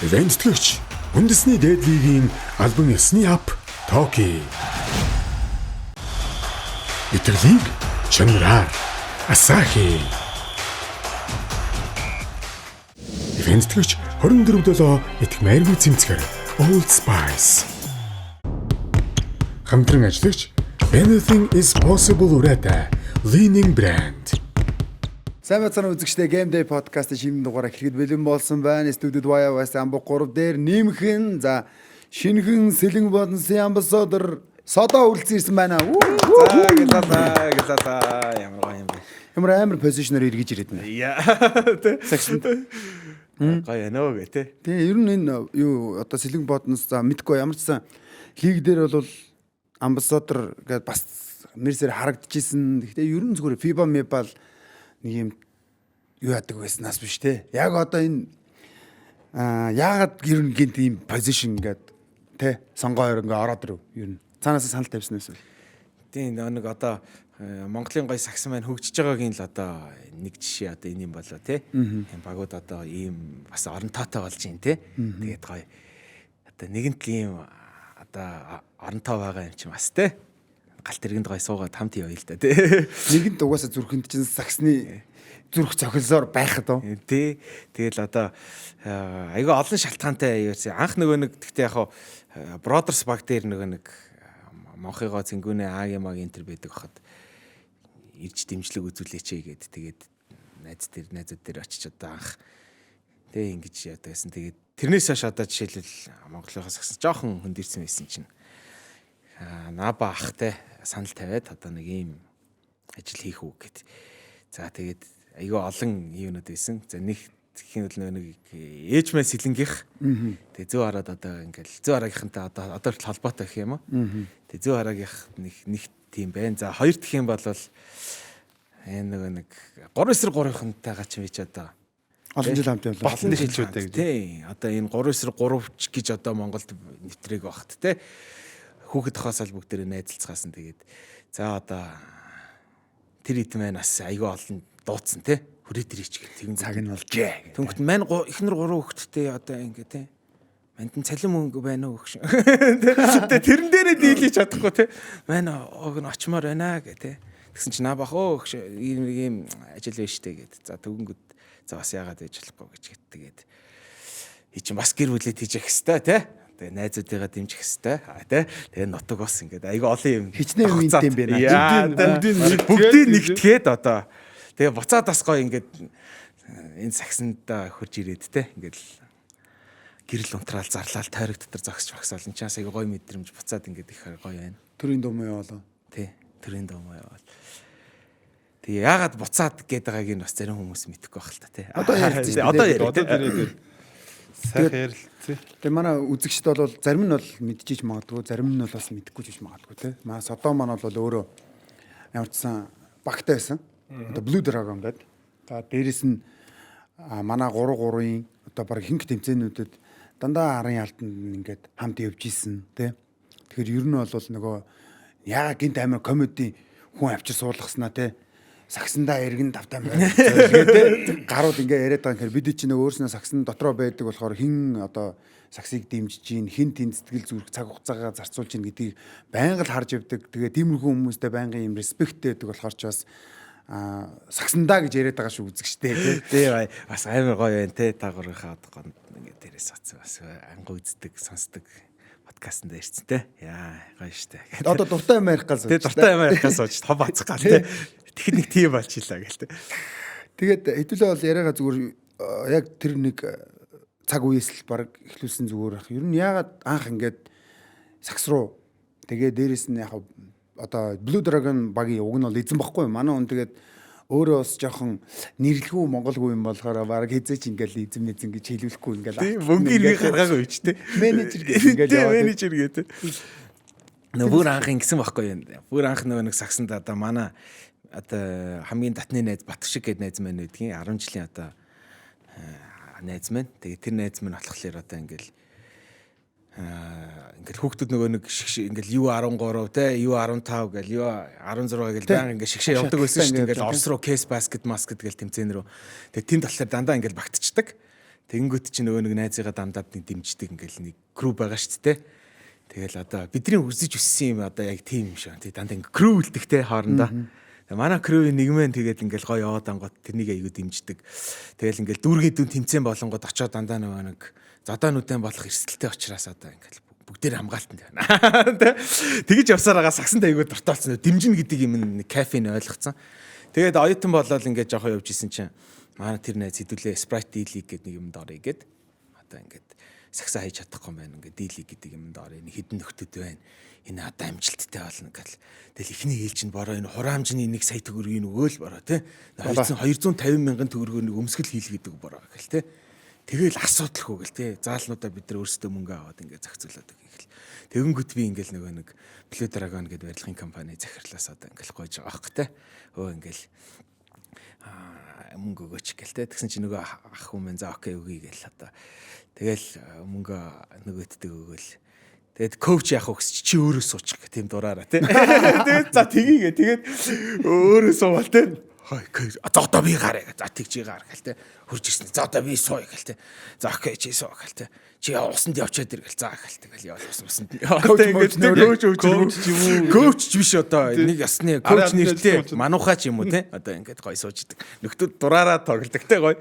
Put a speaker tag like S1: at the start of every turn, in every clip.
S1: Ивээн тэтгэгч Үндэсний дээд лигийн албан ёсны app Токи. Итгэлийг чанараар Асахи. Ивээн тэтгэгч 24/7 итгэмээргүй цэмцгэр Old Spice. Хамтран ажиллагч Anything is possible уриатай Leaning Brand.
S2: Сайн байцгаана үзэгчдээ, Game Day podcast-ын шинэ дугаар эхлэхэд бэлэн болсон байна. Студид YOS Амбу 3 дээр нэмхэн, за, шинэхэн сэлэн бодсон амбассадор Содоо үрэлцэн ирсэн байна.
S3: За, гэлалаа, гэлалаа, ямар гоё юм бэ.
S2: Ямар амар position оор эргэж ирээд байна.
S3: Яа, тэ.
S2: Сагсанд.
S3: Гоё яана гэ, тэ.
S2: Тэгээ ер нь энэ юу одоо сэлэн бодноос, за, мэдгүй, ямар ч сан лиг дээр бол амбассадор гэдээ бас нэрсээр харагдчихсэн. Гэхдээ ер нь зүгээр FIBA Mebal нэг юм юу яадаг байснаас биш те. Яг одоо энэ яагаад ер нь гинт ийм position ингээд те сонгоо ингээ ороод ирэв ер нь. Цаанаас санал тавьсан байсан.
S3: Тийм, нэг одоо Монголын гоё сагсан маань хөгжиж байгаагийн л одоо нэг жишээ одоо энэ юм болоо те. Тийм, багууд одоо ийм бас орон тоотой болж байна те. Тэгээд гоё одоо нэгэнт л ийм одоо орон тоо байгаа юм чинь бас те. Галт тэргэнд гоё суугаад хамт явъя л да те.
S2: Нэгэнт угаасаа зүрхэнд чинь сагсны зүрх цохилсоор байхад уу.
S3: Тий. Тэгэл одоо айгүй олон шалтгаантай юу гэсэн. Анх нөгөө нэг тэгтээ яг хаа Brothers баг дээр нөгөө нэг Монхыгоо цэнгүүнээ Агийн магийн энэ төр байдаг хахад ирж дэмжлэг үзүүлээч гээд, тэгээд найз дээр найзууд дээр очиж одоо анх тэг ингэж яадаг гэсэн. Тэгээд тэрнээс хойш одоо жишээлбэл Монголынхоос агсан жоохон хөндөрсөн байсан чинь Наба ахтай санал тавиад одоо нэг ийм ажил хийх үү гэд. За, тэгээд айгүй олон юунууд байсан. За, нэг гэх юм бол нөгөө нэг ээжмэн сэлэнгийнх. Тэгээ зөө хараад одоо ингээл зөө хараагийнхантай одоо хүртэл холбоотой гэх юм уу. Тэгээ зөө хараагийнх нэг тийм байна. За, хоёр дахь юм бол энэ нөгөө нэг 3 эсрэг 3-ынхантайгаа ч юм чи одоо
S2: олон жил хамт явлаа.
S3: Олон жил хилчүүдээ гэж. Тий. Одоо энэ 3 эсрэг 3 гэж одоо Монголд нэвтрээг багт те. Хүүхэд хосол бүгдээрээ найзалцгаасан, тэгээд за, одоо тэр хэд маань бас айгүй олон дууцсан те. Хүрээ дэрийч гэх тэгэн
S2: цаг нь болжээ.
S3: Тэнгөт мань эхнэр гурван хүүхэдтэй одоо ингээ те. Манд нь цалин мөнгө байна уу гэх шин. Тэгээ тэрэн дээрээ дийлэж чадахгүй те. Мань ог нь очимоор байна гэ те. Тэгсэн чинь наа бах өө гэх ийм ийм ажил байна штэ гэд. За, тэгүнгүүд за, бас яагаад байж болохгүй гэж гэт. Тэгээд и чинь бас гэр бүлээ тийжэх хэвээр те. Тэгээ найзуудыгаа дэмжих хэвээр те. Тэгээ нутаг бас ингээд айгүй олон юм
S2: хичнээн юм юм бэ.
S3: Бүгдийг нэгтгэхэд одоо тэгээ буцаад бас гоё ингээд энэ сагсандаа хурж ирээд те, ингээд гэрэл унтраал зарлаал тойрог дотор зогсож багсаал энэ чаас айгүй гоё мэдрэмж буцаад ингээд их гоё байна.
S2: Төрийн дуу муу яваалаа.
S3: Тий, төрийн дуу муу яваал. Тэгээ яагаад буцаад гээд байгааг нь бас зарим хүмүүс мэдэхгүй байх л та тий.
S2: Одоо ярилцсан шүү дээ.
S3: Одоо яриа.
S4: Одоо дэрээд сайхан ярилцъя.
S2: Тэгээ манай үзэгчд бол зарим нь бол мэдчихэж магадгүй, зарим нь бол бас мэдэхгүй ч магадгүй те. Маа Содоо маань бол өөрөө ямар ч сан багтай байсан. Одоо Blue Dragon гэдэг. За, дээрэс нь манай 3 3-ын одоо баг хинх тэмцээнүүдэд дандаа арын ялтанд ингээд хамт явж исэн те. Тэгэхээр ер нь бол нөгөө яа гинт амар комеди хүн авчир суулгаснаа те, сагсандаа эргэн тавтаа мэй те, гарууд ингээ яриад байгаа юм хэрэг бид чинь нөгөө өөрснөө сагсан дотроо байдаг болохоор хэн одоо сагсыг дэмжиж гин, хэн тэнд сэтгэл зүрх цаг хугацаагаа зарцуулж гин гэдгийг байнга л харж явдаг. Тэгээ тиймэрхүү хүмүүстэй байнгын юм respect тэй байдаг болохоор ч бас сагсандаа гэж яриад байгаа шүү үзэгчтэй тий.
S3: Тий, бас амар гоё байна те, та гурынхаа одоо ингээд дээрээс оцсон бас ангу үздэг, сонсдог подкастт ирсэн те. Яа, гоё штэ.
S2: Одоо дуртай юм ярих гал
S3: Тэ, дуртай юм ярих гал сууж том бацх гал те. Тэгэхэд нэг тийм болчихлаа гэл те.
S2: Тэгээд хэдүүлээ бол яриагаа зүгээр яг тэр нэг цаг үеэс л баг эхлүүлсэн зүгээр ах. Ер нь яагаад анх ингээд сагс руу, тэгээ дээрэс нь яг одоо Blue Dragon багийн уг нь бол эзэн бохгүй манай хүн, тэгээд өөрөө бас жоохон нэрлэхүү монголгүй юм болохоор баг хизээч ингээл эзэм эзэн гэж хэлүүлэхгүй ингээл
S3: Тийм, мөнгө иргийг гаргаагүй ч те.
S2: Менежер гэж ингээл яваад
S3: менежер гэдэг. Нөө бүр анх ингэсэн байхгүй юу? Бүр анх нөгөө нэг сагсанд одоо манай одоо хамгийн дотны найз Батшиг гэдэг найз маань байдгийн, 10 жилийн одоо найз маань. Тэгээ тэр найз маань болохоор одоо ингээл хүүхдүүд нөгөө нэг шигш ингээл U13 те, U15 гэл, U16 гэл баян ингээл шигшээ явдаг байсан шүү дээ. Ингээл Орос руу кейс баскет маскет гэл тэмцээн рүү. Тэгээ тэнд болохоор дандаа ингээл багтчихдаг. Тэгэнгүүт чи нөгөө нэг найзыгаа дамдаад нэг дэмждэг ингээл нэг crew байгаа шүү дээ. Тэгэл одоо бидний үзэж өссөн юм одоо яг тийм юм шиг. Тэг дандаа ингээ crew үлдэх те хоорондоо. Тэгээ манай crew ийн нэгмэн тэгээд ингээл гоё яваад ангууд тэрнийг айгуу дэмждэг. Тэгэл ингээл дүүргийн дүн тэмцээн болонгод очоод дандаа нөгөө нэг зодоонуудын болох эрсдэлтэй учраас одоо ингээл бүгдээр хамгаалтанд байна. Тэ. Тэгэж явсаар байгаа сагсанд айгуу дуртай болсон. Дэмжинэ гэдэг юм нэг кафеин ойлгоцсон. Тэгээд оюутан болол ингээд жоохон явж исэн чинь манай тэр найз хэдүүлээ Sprite D-League гэдэг нэг юмд орё гэд. Одоо ингээд сагсаа хийж чадахгүй юм байна. Ингээд D-League гэдэг юмд орё. Нэг хідэн нөхдөд байна. Энэ одоо амжилттай болно гэл. Тэгэл эхний ээлжинд бороо энэ хураамжны 1 сая төгрөгийг өгөөл бороо тий. 250 мянган төгрөгөөр нэг өмсгөл хийлгэдэг бороо гэл тий. Тэгэл асуудалгүй гэл тий. Заалнуудаа бид нар өөрсдөө мөнгө аваад ингээд зохицуулаад өгье гэл. Тэгэнгүүт би ингээл нөгөө нэг Blue Dragon гэдэг барилгын компани захирлаас одоо ингээл гойж байгаа байхгүй тий. Өө ингээл мөнгө өгөөч гэл те. Тэгсэн чинь нөгөө ах хүмүүс за окей өгье гэл одоо. Тэгэл мөнгө нөгөөддөг өгөөл. Тэгээд коуч яах вэ гэсэн чи чи өөрөө суучих гэх тийм дураараа тий. Тэгээд за тгийгээ тэгээд өөрөө суувал тий. Хой за одоо би гараа. За тэг чи гар гэл те. Хурж ирсэн. За одоо би сууя гэл те. За окей чи суу гэл те. Чи усанд явчаад ир гэл. За гэл тэгэл явал ус усанд.
S2: Коуч
S3: коуч коуч юм уу? Коуч биш одоо нэг ясны коуч нэртэй мануухай ч юм уу те. Одоо ингээд гой сууж идэг. Нөхдүүд дураараа тоглодог те гой.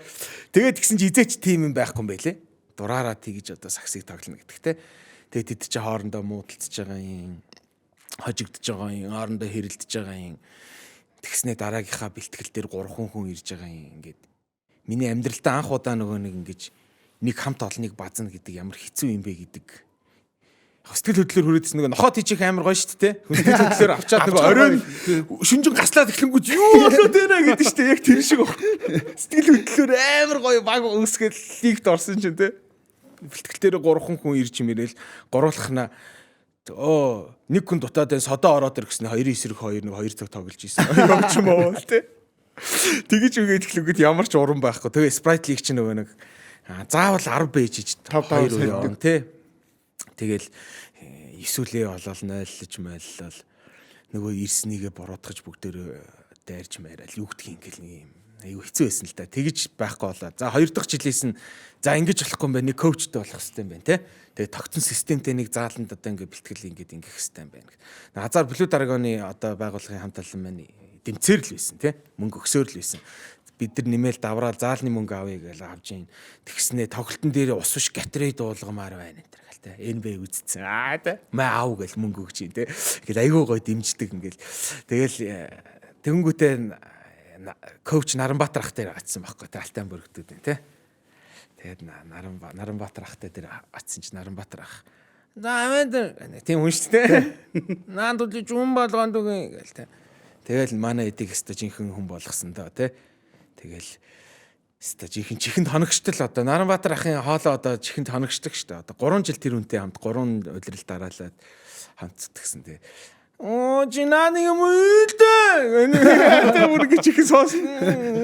S3: Тэгээд тэгсэн чи эзээч тим юм байхгүй юм байлээ. Дураараа тэгж одоо саксыг тоглоно гэдэг те. Тэгээд тэд чи хоорондоо муудалцж байгаа юм хожигдож байгаа юм, хоорондоо хэрэлдэж байгаа юм. Тэгснээ дараагийнхаа бэлтгэл дээр 3 хүн ирж байгаа юм ингээд. Миний амьдралдаа анх удаа нөгөө нэг ингэж нэг хамт олныг базна гэдэг ямар хэцүү юм бэ гэдэг. Сэтгэл хөдлөлөөр хүрээдсэн нөгөө нохоо тийчих амар гоё шүү дээ. Сэтгэл хөдлөлөөр авчаад нөгөө оройн шүнжин гаслаад эхлэнгүүт юу болоод байна гэдэг шүү дээ. Яг тэр шиг баг. Сэтгэл хөдлөлөөр амар гоё баг үүсгээл лигт орсон чинь те. Бэлтгэл дээр 3 хүн ирж мэрэл гуруулхнаа оо нэг хүн дутаад байна содоо ороод ир гэснэ 2 эсрэг 2 нэг 2 цаг тоглож ийсэн. Явж юм уу те. Тэгэж үгээд эхлэнгүүт ямар ч урам байхгүй. Тэгээ Sprite League чинь нөгөө нэг заавал 10 бэж иж
S2: 5
S3: 2 явна те. Тэгэл есүлээ болол нойлж мойлол нөгөө ирснийгээ буруутгаж бүгдээрээ дайрч майраал юу гэдгийг ингээл нэг юм айгу хэцүү байсан л да. Тэгэж байхгүй болоо. За хоёр дахь жилээс нь за ингэж болохгүй юм байна. Нэг коучтой болох хэрэгтэй юм байна те. Тэгээ тогтсон системтэй нэг зааланд одоо ингэ бэлтгэл ингээд ингэх хэрэгтэй юм байна. Азар Blue Dragon-ы одоо байгууллагын хамт олон маань дэмцээр л байсан те. Мөнгө өгсөөр л байсан. Бид нар нэмэл давраа заалны мөнгө авъя гэж авж ийн. Тэгснээ тоглолтын дээр ус биш Gatorade уулгамаар байна энэ төр гал те. NBA үзсэн. Аа те. Маа ав гэл мөнгө өгч ийн те. Ингээл айгуу гой дэмждэг ингээл. Тэгэл тэгэнгүүтээ коуч Наранбаатар ах дээр очсон байхгүй те Алтан бүрэгдүүд те. Тэгээд Наранбаатар ахтай дээр очсон чинь Наранбаатар ах за аманд тийм хүн шүү дээ. Наан тулж хүн болгонд үгүй гээл те. Тэгэл манай эдийг өстө жинхэнэ хүн болгосон доо те. Тэгэл өстө жинхэнэ чихэнд хоногчтол одоо Наранбаатар ахын хоолой одоо чихэнд хоногчдаг шүү дээ. Одоо 3 жил тэр хүнтэй хамт 3 улирал дараалаад хамт зүтгэсэн те. Оо чи наа нэг юм үйлдэ. Тэ бүр гэж их сонс.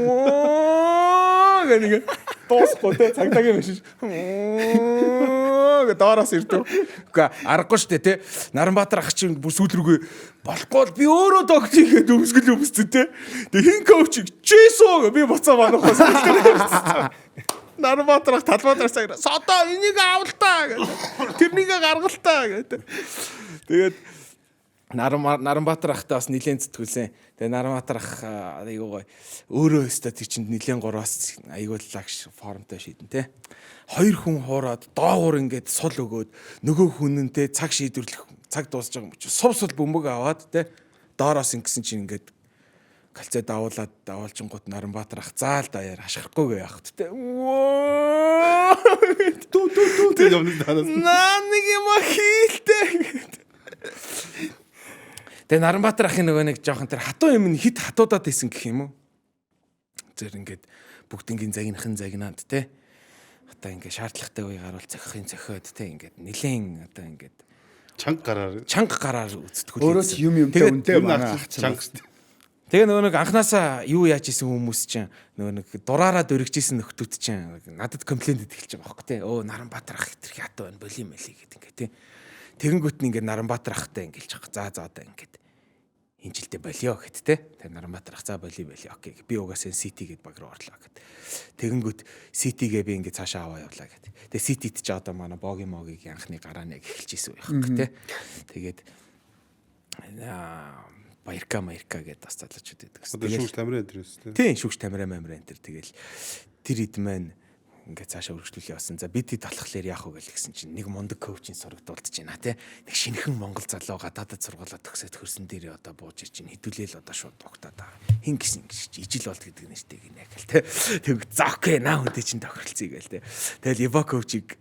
S3: Оо гэх нэг дуусахгүй те цагдаагийн машин. Оо гэ доороос ирдэг. Үгүй аргагүй штэ те. Наранбаатар ах чинь бүр сүүл рүүгээ болохгүй бол би өөрөө догт хийгээд өмсгөл өмсдөө те. Тэг хин коуч чи суу би буцаа манахаас. Наранбаатар ах талбай дээр цаграа. Содоо энийг авалтаа гэх. Тэрнийг гаргалтаа гэх. Тэгээд Наранбаатар ахтай бас нилээн зүтгүүлсэн. Тэгээ Наранбаатар ах айгуу гоё. Өөрөө өстө тэр чинд нилээн 3-аас айгуу лагш формтой шийдэн те. Хоёр хүн хуураад доогуур ингээд сул өгөөд нөгөө хүн нь те цаг шийдвэрлэх цаг дуусж байгаа юм чи сул сул бөмбөг аваад те доороос ингэсэн чинь ингээд кальцээ давуулаад даваалжингууд Наранбаатар ах заал даяар хашгирахгүйгээ явах те.
S4: Түү түү түү тэг явна танаас.
S3: Наа нэг юм хийлтэй гэдэг. Тэгээ Наранбаатар ахын нөгөө нэг жоохон тэр хатуу юм хит хатуудаад исэн гэх юм уу? Зэр ингээд бүгднгийн загнахан загнаанд те. Одоо ингээд шаардлагатай үе гарвал зохихын зохиод те ингээд нилээн одоо ингээд
S4: Чанга гараар
S3: чанга гараар үзтгүүл.
S2: Өөрөө ч юм юмтай үнтэй манай ах чинь.
S4: чанга шүү дээ.
S3: Тэгээ нөгөө нэг анханасаа юу яаж исэн хүмүүс чинь нөгөө нэг дураараа дөрөгжсэн нөхдүүд чинь надад комплейнт эхэлж байгаа байхгүй те. Өө Наранбаатар ах хэтэрхий хатуу байна боли мели гэдэг ингээд те. Тэгэнгүүт нь ингээд Наранбаатар ахтай ингээд л жах. За за одоо ингээд Энэ жилдээ болио гэт те. Тэр Наранбаатар ах за болио болио. Окей. Би угаасаа City гэд баг руу орлоо гэт. Тэгэнгүүт City-гээ би ингээд цаашаа аваа явлаа гэт. Тэгээ City-д ч одоо манай Боги Могийг анхны гараа нэг эхэлж исэн үе байхгүй те. Тэгээд Баярка Маярка гэдээ бас залуучууд байдаг.
S4: Одоо шүүгч тамирын энэ төр
S3: тийм. Тийм шүүгч тамираа мамираа энэ төр тэгэл тэр ид маань ингээд цаашаа өргөжлүүлээ явсан. За бид хэд болохоор яах вэ гэл гэсэн чинь нэг мундаг коучийн сураг дуулдаж байна те. Нэг шинэхэн монгол залуу гадаадад сургуулаа төгсөөд хөрсөн дээрээ одоо бууж ирж чинь хэдүүлээл одоо шууд дугтаад байгаа. Хин гисэн гэж ижил болд гэдэг нэртэй гинэ гэл те. Тэг за окей наа хүнтэй чинь тохиролцъё гэл те. Тэгэл Эва коучийг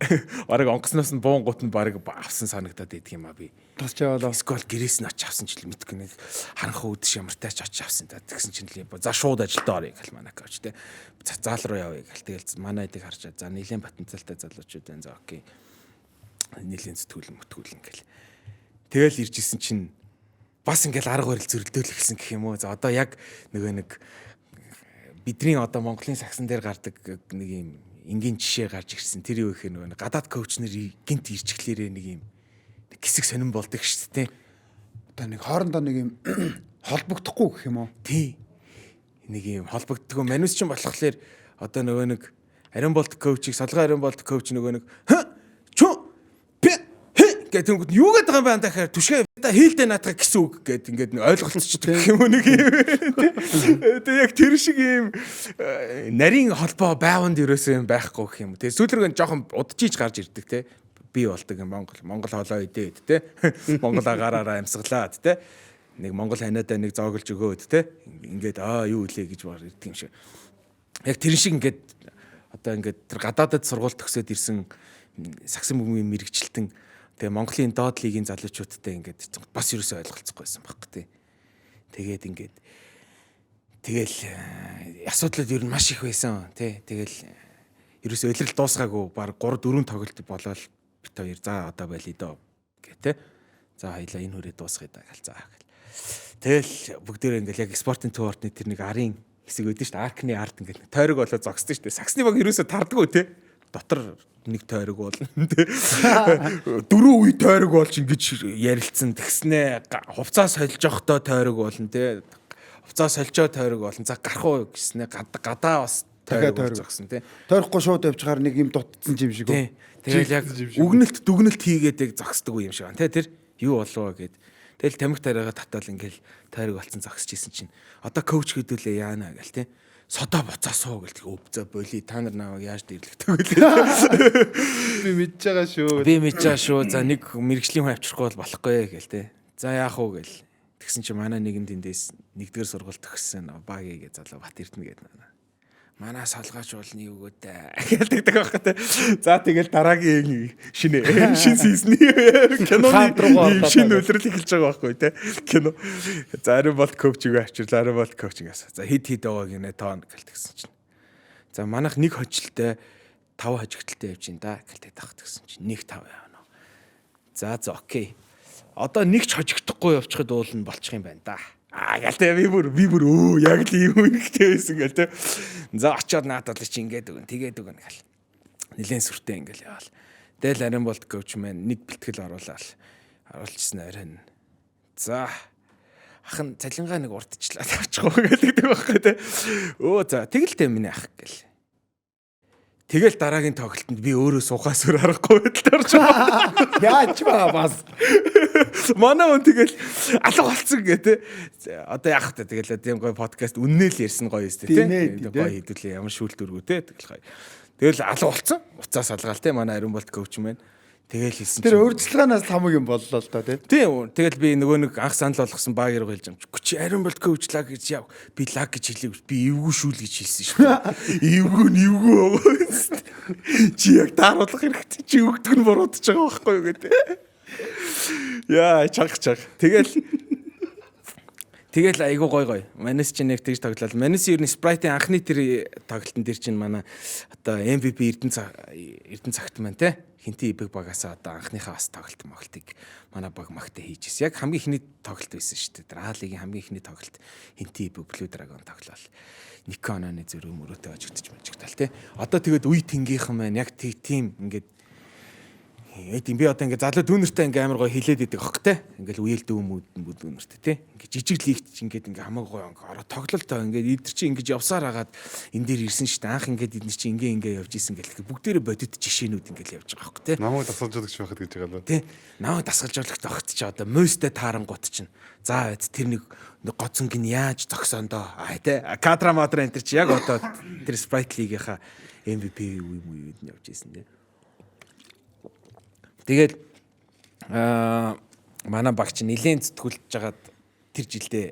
S3: бараг онгоцноос нь буун гут нь бараг авсан санагдаад идэх юм а би.
S2: Тасч яваалаа.
S3: Скол гэрээс нь очиж авсан ч л мэдгүй нэг харанхуй үдш ямартай ч очиж авсан та. Тэгсэн чинь л за шууд ажилдаа оръё гэл манай коуч те. Заал руу явъя гэл. Тэгэл манай эдийг харчаад за нийлэн потенциалтай залуучууд байна. За окей. Нийлэн зүтгүүлэн мөтгүүлэн гэл. Тэгэл ирж исэн чинь бас ингээл арга барил зөрөлдөөл эхэлсэн гэх юм уу. За одоо яг нөгөө нэг бидний одоо Монголын сагсан дээр гардаг нэг юм энгийн жишээ гарч ирсэн. Тэр юу гэхээр нөгөө гадаад коуч нар гинт ирчихлээрээ нэг юм хэсэг сонирн болдог шүү дээ.
S2: Одоо нэг хоорондоо нэг юм холбогдохгүй гэх юм уу?
S3: Тий. Нэг юм холбогддгоо манус ч болохоор одоо нөгөө нэг ариун болт коучийг солгой ариун болт коуч нөгөө нэг чү пи хэ гэдэг тэнгүүд юу гэдэг юм бэ андахаар түшгэ та хийлдэ наатах гэсэн үг гэд ингээд нэг ойлголцчихдаг гэх юм уу нэг юм тий. Яг тэр шиг юм нарийн холбоо байванд ерөөсөө юм байхгүй гэх юм. Тэгээ сүүл рүү жоохон удажиж гарч ирдэг тий. Би болдог юм Монгол хоолоо идээд тий. Монгол агаараараа амьсгалаад тий. Нэг Монгол ханиадаа нэг зооглож өгөөд тий. Ингээд аа юу үлээ гэж бар ирдэг юм шиг. Яг тэр шиг ингээд одоо ингээд тэр гадаадад сургууль төгсөөд ирсэн сагсан бөмбөгийн мэрэгчлэлтэн тэгээ Монголын доод лигийн залуучуудтай ингээд бас ерөөсөө ойлголцохгүй байсан байхгүй тий. Тэгээд ингээд тэгэл асуудлууд ер нь маш их байсан тий. Тэгэл ерөөсөө улирал дуусгаагүй баг 3 4 тоглолт болоод бит хоёр за одоо болиё доо гэх тий. За хоёлаа энэ хүрээ дуусгая да гэл за гэл. Тэгэл бүгдээрээ ингээл яг спортын төв ордны тэр нэг арын хэсэг өгдөн шүү дээ. Аркны ард ингээд тойрог болоо зогсдог шүү дээ. Саксны баг ерөөсөө тардаггүй тий. Дотор нэг тойрог болно тий. Дөрөв үе тойрог болж ингэж ярилцсан. Тэгснээ хувцас сольж явахдаа тойрог болно тий. Хувцас сольжоо тойрог болно. За гарах уу гэснээ гадаа бас тойрог болж зогсон тий.
S2: Тойрохгүй шууд явчихаар нэг юм дутцсан юм шиг үү.
S3: Тэгэл яг үгнэлт дүгнэлт хийгээд яг зогсдог юм шиг байна тий. Тэр юу болов гэд. Тэгэл тамхи тариагаа татаал ингээл тойрог болцсон зогсож исэн чинь одоо коуч хэдүүлээ яана гэл тий. Содоо буцаа суу гэл тэг за боли та нар намайг яаж дэрлэгдэг вэ?
S4: Би мэдж байгаа шүү.
S3: Би мэдж байгаа шүү. За нэг мэрэгжлийн хүн авчрахгүй бол болохгүй гэл тий. За яах уу гэл. Тэгсэн чинь манай нэгэн тэндээс нэгдүгээр сургууль төгссөн багийг залуу Бат Эрдэнэ гэдэг манай. Манай солгооч болно юу гэдэг гэлдэг байхгүй те. За тэгэл дараагийн шинэ шин сизны киноны шинэ улирал эхэлж байгаа байхгүй те. Кино. За ариун болт коучийг авчирлаа, ариун болт коучингаас. За хид хид байгаа гинэ тоон гэлтгсэн чинь. За манайх нэг хожилтой 5 хожигдaltaй явж байна да гэлдэг таах гэсэн чинь 1 5 явна. За за окей. Одоо нэг ч хожигдохгүй явчихад уул нь болчих юм байна да. Аа гэл те би бүр өө яг л ийм үнэхтэй байсан гэл те. За очиод наадад л чи ингээд өгөн тэгээд өгөн гэл. Нилээн сүртэй ингээл яваал. Тэгэл ариун болт коуч маань нэг бэлтгэл оруулаад оруулчихсан оройн. За ах нь цалингаа нэг урдчлаа тавьчих уу гэдэг байхгүй те. Өө за тэгэл тэ миний ах гэл. Тэгэл дараагийн тоглолтод би өөрөө суухаас өөр аргагүй байдалд орж байгаа.
S2: Яаж ба бас.
S3: Манай хүн тэгэл алга болцсон гэ тэ. Одоо яах вэ? Тэгэл тийм гоё подкаст үннээ л ярьсан гоё өстэй тэ. Гоё хэдүүлээ ямар шүүлт өргөө тэ. Тэгэл гоё. Тэгэл алга болцсон. Уцаас алгаал тэ. Манай ариун болт коуч маань. Тэгэл хэлсэн
S2: чинь. Тэр урьдчилгаанаас хамаг юм боллоо л доо тий.
S3: Тийм. Тэгэл би нөгөө нэг анх санал болгосон баг руу хэлж юм. Чи ариун болт коуч лаг гэж яв. Би лаг гэж хэлээгүй. Би эвгүй шүүл гэж хэлсэн шүү дээ. Эвгүй нь эвгүй байгаа. Чи яг тааруулах хэрэгтэй. Чи өгдөг нь буруудаж байгаа байхгүй юу гэдэг. Яа, чаг чаг. Тэгэл айгуу гой гой. Манайс чинь нэг тэгж тоглол. Манайс ер нь Sprite-ийн анхны тэр тоглолтын дээр чинь манай одоо MVP Эрдэнэ цагт маань те хинти ибэг багасаа одоо анхныхаа бас тоглолт моглтыг манай баг магтаа хийж ирсэн. Яг хамгийн эхний тоглолт байсан шүү дээ. Тэр А-лигийн хамгийн эхний тоглолт хинти ибэг Blue Dragon тоглоал. Никононы зөрүү мөрөөтэй ожигдож мажигдал те. Одоо тэгээд үе тэнгийнхэн маань яг тийм ингээд Эд би одоо ингээ залуу дүүнертэй ингээ амар гоё хилээд идэг хөх те. Ингээл үеэл дүү мүүд дүүнертэй те. Ингээ жижиг лигт чи ингээд ингээ хамаагүй гоё ингээ ороо тоглолтоо ингээ эдэр чи ингэж явсаар хагаад энэ дээр ирсэн шүү дээ. Анх ингээд эднэр чи ингээ ингээ явж исэн гэл бүгдээрээ бодит жишээнүүд ингээл явж байгаа хөх те.
S4: Намайг дасгалжуулагч байхад гэж байгаа л.
S3: Тэ намайг дасгалжуулагч огт чи одоо мөстэй таарангууд чинь за байц тэр нэг гоцонг нь яаж зогсоондоо а тэ кадра мадра энэ чи яг одоо тэр Sprite League-ийнхаа MVP үе үе үед нь явж исэн тэ. Тэгээд манай багч нилээн зүтгүүлж жагаад тэр жилдээ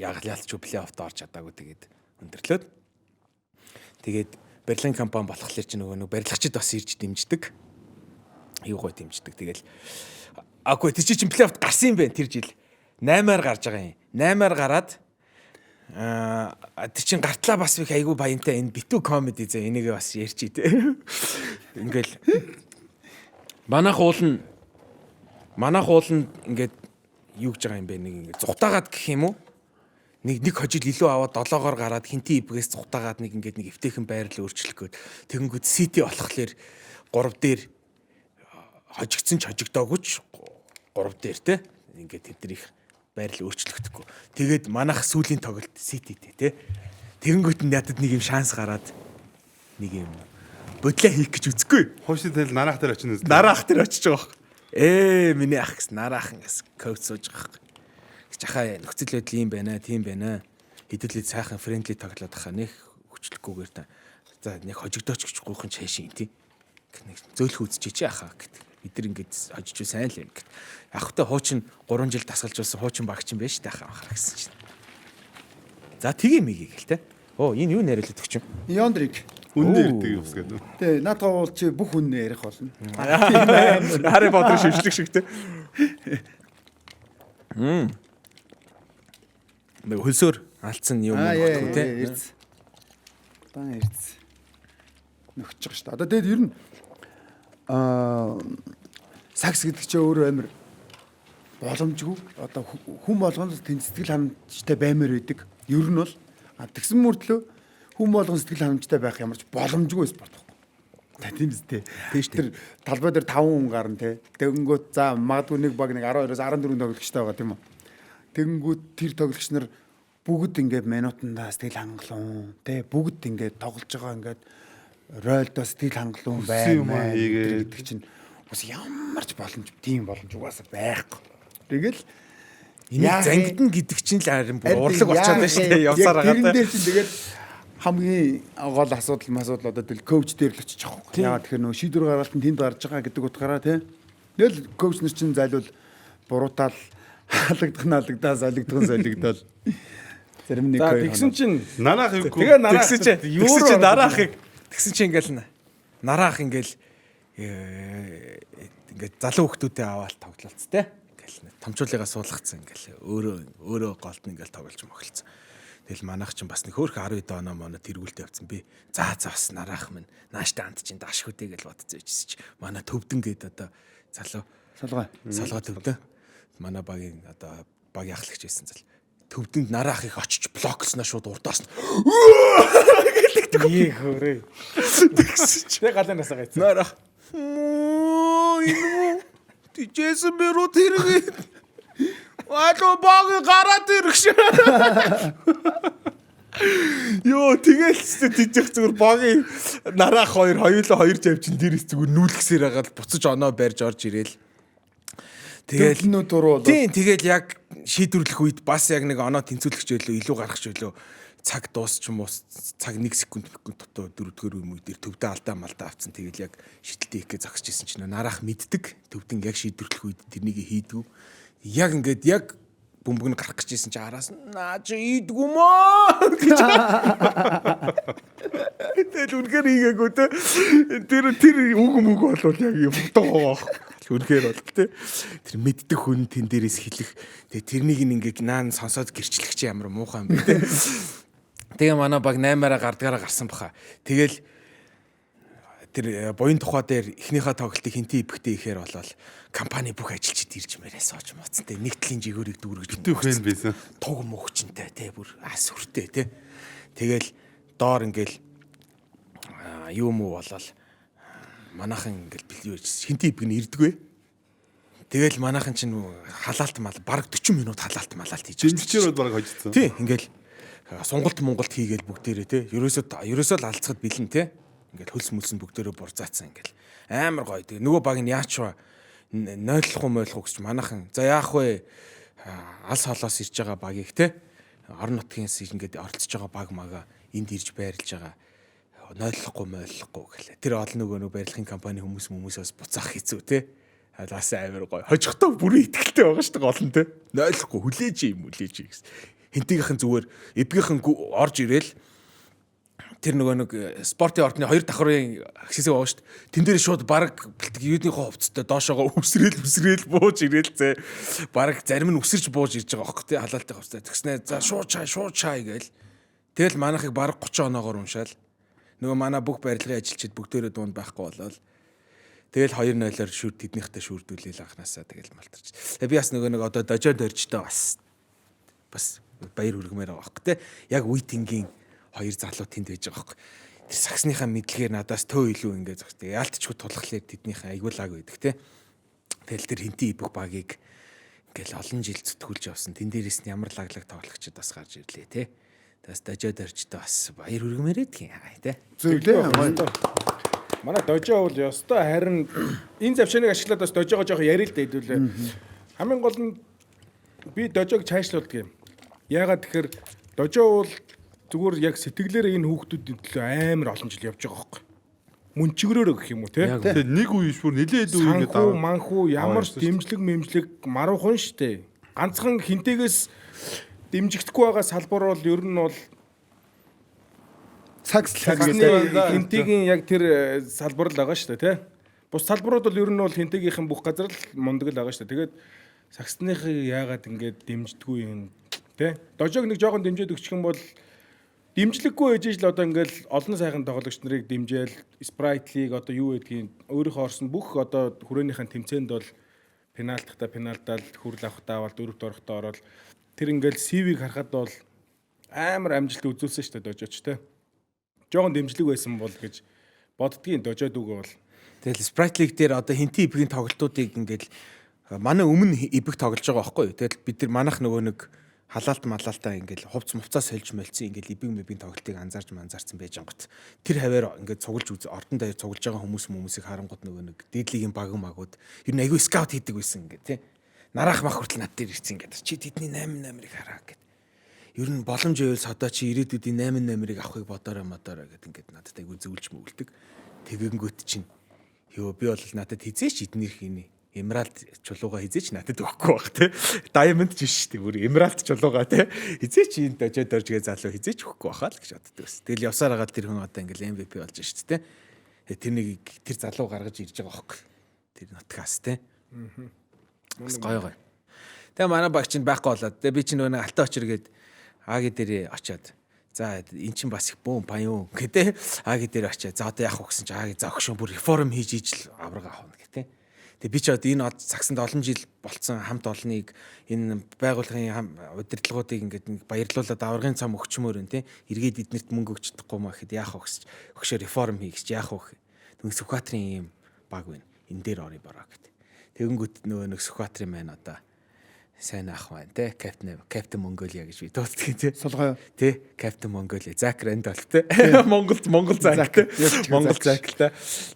S3: яг л ялч плей-оффт орж чадаагүй тэгээд өндөрлөөд. Тэгээд Берлин компани болохоор чи нөгөө нэг барилгачид бас ирж дэмждэг. Юу гой дэмждэг. Тэгэл аагүй тэр чинь плей-оффт гарсан юм байна тэр жил. 8-аар гарч байгаа юм. 8-аар гараад тэр чинь гартлаа бас их айгүй баянтай энэ битүү комеди зэ энийг бас ярьчих те. Ингээл манайх уул нь ингээд юу гэж байгаа юм бэ нэг ингээд зугтаагаад гэх юм уу? Нэг хожил илүү аваад 7-оор гараад хинтийн ибгээс зугтаагаад нэг ингээд нэг эвтэйхэн байрлал өөрчлөх гээд тэгэнгүүт Сити болохоор 3 дээр хожигдсон ч хожигдоогүй ч 3 дээр те ингээд тэд нар их байрлал өөрчлөгдөхгүй. Тэгээд манайх сүүлийн тоглолт Сититэй те. Тэгэнгүүт нь надад нэг юм шанс гараад нэг юм бодлоо хийх гэж үзэхгүй.
S4: Хуушны тэл нараах дээр очино.
S3: Нараах дээр очиж байгаа байхгүй. Миний ах гэсэн нараах ингээс коуч сууж байгаа байхгүй. Гэж ахаа нөхцөл байдал ийм байна, тийм байна. Хэдүүлээ сайхан френдли тоглоод ахаа нэг хүчлэхгүйгээр та. За нэг хожигдооч гэж гуйхан чайшин тий. Нэг зөөлх үзчихээ чи ахаа гэдэг. Бид нар ингээд хожиж сайн л юм гэт. Ахтай хуучин 3 жил дасгалжуулсан хуучин багч юм байна шүү дээ ахаа анхаарах гэсэн чинь. За тгий мигийг гэл те. Оо энэ юу нэрлэдэг өгч юм?
S2: Йондрик.
S4: Үндэ ирдэг юм гэдэг.
S2: Тэ наадгаа бол чи бүх үннээ ярих болно.
S3: Харри Поттер шившлэг шиг те. Нэг хөлсөөр алдсан юм өгдөг те.
S2: Эрц. Дан эрц. Нөхөж байгаа шүү дээ. Одоо тэгээд ер нь сакс гэдэг чинь өөрөө амар боломжгүй. Одоо хүн болгоно тэнд сэтгэл ханамжтай баймаар байдаг. Ер нь бол тэгсэн мөртлөө хүн болгон сэтгэл ханамжтай байх ямар ч боломжгүй спорт байхгүй. Та тийм үстэй. Тэр талбай дээр 5 хүн гарна те. Тэгэнгүүт за магадгүй нэг баг нэг 12-оос 14 тоглогчтой байгаа тийм үү. Тэгэнгүүт тэр тоглогч нар бүгд ингээд минутандаа сэтгэл хангалуун те. Бүгд ингээд тоглож байгаа ингээд ройлдоо сэтгэл хангалуун байна гэдэг чинь ус ямар ч боломж тийм боломж угаасаа байхгүй. Тэгэл
S3: энийг зангидна гэдэг чинь л харин бүр урлаг болчиход байна шүү дээ. Явсаар байгаа.
S2: Тэрэн дээр чинь тэгэл хамгийн гол асуудал одоо тэл коуч дээр л очиж байгаа юм. Яагаад тэгэхээр нөө шийдвэр гаргалт нь тэнд гарч байгаа гэдэг утгаараа тий. Тэгэл коуч нар чинь зайлвал буруутаал халагдах нь халагдаа, солигдох нь солигдоол. Зарим нэг
S5: хоёр. Тэгсэн чинь
S4: нараах юугүй.
S5: Тэгээ нараах
S3: тэгсэн чинь нараахыг тэгсэн чинь ингээл нараах ингээл ингээд залуу хүмүүстэй аваад тоглолц те. Ингээл томчуулыгаа суулгацсан ингээл өөрөө голд нь ингээл тоглож мохолцсон. Тэгэл манайх чинь бас нэг хөөх 12 оноо моноо тэргүүлтэй явцсан би. За бас нараах минь нааштай анд чинь дашгүй дээ гэж бодсон байжсэн чи. Манай төвдөн гээд одоо залуу солгой төвдөн. Манай багийн одоо багийн ахлагч байсан зал. Төвдөнд нараах их очиж блоклсноо шууд урдаас нь гэлэгдэг.
S5: Их хөрөө.
S3: Тэгсэн чи.
S5: Тэг галаанасаа гайцсан.
S3: Нараах. Энэ үү? Тижээсэн бэрүү тэрэг. Алуу баг гараад ирэх шиг. Йоо тэгэл ч тийчих зүгээр багийн нараах хоёр хоёулаа хоёр завчин дээрээс зүгээр нүүлгсээр хагаад буцаж оноо барьж орж ирээл.
S2: Тэгэл нүү дуруу бол.
S3: Тийм тэгэл яг шийдвэрлэх үед бас яг нэг оноо тэнцвүүлэх ч байлоо илүү гаргах ч байлоо цаг дуусч юм уу цаг 1 секунд дотоо дөрөвдүгээр үе мүй дээр төвдөө алдаа малдаа авцсан тэгэл яг шидэлтээ хийх гэж зогсож исэн чинь нараах мэддэг төвдөн яг шийдвэрлэх үед тэрнийг хийдгүү. Яг ингээд яг бөмбөг нь гарах гэж исэн чи араас наа чи ийдгүү мөө гэж. Тэгэл үнэхээр хийгээгүй те. Тэр үг мөг болвол яг юм утга байгаа. Үнэхээр бол те. Тэр мэддэг хүн тэн дээрээс хэлэх. Тэгээ тэрнийг ингээд наан сонсоод гэрчлэх чи ямар муухай юм бэ те. Тэгээ манай баг 8-аараа гардгаараа гарсан баха. Тэгэл тэр буян тухай дээр эхнийхээ тоглолтыг хинтээ ибхтэй ихээр болол компани бүх ажилчид ирж мэрээ сууж мууцсан те нэг талын жигүүрийг дүүргэж
S4: битүү хэн байсан
S3: туг мөгчнтэй те бүр сүртэй те тэгэл доор ингээл юу муу болол Манайхан ингээл бэлэн юу хинтээ ибг нь ирдэгвэ. Тэгэл манайхан чинь халаалт мал бараг 40 минут халаалт малаалт хийж байгаа.
S4: Дэмжлэгчээр бол бараг хожигдсон.
S3: Тий, ингээл сунгалт мунгалт хийгээл бүгдээрээ тий. Ерөөсөө л алцахад бэлэн тий. Ингээл хөлс мөлс нь бүгдээрээ бурзаацсан ингээл амар гоё. Тэгээ нөгөө баг нь яач вэ? Нойлох уу мойлох уу гэж манайхан. За яах вэ? Алс холоос ирж байгаа багийг тий. Орон нутгийн ингээд оролцож байгаа баг мага энд ирж байрлаж байгаа нойлохгүй мойлохгүй гэлээ. Тэр олон нөгөө нэг барилгын компани хүмүүс хүмүүсээс буцаах хэцүү те. Лас амар гоё. Хожихдоо бүрэн итгэлтэй байгаа шүү дээ гол нь те. Нойлохгүй хүлээж юм хүлээж гэсэн. Хинтигийнхэн зүгээр эбгийнхэн орж ирээл тэр нөгөө нэг спортын ордны хоёр давхрын хэсэг байгаа шүү дээ. Тэн дээр шууд баг бэлтгэх юуныхоо хувцастай доошоогоо үсрээл үсрээл бууж ирээл зэ. Бараг зарим нь үсэрч бууж ирж байгаа аахгүй тий халаалтын хувцастай. Тэгснэ за шууд чай шууд чай гээл. Тэгэл манайхыг бараг 30 оноогоор уншаал. Нөгөө манай бүх барилгын ажилчид бүгдээрээ дунд байхгүй болол. Тэгэл 2-0-оор шүр тэднийхтэй шүрдүүлээл анханасаа тэгэл малтарч. Тэгээ би бас нөгөө нэг одоо дожоо доржтой бас бас баяр хүргэмээр байгаа байхгүй те. Яг үе тэнгийн хоёр залуу тэнд байж байгаа байхгүй. Тэр саксныхаа мэдлэгээр надаас төө илүү ингээ зогсдог. Яалтчгүй тулхлаар тэднийхээ айгуу лаг байдаг те. Тэгэл тэр хинтээ ибэх багийг ингээл олон жил зүтгүүлж явсан. Тэн дээрээс нь ямар лаглаг тоглогчд бас гарч ирлээ те. Тэгээс дожоо доржтой бас баяр хүргэмээр байдгийн те.
S2: Зөв лээ. Гоё.
S5: Манай дожоо бол ёстой харин энэ завшааныг ашиглаад бас дожоогоо жоох ярил л да хэдүүлээ. Хамгийн гол нь би дожоог чаашлуулдаг юм. Яагаад тэгэхээр дожоо бол зүгээр яг сэтгэлээрээ энэ хүүхдүүдийн төлөө амар олон жил явж байгаа хөөхгүй. Мөнчгөрөөрөө гэх юм уу те.
S4: Тэгээ нэг үе биш бүр нэлээд үе ингээд
S5: Санхүү, манхүү ямар ч дэмжлэг мэмжлэг маруухан штэ. Ганцхан хинтэгээс дэмжигдэхгүй байгаа салбар бол ер нь бол
S2: Сакс
S5: саксны хинтигийн яг тэр салбар л байгаа шүү дээ тий. Бус салбарууд бол ер нь бол хинтигийнхэн бүх газар л мундаг л байгаа шүү дээ. Тэгээд саксныхыг яагаад ингэж дэмждэггүй юм тий. Дожоог нэг жоохон дэмжиж өгчих юм бол дэмжлэггүй ээж л одоо ингээл олон сайхан тоглогч нарыг дэмжээл Sprite League одоо юу гэдгийг өөрийнхөө орсон бүх одоо хүрээнийхэн тэмцээнд бол пенальтахта пенальтаал хүрэл авахтаа аваад дөрөвт орохдоо ороод тэр ингээл CV-г харахад бол амар амжилт үзүүлсэн шүү дээ дожооч тий. Жохон дэмжлэг байсан бол гэж боддгийн дожоод үгүй бол.
S3: Тэгэл Sprite League дээр одоо хинтээ ибгийн тоглолтуудыг ингээл манай өмнө ибэг тоглож байгаа байхгүй юу. Тэгэл бид нар манайх нөгөө нэг халаалт малаалтаа ингээл хувц мувцаа сольж мольцсон ингээл ибэг мэбийн тоглолтыг анзаарч манзаарсан байж ангот. Тэр хаваар ингээд цуглаж үз ордон даяар цуглаж байгаа хүмүүс хүмүүсийг харангууд нөгөө нэг дээдлигийн баган магууд ер нь айгүй скаут хийдэг байсан ингээд тий. Нараах мах хүртэл над дээр ирсэн ингээд чи тэдний 8 номерыг хараа гэд. Ер нь боломж байвал содоо чи ирээдүйдийн 8 номерыг авахыг бодоорой модоорой гэд ингээд надад айгүй зөвлөж мөвлөдөг. Тэгэнгүүт чинь ёо би бол надад хизээч эднэрх ини Эмералд чулууга хизээч надад өгөхгүй байх те. Diamond ч биш шүү дээ. Бүр эмералд чулууга те. Хизээч энэ дожоо доржгээ залуу хизээч өгөхгүй байхаа л гэж боддог ус. Тэгэл явсаар хагаад тэр хүн одоо ингээл MVP болж шүү дээ те. Тэр нэг тэр залуу гаргаж ирж байгаа байхгүй. Тэр нутгаас те. Бас гоё гоё. Тэгээ манай баг чинь байхгүй болоод тэгээ би чинь нөгөө алтан очир гээд Аги дээр очиад за эн чинь бас их бөөн паян гэдэг Аги дээр очиад за одоо яах вэ гэсэн чинь Аги за өгшөн бүр реформ хийж ижил авраг авах гэх тээ. Тэгээ би ч одоо энэ сагсанд олон жил болцсон хамт олныг энэ байгууллагын удирдлагуудыг ингээд нэг баярлуулад аврагын цам өгчмөр өн тээ. Эргээд эднэрт мөнгө өгч чадахгүй маа гэхэд яах вэ гэсэн чинь өгшөө реформ хий гэж яах вэ? Тэгвэл Сүхбаатарын ийм баг байна. Энэ дээр орё бороо гэт. Тэгэнгүүт нөгөө нэг Сүхбаатарын маань одоо сайн ах байна те. Капитан Монголиа гэж би дууддаг те.
S2: Сулгай.
S3: Тэ Капитан Монголиа Зак Рандольф те. Монгол Зак те. Монгол Зак л та.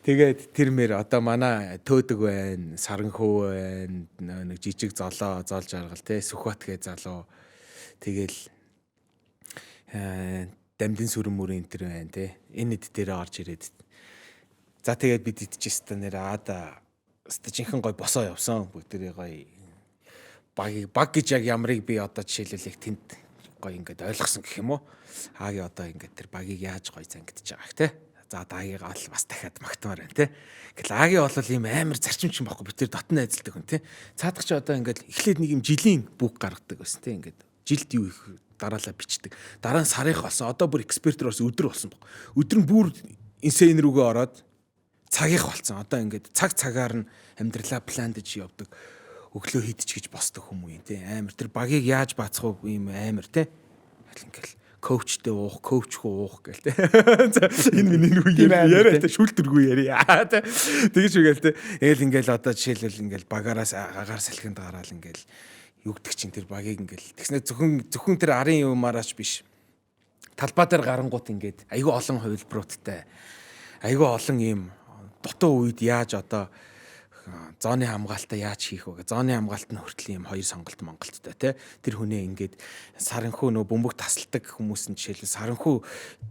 S3: Тэгээд тэр мэр одоо манай төөдөг байна, саранхүү байна, нэг жижиг золоо, зол жаргал те, Сүхбаат гэ залуу. Тэгэл дамдын сүрэн мөрийн энэ төр байна те. Энэ эд дээр орж ирээд. За тэгээд бид идчихсэн нэр аада өстө жинхэнэ гой босоо явсан. Бүгдээрээ гоё баг гэж яг ямрыг би одоо жишээлбэл яг тэнд гоё ингээд ойлгосон гэх юм уу. Ааги одоо ингээд тэр багийг яаж гоё зангидж байгааг те. За даагийг ал бас дахиад магтмаар байна те. Ингээл ааги бол ийм амар зарчимч юм байхгүй. Би тэр дотн найзалдаг хүн те. Цаадах чи одоо ингээд эхлээд нэг юм жилийн бүг гаргадаг байсан те. Ингээд жилд юу их дараалал бичдэг. Дараа нь сарынх болсон. Одоо бүр экспертэр болсон өдөр болсон баг. Өдөр нь бүр инсейн рүүгээ ороод цагийнх болсон. Одоо ингээд цаг цагаар нь амьдралаа пландж явдаг. Өглөө хийдэж гэж босдог хүмүүс юм те. Амар тэр багийг яаж баацах вэ юм амар те. Ингээл Коучтэй уух, коучгүй уух гэл те. За энэ миний нэг яриа те шүлдэргүй яриа. Те. Тэгэж үгээл те. Тэгэл ингээл одоо жишээлбэл ингээл багаараас агаар салхинд гараал ингээл юу гэдэг чинь тэр багийг ингээл тэгснэ зөвхөн тэр арын юмараач биш. Талбай дээр гарангуут ингээд айгүй олон хувилбаруудтай айгүй олон ийм дутуу үед яаж одоо зооны хамгаалтаа яаж хийх вэ? Зооны хамгаалт нь хүртэл ийм хоёр сонголт Монголдтой тий. Тэр хүнээ ингээд саранхүү нөө бөмбөг тасалдаг хүмүүс нь жишээлбэл саранхүү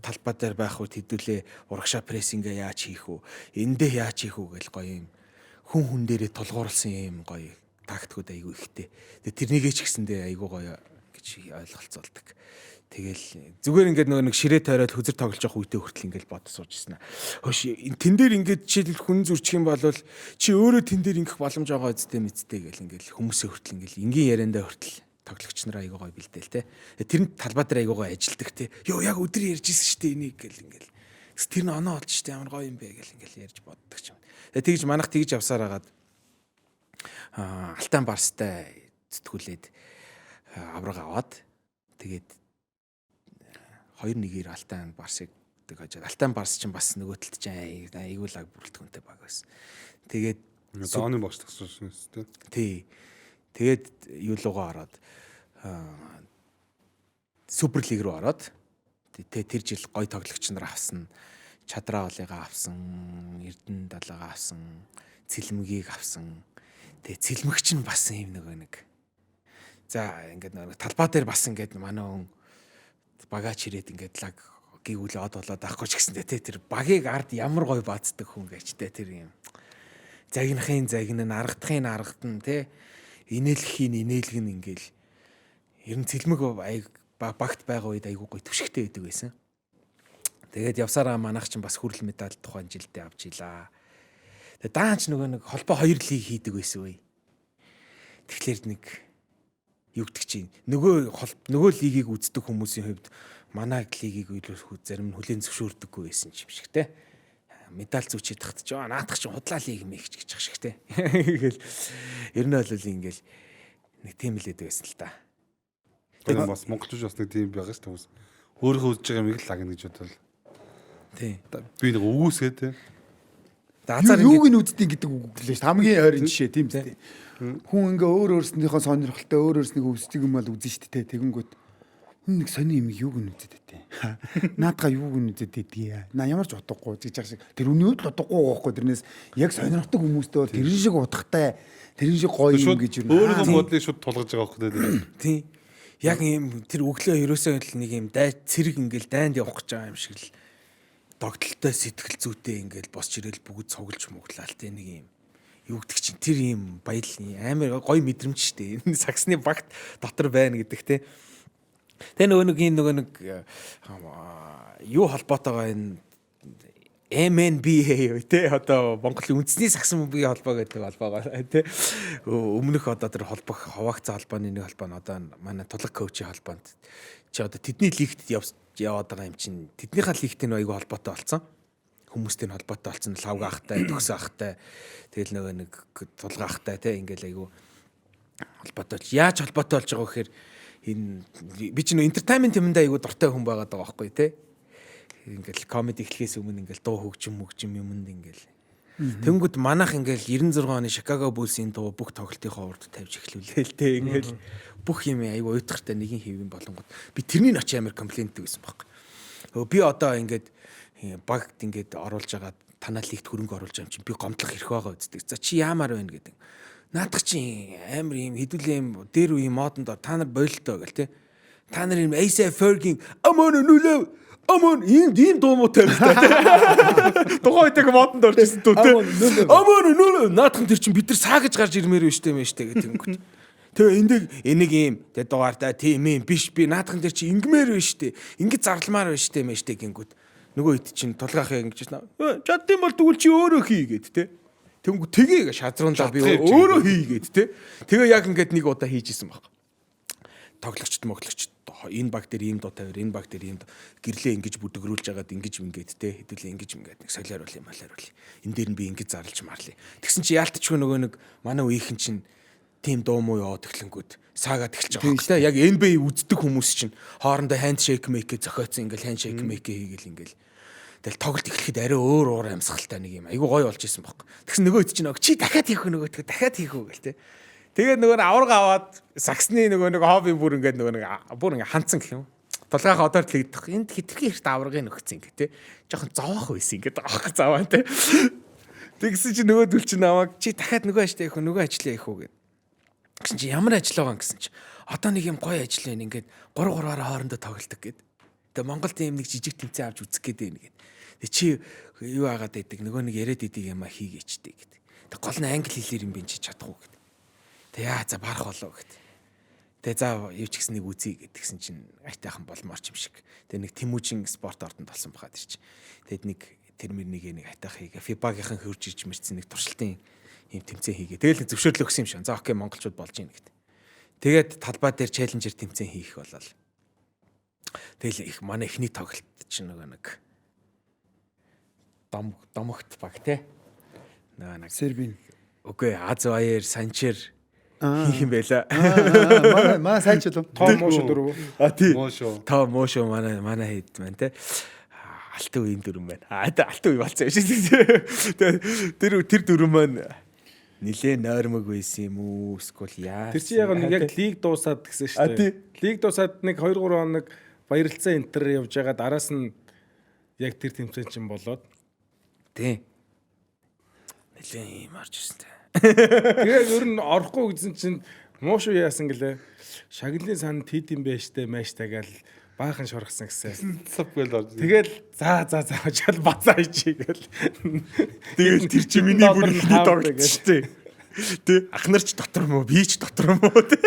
S3: талбай дээр байх үед хэдүүлээ урагшаа прессингээ яаж хийх вэ? Эндээ яаж хийх вэ гэл гоё юм хүн хүн дээрээ тулгуурласан юм гоё тактикууд айгүй ихтэй. Тэгээ тэрнийгээ ч гэсэндээ айгүй гоё гэж ойлголцолдог. Тэгэл зүгээр ингээд нөгөө нэг ширээ тойроод хөзөр тоглож явах үедээ хүртэл ингээд бод сууж ирсэн. Хөөш тэн дээр ингээд жишээлбэл хүн зурчих юм бол чи өөрөө тэн дээр ингэх боломж байгаа үсттэй мэдтэй гэл ингээд хүмүүсээ хүртэл ингээд энгийн яриандаа хүртэл тоглогч нар айгүй гоё бэлдээл те. Тэр нь талбай дээр айгүй гоё ажилдаг те. Йоо яг өдөр ярьж ирсэн шүү дээ энийг гэл ингээд. Тэр нь оноо олж штэ ямар гоё юм бэ гэл ингээд ярьж боддог ч юм. Тэгээ тэгж манах тэгж явсаар хагаад Алтан Барстай зүтгүүлээд авраг аваад тэгээд 2-1-ээр Алтан Барсыг хожоод Алтан Барс чинь бас нөгөө талд чинь айгүй лаг бүрэлдэхүүнтэй баг байсан. Тэгээд
S4: зооны багш тагссан шүү дээ.
S3: Тий. Тэгээд юу лугаа ороод Супер лиг рүү ороод тэ тэр жил гой тоглогч нар авсан. Чадраа олыгаа авсан, Эрдэнэ далаагаа авсан, Цэлмэгийг авсан. Тэгээ Цэлмэгч нь бас юм нөгөө нэг. За ингээд нөгөө талбай дээр бас ингээд манай хүн багаач ирээд ингээд лаг гийгүүл од болоод авахгүй ч гэсэндээ те тэр багийг ард ямар гоё баацдаг хүн гэж те тэр юм загнахын загнан аргадахын аргадан те инээлхийн инээлгэн ингээл ер нь цэлмэг аяг багт байгаа үед айгуу гоё түшигтэй байдаг байсан. Тэгээд явсараа манайх чинь бас хүрэл медаль тухайн жилдээ авч илаа. Тэгээд даанч нөгөө нэг холбоо хоёр лиг хийдэг байсан үе. Тэгэхээр нэг юу гэдэг чинь нөгөө лигийг үздэг хүмүүсийн хувьд манай лигийг илүү зарим нь хүлээн зөвшөөрдөггүй байсан юм шиг те. Медаль зүүчээд тахт ч наадах чинь худлаа лиг мэгч гэж шиг те. Ингээл ер нь бол ингээл нэг тийм л байдаг байсан л та.
S4: Тэр бас монголчууд бас нэг тийм байгаа шүү дээ. Өөрийнхөө үзэж байгаа юмыг л лагна гэж бодвол.
S3: Тий.
S4: Би нэг өгөөсгээ те.
S3: Азар
S2: юуг нь үздэг гэдэг үг лээ шүү. Хамгийн ойрын жишээ тийм үстэй. Хүн ингээ өөр өөрснийхөө сонирхолтой өөр өөрснийхөө үздэг юм бол үзэн шүү дээ. Тэгэнгүүт нэг сони юм юуг нь үздэг те. Наадгаа юуг нь үздэг гэдгийг. Наа ямар ч утгагүй гэж яах шиг. Тэр үний үл утгагүй байхгүй тэрнээс яг сонирхдаг хүмүүстэй бол тэрэн шиг утгатай, тэрэн шиг гоё юм гэж
S4: юу. Өөрийнхөө бодлыг шууд тулгаж байгаа байхгүй те.
S3: Тий. Яг ийм тэр өглөө ерөөсөө л нэг юм дай цэрэг ингээл дайнд явах гэж байгаа юм шиг л догтлолтой сэтгэл зүйтэй ингээл босч ирэл бүгд цуглж мөглаал те нэг юм юу гэдэг чинь тэр юм баялны амар гоё мэдрэмж штэ. Энэ саксны багт дотор байна гэдэг те. Тэгээ нөгөө нэг энэ нөгөө нэг юу холбоотойгоо энэ MNBA те одоо Монголын үндэсний сагсан бөмбөгийн холбоо гэдэг холбоогоо те өмнөх одоо тэр холбох хуваагцсан холбооны нэг холбоо нь одоо манай тулаг коучийн холбоонд чи одоо тэдний лигт яваад байгаа юм чинь тэднийхээ лигтэй нөө айгүй холбоотой болсон. Хүмүүстэй нь холбоотой болсон. Лавга ахтай, төгс ахтай, тэгэл нөгөө нэг тулга ахтай те ингээл айгүй холбоотой. Яаж холбоотой болж байгаа вэ гэхээр энэ би чинь entertainment юмдаа айгүй дуртай хүн байгаад байгаа байхгүй те. Ингээл комеди эхлэхээс өмнө ингээл дуу хөгжим мөгжим юмд ингээл. Тэнгүүд манайх ингээл 96 оны Chicago Bulls-ийн дуу бүх тоглолтынхоо урд тавьж эхлүүлээл те ингээл бүх юм айгүй уйтгартай нэгin хэвэн болонгод би тэрний очи амар комплейнтдэг байсан байхгүй. Би одоо ингээд багт ингээд оруулж байгаа танаа лигт хөрөнгө оруулж байгаа юм чинь би гомдлох хэрэг байгаа үстэг. За чи яамаар байна гэдэг. Наадах чи амар юм хэдүүлээ юм дээр үеийн модонд та нар болилтоо гэл те. Та нар юм A$AP Ferg-ийн Amon нүлээ Амон ийм дуу муутай юм та те. Тухайн үед яг модонд орж ирсэн дүү те. Амон нүлээ наадхан тэр чинь бид нар саа гэж гарч ирмээр байна штэ мэн штэ гэх тэнгүүт. Тэгээ энийг энийг ийм тэ дугаартай тийм юм биш би наадхан тэр чи ингэмээр байна штэ. Ингэж зарламаар байна штэ мэн штэ гингүүт. Нөгөө хэд чинь тулгаах ингэж байна. Чаддсан бол тэгвэл чи өөрөө хий гэд те. Тэнгүү тгээ шазруунлаа би өөрөө хий гэд те. Тэгээ яг ингээд нэг удаа хийж исэн баг. Тоглогчд моглогчд энэ баг дээр ийм дуу тавир, энэ баг дээр ийм гэрлээ ингэж бүдгэрүүлж агаад ингэж ингээд те хэдүүлээ ингэж ингээд нэг солиор бол юм малаар бол. Энэ дээр нь би ингэж зарлж марлаа. Тэгсэн чи яалтчгүй нөгөө нэг манай үеийнхэн чинь Тим дуу муу яваад эхлэнгүүд саагаад эхэлж байгаа хэрэг те. Яг NBA үздэг хүмүүс чинь хоорондоо handshake make зохиоцсон ингээл handshake make хийгээл ингээл. Тэгэл тоглолт эхлэхэд арай өөр уур амьсгалтай нэг юм айгу гоё болж исэн баг. Тэгсэн нөгөө хэд чинь чи дахиад хийх үү, нөгөө тэг дахиад хийх үү гэл те. Тэгээд нөгөө нь аварга аваад саксны нөгөө нэг хобби бүр ингээд нөгөө нэг бүр ингээд хандсан гэх юм. Тулгаах одоор лэгдэх. Энд хитрхи эрт аваргыг нөхцөн ингээ те. Жохон зовоох байсан ингээд аах заваа те. Тэгсэн чи нөгөөдөл чинь намайг чи дахиад нөгөө ажлаа хийх үү, нөгөө ажлаа хийх үү гэд. Тэгсэн чи ямар ажил байгаа юм гэсэн чи одоо нэг юм гоё ажил байна, ингээд 3 3-аараа хоорондоо тоглолдог гэд. Тэгээ Монголд ийм нэг жижиг тэмцээн авч үзэх гээд байна гэд. Тэг чи юу агаад байдаг, нөгөө нэг яриад идэг юм а хийгээчтэй гэд. Тэг гол нь англи хэлээр юм би чи чадахгүй гэд. Тэг яа за барах болов гэд. Тэг за юу ч гэсэн нэг үзье гэдгсэн чинь айтайхан болмоор ч юм шиг. Тэг нэг Тэмүүжин спорт ордонд болсон бахад тэр чинь. Тэгэд нэг тэр мөр нэг нэг айтайх хийгээ. FIBA-гийнхан хөрж иж мэрцэн нэг туршилтын юм тэмцээн хийгээ. Тэгэл нэг зөвшөөрлөө өгсөн юм шиг. За okay, монголчууд болж ийн гэд. Тэгээд талбай дээр challenger тэмцээн хийх болол. Тэгэл их манай эхний тоглолт чинь нөгөө нэг дом домогт баг те. Нөгөө нэг
S2: Сербийн.
S3: Үгүй, Азваер Санчер хийх юм байла.
S2: Манай манай сайн ч болов.
S5: Том мууш дөрөв.
S3: А тий.
S4: Муушуу.
S3: Тоо муушуу манай хэд маань те. Алтан үеийн дөрөв байна. А тэ алтан үе болсон юм шиг. Тэр тэр дөрөв маань нилээ нойрмог байсан юм уу? Эсвэл яа?
S5: Тэр чинь яг нэг яг лиг дуусаад гэсэн шүү дээ. Лиг дуусаад нэг 2 3 хоног баярлцсан энтер явж байгаа, араас нь яг тэр тэмцээн чинь болоод
S3: тий. Нилээ юм орж ирсэн те.
S5: Тэгээд ер нь орохгүй гэсэн чинь муушуу яасан гэлээ. Шагналын сан тэд юм бэ штэ маш тагаал баахан шоргосон гэсэн.
S4: Цап гээл орж.
S5: Тэгэл за за за жал бацаа хийчих гээл.
S3: Тэгэл тэр чи миний бүр ихний тоглолт шүү дээ. Тэ ах нар ч дотор мó, би ч дотор мó тэ.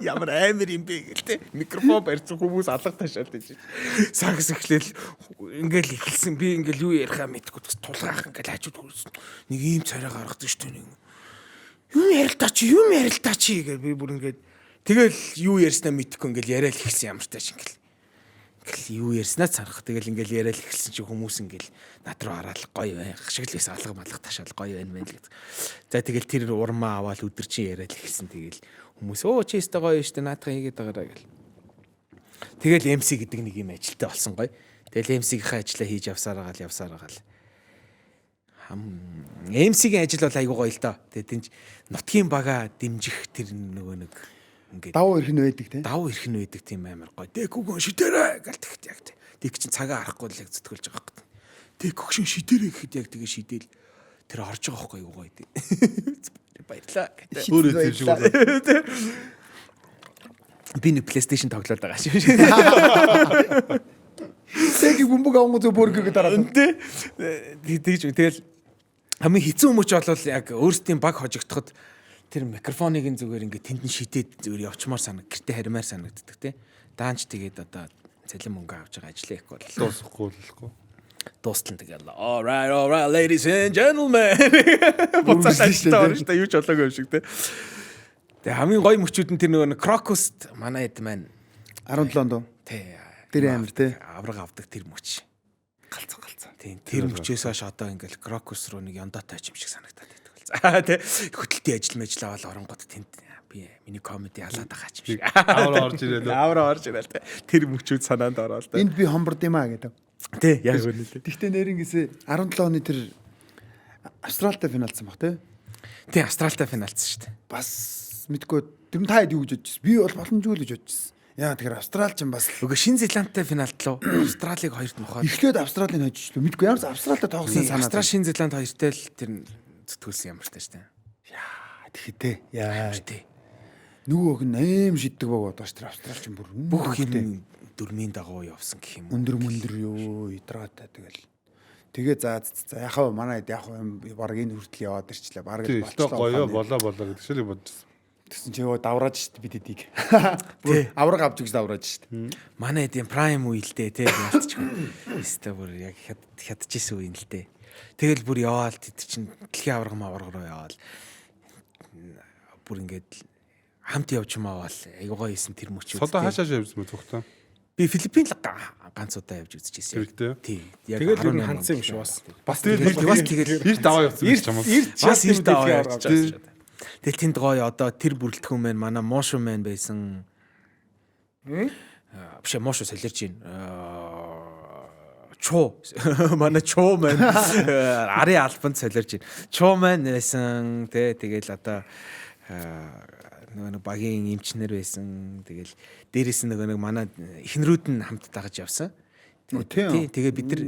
S3: Ямар амар юм бэ гэл тэ. Микрофон барьсан хүмүүс алга ташаал гэж. Сагс эхлээл ингээл эхэлсэн, би ингээл юу ярихаа мэдэхгүй тулгаах ингээл хажууд хөрсөн. Нэг ийм царай гаргадаг шүү дээ нэг. Юм ярил та чи, юм ярил та чи гэл би бүр ингээд тэгэл юу ярьснаа мэдэхгүй ингээл яриад эхэлсэн ямар тааш ингээл. Ингээл юу ярьснаа царах. Тэгэл ингээл яриад эхэлсэн чи хүмүүс ингээл над руу хараад гоё байх шиг л байсан, алга малга ташаал гоё байна мэн л гэдэг. За тэгэл тэр урмаа аваад өдөр чинь яриад эхэлсэн. Тэгэл хүмүүс өө чи өстой гоё штэ наадхан хийгээд байгаараа гэл. Тэгэл MC гэдэг нэг юм ажилтай болсон гоё. Тэгэл MC-ийнхээ ажлаа хийж явсаар агаал. Хам MC-ийн ажил бол айгуу гоё л доо. Тэгээд тэнч нутгийн бага дэмжих тэр нөгөө нэг ингээд
S2: Давуу эрх нь байдаг те.
S3: Давуу эрх нь байдаг тийм амар гоё. Дэкүгэн шидэрэ гэл тэгт яг тэг. Дек чин цагаа харахгүй л яг зүтгүүлж байгаа байхгүй. Дэкүгшин шидэрэ гэхэд яг тэгээ шидэл тэр орж байгаа байхгүй юу гоё тий. Баярлаа гэдэг.
S4: Өөр юм шиг болоо.
S3: Би нэг PlayStation тоглоод байгаа шиг.
S2: Тэг бөмбөг авангуу зөв бургер дараад.
S3: Тэ. Тэгж тэгэл хамгийн хэцүү хүмүүс бол яг өөрсдийн баг хожигдоход тэр микрофоныг нь зүгээр ингээд тэнд нь шидээд зүгээр явчмаар санаг, гэрте харимаар санагддаг тий. Даанч тэгээд одоо цалин мөнгө авч байгаа ажлаа ихгүй бол
S4: Дуусахгүй болохгүй.
S3: Дуустал тэгэл all right, all right, ladies and gentlemen. Буцаад ажилдаа орно шүү дээ. Юу ч болоогүй юм шиг тий. Тэгээ хамгийн гоё мөчүүд нь тэр нөгөө нэг Крокуст манай хэд маань
S2: 17 онд.
S3: Тий.
S2: Тэр амир тий.
S3: Авраг авдаг тэр мөч.
S2: Галцсан галцсан.
S3: Тийм, тэр мөчөөс хойш одоо ингээл Крокус руу нэг яндаатай юм шиг санагдаад байдаг бол. За тий. Хөтөлтийн ажил мэжл аваад оронгод тэнд би миний комеди алаад байгаа юм шиг.
S4: Авраа орж ирээ лөө.
S3: Авраа орж ирээ л тий. Тэр мөчүүд санаанд ороод тий.
S2: Энд би хомборд юм аа гэдэг.
S3: Тий, яг үнэ л.
S2: Тэгтээ нэрнгээсээ 17 оны тэр Австралитай финалдсан баг тий.
S3: Тий, Австралитай финалдсан шүү дээ.
S2: Бас мэдгүй тэр нь та хэд юу гэж бодчихсон. Би бол боломжгүй л гэж бодчихсон. Яа тэгэхээр Австрал ч бас
S3: Үгүй, Шинэ Зеландтай финалдлоо. Австралиг хоёрт мохоод.
S2: Эхлээд Австралийн хожиж лөө. Мэдгүй ямар ч Австралитай тоглосон санаа.
S3: Австрал Шинэ Зеланд хоёртой л тэр зүтгүүлсэн ямар ч тааш тий.
S2: Яа тэгэхэ яа.
S3: Тий.
S2: Нөгөө өх нь аим шиддэг баг бодож тэр Австрал ч бүр
S3: Бүх юм дөрмийн дагуу явсан гэх юм уу.
S2: Өндөр мөндөр юу идраатай тэгэл. Тэгээ за за яхаа манай хэд яах вэ, баг энэ хүртэл яваад ирчлээ. Бараг
S4: Тий,
S2: л
S4: өстой
S2: болчлоо.
S4: гоё болоо болоо гэдэг шиг л бодчихсон.
S2: Тэгсэн чи ёо даврааж штт бид эдийг. Авраг авч өгч даврааж штт.
S3: Манай эдийн прайм үе л дээ тий ялцчихгүй. Өстой бүр яг хядчихсэн үе юм л дээ. Тэгэл бүр яваал тэд чинь дэлхийн авраг мавраг руу яваал. Бүр ингээд хамт явж маавал айгуу гоё исэн тэр мөчүүд.
S4: Содоо хаашаа явсан бэ зүгтээ?
S3: Би Филиппин л ганц удаа явж үзчихсэн.
S4: Тэрэгтэй.
S3: Тий. Яг
S5: Тэгэл ер нь
S3: 18
S5: хандсан юм шиг бас.
S4: Бас тэгэл
S3: Бас тэгэл
S4: эрт аваа явсан юм чам.
S5: Эрт
S3: бас эрт аваа явж. Тэгэл тэнд гоё одоо тэр бүрэлдэхүүн маань манай Мошо маань байсан. Биш Мошо солиорч байна. Чуу манай Чуу маань арын албанд солиорч байна. Чуу маань байсан тий тэгэл одоо нөгөө нэг багийн эмчнэр байсан. Тэгэл дээрэс нь нөгөө нэг манай эхнэрүүд нь хамт дагаж явсан.
S2: Тийм.
S3: Тий тэгээ бид нар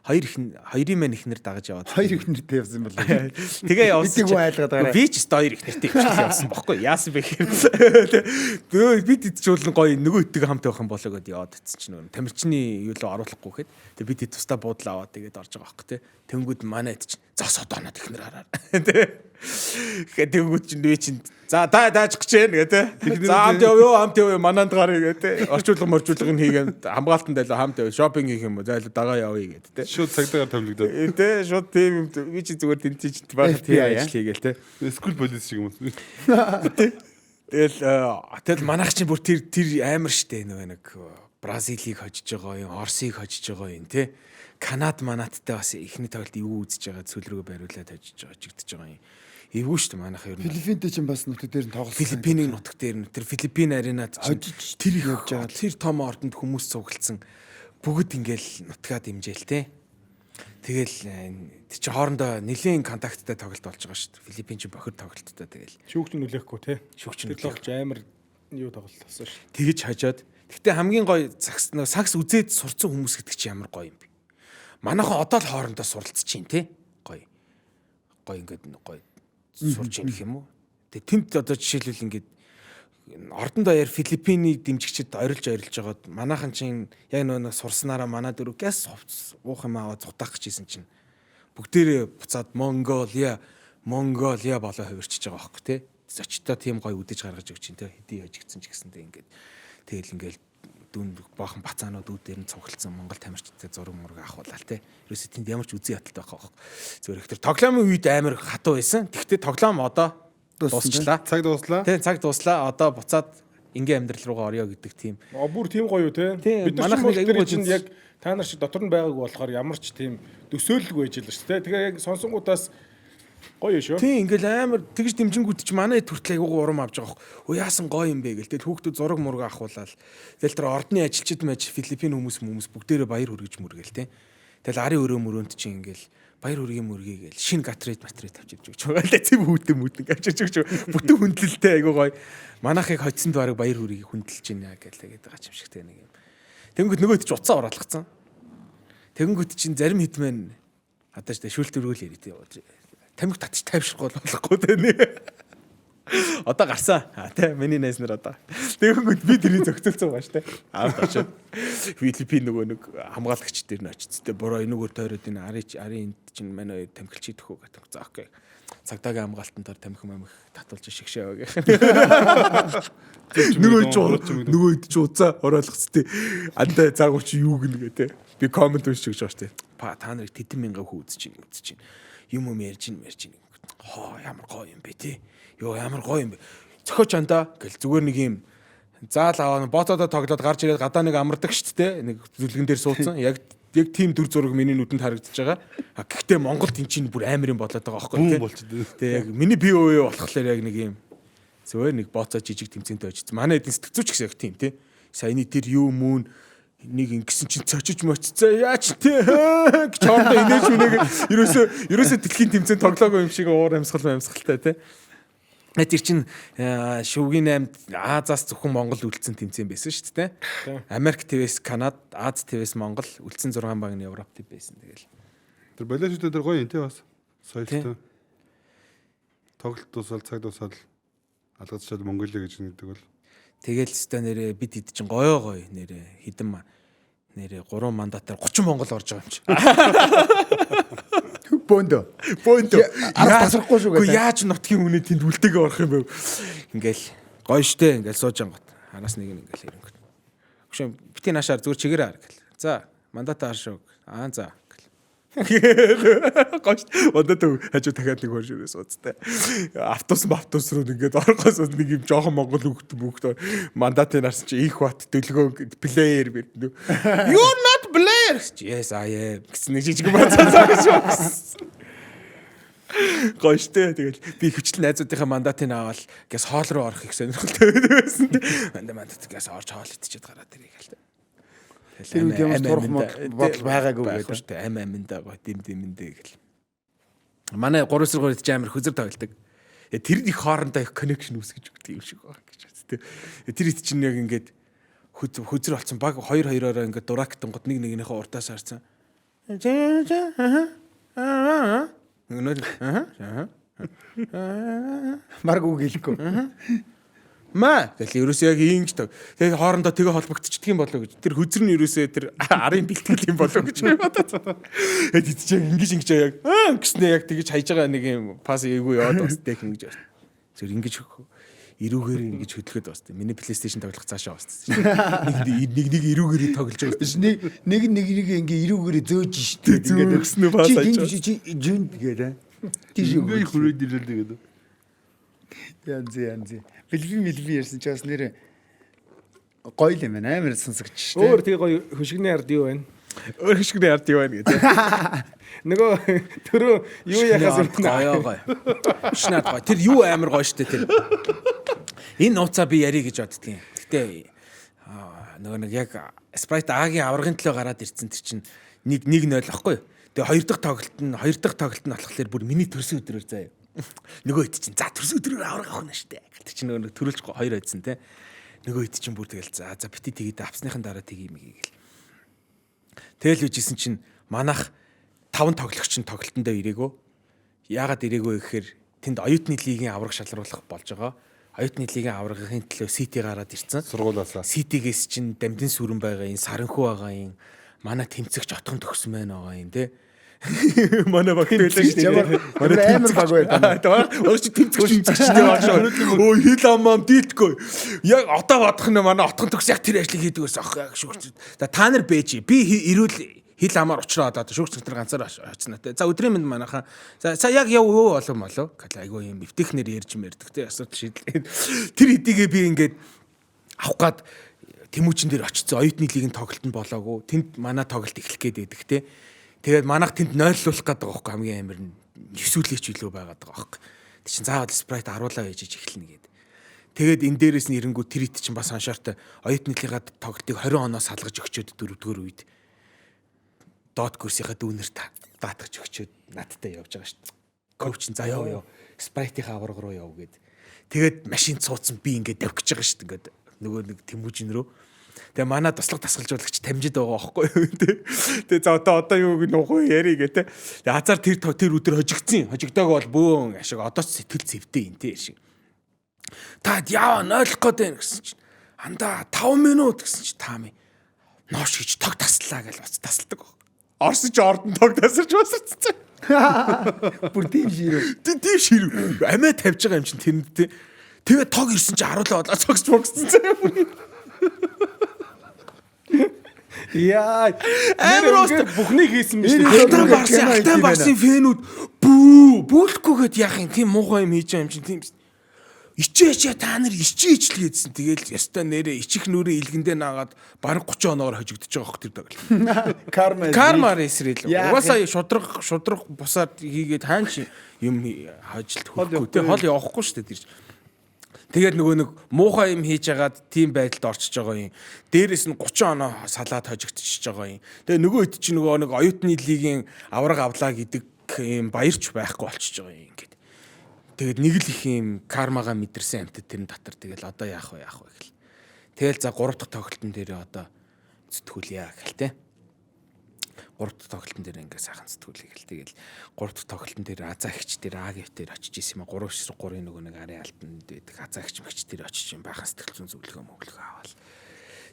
S3: хоёр их хоёрын маань эхнэр дагаж яваад.
S2: Хоёр эхнэртэй явсан юм болоо.
S3: Тэгээ явсан.
S2: Бидийг айлгаад гараа.
S3: Би ч өстой хоёр эхнэртэй хөвчлээ явсан бохгүй. Яасан бэ гэхээр тэгээ бид идчихвэл гоё нөгөө идэг хамт явах юм болоо гэд яваад ицсэн чинь нөгөө тамирчны юу л оруулахгүй гэхэд тэгээ бид хэд тусдаа буудлаа аваад тэгээд орж байгаа байхгүй тий. Тэнгүүд манай ид чинь за содонод эхнэр хараа. Тий. Тэгэхээр тэнгүүд чинь би чинь за дааж гэж байна гэ тий. За хамт явъё хамт явъё мананд гарыг гэ тий. Орчуулга морчуулга нь хийгэн хамгаалтан дайлаа хамт явъё шопинг хийх юм уу зайлуу дагаа явъя гэд тий.
S4: Шууд цагдаагаар томилогдоод.
S3: Тэ шууд тийм юм би чи зүгээр тэнцээ чи баг тийм ажил хийгээл тэ.
S4: School police шиг юм уу?
S3: Тэгэл тэгэл манайх чинь бүр тэр тэр амар штэ нөгөө нэг Бразилийг хожиж байгаа юм, Оросыг хожиж байгаа юм тэ. Канад манаттай бас эхний тоглолт эвгүй үзэж байгаа сүүл рүүгээ бариулаад хожиж байгаа, жигдэж байгаа юм. Эвгүй штэ манайх ер нь.
S2: Филиппинтэй чинь бас нутаг дээр нь тоглосон.
S3: Филиппиний нутаг дээр нь тэр Филиппин аренад чинь
S2: Хожиж
S3: тэр их
S2: явж байгаа л.
S3: тэр том ордонд хүмүүс цуглдсан. Бүгд ингээл нутгаад дэмжээл те. Тэгэл тэр чинь хоорондоо нэлийн контакттай тоглолт болж байгаа шүү дээ. Филиппин чинь бохир тоглолттой тэгэл
S5: Шүүгч нь хүлээхгүй те.
S3: Шүүгч нь
S5: Тэр тоглолч амар юу тоглолт болсон шүү.
S3: тэгэж хожоод. Гэхдээ хамгийн гоё сакс нөө сакс үзээд сурцсан хүмүүс гэдэг чинь ямар гоё юм бэ. Манайхан одоо л хоорондоо суралцж чинь те. Гоё. Гоё ингээд гоё сурч ийн гэх юм уу. Тэгээ тэнд одоо жишээлбэл ингээд ордон даяар Филиппиний дэмжигчид орилж орилж байгаад манайхан чинь яг нөө нэг сурснараа манай дөрөв гяс хувцс уух юм аваа зутаах гэжсэн чинь бүгдээрээ буцаад Монголиа Монголиа болоо хувирчиж байгаа байхгүй тий. Зочдтой тийм гоё үдэж гаргаж өгч чинь тий. Хэдий хожигдсан ч гэсэнтэй ингээд тэгэл ингээд дүн баахан бацаанууд үүдээр нь цуглдсан Монгол тамирчидтай зураг мураг авахулаа тий. Ерөөсө тэнд ямар ч үзэн ядалт байхгүй байхгүй. Зүгээр их тэр тоглоомын үед амар хатуу байсан. Тэгвэл тоглоом одоо дуусчлаа.
S4: Цаг дууслаа.
S3: Тий, цаг дууслаа. Одоо буцаад ингийн амьдрал руугаа орё гэдэг тийм.
S5: А бүр тийм гоё юу те.
S3: Тийм,
S5: Бид нар
S3: манайх
S5: ч бол
S3: нэг аягүй
S5: тэр чинь
S3: гоё
S5: яг та нар шиг дотор нь байгаагүй болохоор ямар ч тийм төсөөлөлгүй байж л шүү дээ. Тэгээ яг сонсонгуудаас гоё шүү.
S3: Тийм ингээл амар тэгж дэмжингүүд чи манай төртөл айгуугаа урам авч байгаа хөх. Өө яасан гоё юм бэ гэл. Тэгэл хүүхдүүд зураг мураг авахулаад. Тэгэл тэр ордны ажилчид мэж Филиппин хүмүүс хүмүүс бүгдээрээ баяр хүргэж мөргөл те. Тэгэл арын өрөө мөрөөнд чи ингээл баяр хүргэе мөргий гэл шин гатрейд матрейд авч ирж өгч байгаа л цэв хүүтэн мүтэн авч ирж өгч бүтэн хүндлэлтэй айгуу гоё. Манайхыг хоцсонд бараг баяр хүргэе хүндэлж байна гэл тэгээд байгаа юм шигтэй нэг юм. Тэнгүүд нөгөөд чи уцаа ураалгацсан. Тэнгүүд чинь зарим хитмэн одоо ч шүлт өргөл ярив тий. Тамхи татч тайвшрахгүй болохгүй те нэ. Одоо гарсан. А те миний найз нар одоо. Тэгэнгүүт би тэрийг зохицолцсон байгаа штэ. Аавд очоод Филиппин нөгөө нэг хамгаалагч дээр нь очиж тэ бороо энүүгээр тойроод энэ арын арын энд чинь манай хоёр тамхилч идэх үү гэдэг. За окей. Цагдаагийн хамгаалтан дор тамхи мамх татуулж шигшээ яваа гэх. Нөгөө чи нөгөө ид чи уцаа ороолгоцтой. Андаа заагуур чи юу гэнэ гэ те. Би коммент уншиж өгч байгаа штэ. Па та нарыг тэдэн мянган хүн үзэж чинь үзэж чинь. Юм юм ярьж чинь ярьж чинь. Хоо ямар гоё юм бэ те. Йоо ямар гоё юм бэ. Зохиоч андаа гэл зүгээр нэг юм заал аваа ботодо тоглоод гарч ирээд гадаа нэг амардаг штэ те. Нэг зүлгэн дээр суудсан. Яг яг тийм дүр зураг миний нүдэнд харагдаж байгаа. А гэхдээ Монголд эн чинь бүр амар юм болоод байгаа байхгүй
S4: Бүүн
S3: те.
S4: болчиход.
S3: Тэ яг миний POA болохоор яг нэг юм зүгээр нэг бооцоо жижиг тэмцээнтэй очиж. Манай эдийн сэтгцүүч гэсэн яг тийм тий. Саяны тэр юу мүүн нэг ингэсэн чинь цочиж моццоо яач тий гэж хоорондоо инээж үнээг ерөөсөө ерөөсөө дэлхийн тэмцээн тоглоогүй юм шиг уур амьсгал амьсгалтай тий. Тэр чинь шүвгийн 8-д Азаас зөвхөн Монгол үлдсэн тэмцээн байсан шүү дээ. Америк ТV-с Канад, Аз ТV-с Монгол, үлдсэн 6 баг нь Европ ТV байсан. Тэгэл.
S4: Тэр болооштой тэр гоё юм тий бас. Соёлтой. Тоглолт дуусаад цаг дуусаад алгадчаад Монголиа гэж нэгдэг бол.
S3: Тэгэл өстой нэрээ бид хэд чинь гоё гоё нэрээ хідэн нэрээ 3 мандатаар 30 Монгол орж байгаа юм чи.
S2: Бөөндөө.
S3: Бөөндөө.
S2: Араас тасрахгүй шүү
S3: Үгүй
S2: гэдэг.
S3: яаж нутгийн үнэ тэнд үлдээгээ орох юм бэ? Ингээл гоё штэ ингээл сууж ангот. Араас нэг нь ингээл ирэнгөт. Өгшөө бити наашаар зүгээр чигээрээ хар гэл. За мандатаа хар шүү. Аа за гэл. Гоё штэ. Мандат хажуу дахиад нэг хөрш ирээ сууцтай. Автобус автобус руу ингээд орохоос нэг юм жоохон монгол хүүхэд мөхт мандатын харсан чи их бат дөлгөө плеер бэрднэ. You're not player. Yes I am гэсэн нэг жижиг бацаа гэж. Гоё штэ. Тэгэл би хөвчлэн найзуудынхаа мандатыг аваад гэс хоол руу орох их сонирхолтой байдаг байсан те. Мандат гэс орж хоол идчихэд гараад ирэх гэл те.
S2: Тэр үед ямар ч турах бодол байгаагүй
S3: гэдэг штэ. Ам аминдаа гоё дим димэндээ гэл. Манай 3-3 идэж амар хөзөр тоглодог. Тэр их хоорондоо их коннекшн үүсгэж өгдөг юм шиг байна гэж байна те. Тэр ит чинь яг ингээд хөзөр болсон баг 2 2-ороо ингээд дурактангууд нэг нэгнийхээ уртаас харсан. Аа. Нөгөө аа.
S2: Марг үг хэлэхгүй.
S3: Маа тэгэл ерөөсөө яг ингэж тог. Тэгээ хоорондоо тэгээ холбогдчихдаг юм болоо гэж. Тэр хөзөр нь ерөөсөө тэр арын бэлтгэл юм болоо гэж би бодоод. Тэгээд чи яг ингэж ингэж яг аа гэснээ яг тэгэж хайж байгаа нэг юм пас эйгүү яваад бас тэг ингэж. Зөв ингэж эрүүгээр ингэж хөдлөхөд бас тийм. Миний PlayStation тоглох цаашаа бас. Нэг нэг нэг эрүүгээр тоглож байгаа.
S2: Нэг нэг нэг нэг ингээ эрүүгээр зөөж штэ.
S3: Ингээд өгснөө пас
S2: хайж. Чи жүн гэдэг.
S4: Тийш үгүй хүрээд ирлээ гэдэг.
S2: Янз янз. Бэлбин бэлбин ярьсан чи бас нэр гоё юм байна. Амар сонсогч штэ.
S5: Өөр тэгээ гоё хөшигний ард юу байна?
S3: Өөр хөшигний ард юу байна гэдэг.
S5: Нөгөө түрүү юу яхаас
S3: өмнө гоё гоё. Хөшигний ард гоё. Тэр юу амар гоё штэ тэр. Энэ нууцаа би ярий гэж боддгийн. Гэтэ нөгөө нэг яг Sprite А-гийн аваргын төлөө гараад ирсэн тэр чинь 1-1-0 ахгүй юу? Тэгээ хоёр дахь тоглолт нь болохоор бүр миний төрсөн өдрөөр заяа. Нөгөө хэд чинь за төрсөн өдрөөр аварга авах нь штэ. Тэр чинь нөгөө нэг төрөлж хоёр айдсан те. Нөгөө хэд чинь бүр тэгэл за бити тэгээд авсныхан дараа тгий юм гээл. Тэгэл үжисэн чинь манах 5 тоглогч нь тоглолтондоо ирээгүй. Яагаад ирээгүй гэхээр тэнд оюутны лигийн аварга шалруулах болж байгаа. Оюутны лигийн аваргын төлөө Сити гараад ирсэн.
S4: Сургуулаасаа.
S3: Ситигээс чинь дамдын сүрэн байгаа юм, саранхүү байгаа юм. Манай тэмцэгч отгон төгсөн байна байгаа юм те. Манай баг байлаа шүү дээ.
S2: Манай амар баг байлаа.
S3: Өөр чи тэмцэгч тэмцэгч дээр баг шүү. Өө хил амам дийлтгүй. Яг одоо бодох нь манай отгон төгс яг тэр ажлыг хийдэг байсан ах яг шүүгч. За та нар бэж. Би эрүүл хил амаар учраа одоо шүүгч нар ганцаар очно те. За өдрийн мэнд манайхан. За яг яв юу болов молов. Гэл айгуу юм эвтэхнэр ярьж мэрдэг те. Асуудал шийдэл. Тэр хэдийгээ би ингээд авах гад Тэмүүчин дээр очсон оюутны лигийн тоглолт нь болоогүй. Тэнд манай тоглолт эхлэх гээд байдаг те. Тэгээд манайх тэнд нойлуулах гээд байгаа байхгүй хамгийн амар нь нэвсүүлээч илүү байгаад байгаа байхгүй. Тэг чин заавал Sprite аруулаа байж эхэлнэ гээд. Тэгээд энэ дээрээс нь ирэнгүү тэр ит чинь бас аншаартай оюутны лигаа тоглолтыг 20 оноос салгаж өгчөөд дөрөвдүгээр үед доод курсынхаа дүүнер даатгаж өгчөөд надтай явж байгаа шүү дээ. Коуч нь за яв яв Sprite-ийн аварга руу яв гээд. Тэгээд машинд суудсан би ингээд давхиж байгаа шүү дээ. Ингээд нөгөө нэг Тэмүүжин рүү. Тэгээ манай туслах дасгалжуулагч тамжид байгаа байхгүй юу те. Тэгээ за одоо юу гэх нухуу яри гэ те. Тэгээ азар тэр өдөр хожигдсон. Хожигдоог бол бөөн ашиг одоо ч сэтгэл зэвдээ юм те шиг. Та яа нойлох гээд байна гэсэн чинь андаа 5 минут гэсэн чинь та ми ноош гэж тог таслаа гэж уц тасалдаг. Орсон чи ордон тог тасарч басарцсан.
S2: Бүр тийм ширв.
S3: Тийм ширв. Амиа тавьж байгаа юм чинь тэрэнд те. Тэгээ тог ирсэн чи харуулаа болоо цогц богцсон заяа бүр.
S5: Яа.
S3: Амар уус
S5: бүхнийг хийсэн биз дээ.
S3: Алтан барсын фэнүүд бүү бүүлэхгүйгээд яах юм тийм муухай юм хийж байгаа юм чинь тийм. Ичээч та нар ичээч л гэдсэн. Тэгэл ястай нэрээ ичих нүрээ илгэндээ наагаад бараг 30 оноогоор хожигдож байгаа хөх тэр тоглолт.
S2: Карма.
S3: Карма эсрэл. Угаасаа шудраг бусаад хийгээд хаан чи юм хожилт хөрөхгүй те хол явахгүй шүү дээ тэр чинь. Тэгээд нөгөө нэг муухай юм хийж агаад тийм байдалд орчиж байгаа юм. Дээрээс нь 30 оноо салаад хожигдчихж байгаа юм. Тэгээ нөгөө хэд чинь нөгөө нэг оюутны лигийн авраг авлаа гэдэг юм баярч байхгүй болчихж байгаа юм ингээд. Тэгээд нэг л их юм кармагаа мэдэрсэн амьтад тэрэн дотор тэгэл одоо яах вэ гэл. Тэгэл за 3 дахь тоглолтын дээр одоо зүтгүүлье гэл те. 3 дахь тоглолтын дээр ингээ сайхан зүтгүүлье гэл. Тэгэл 3 дахь тоглолтын дээр Азаагч дээр АГФ дээр очиж исэн юм а 3-3-ын нөгөө нэг арын алтанд байдаг Азаагч мэгч дээр очиж юм баахан сэтгэл зүйн зөвлөгөө мөглөгөө аваад.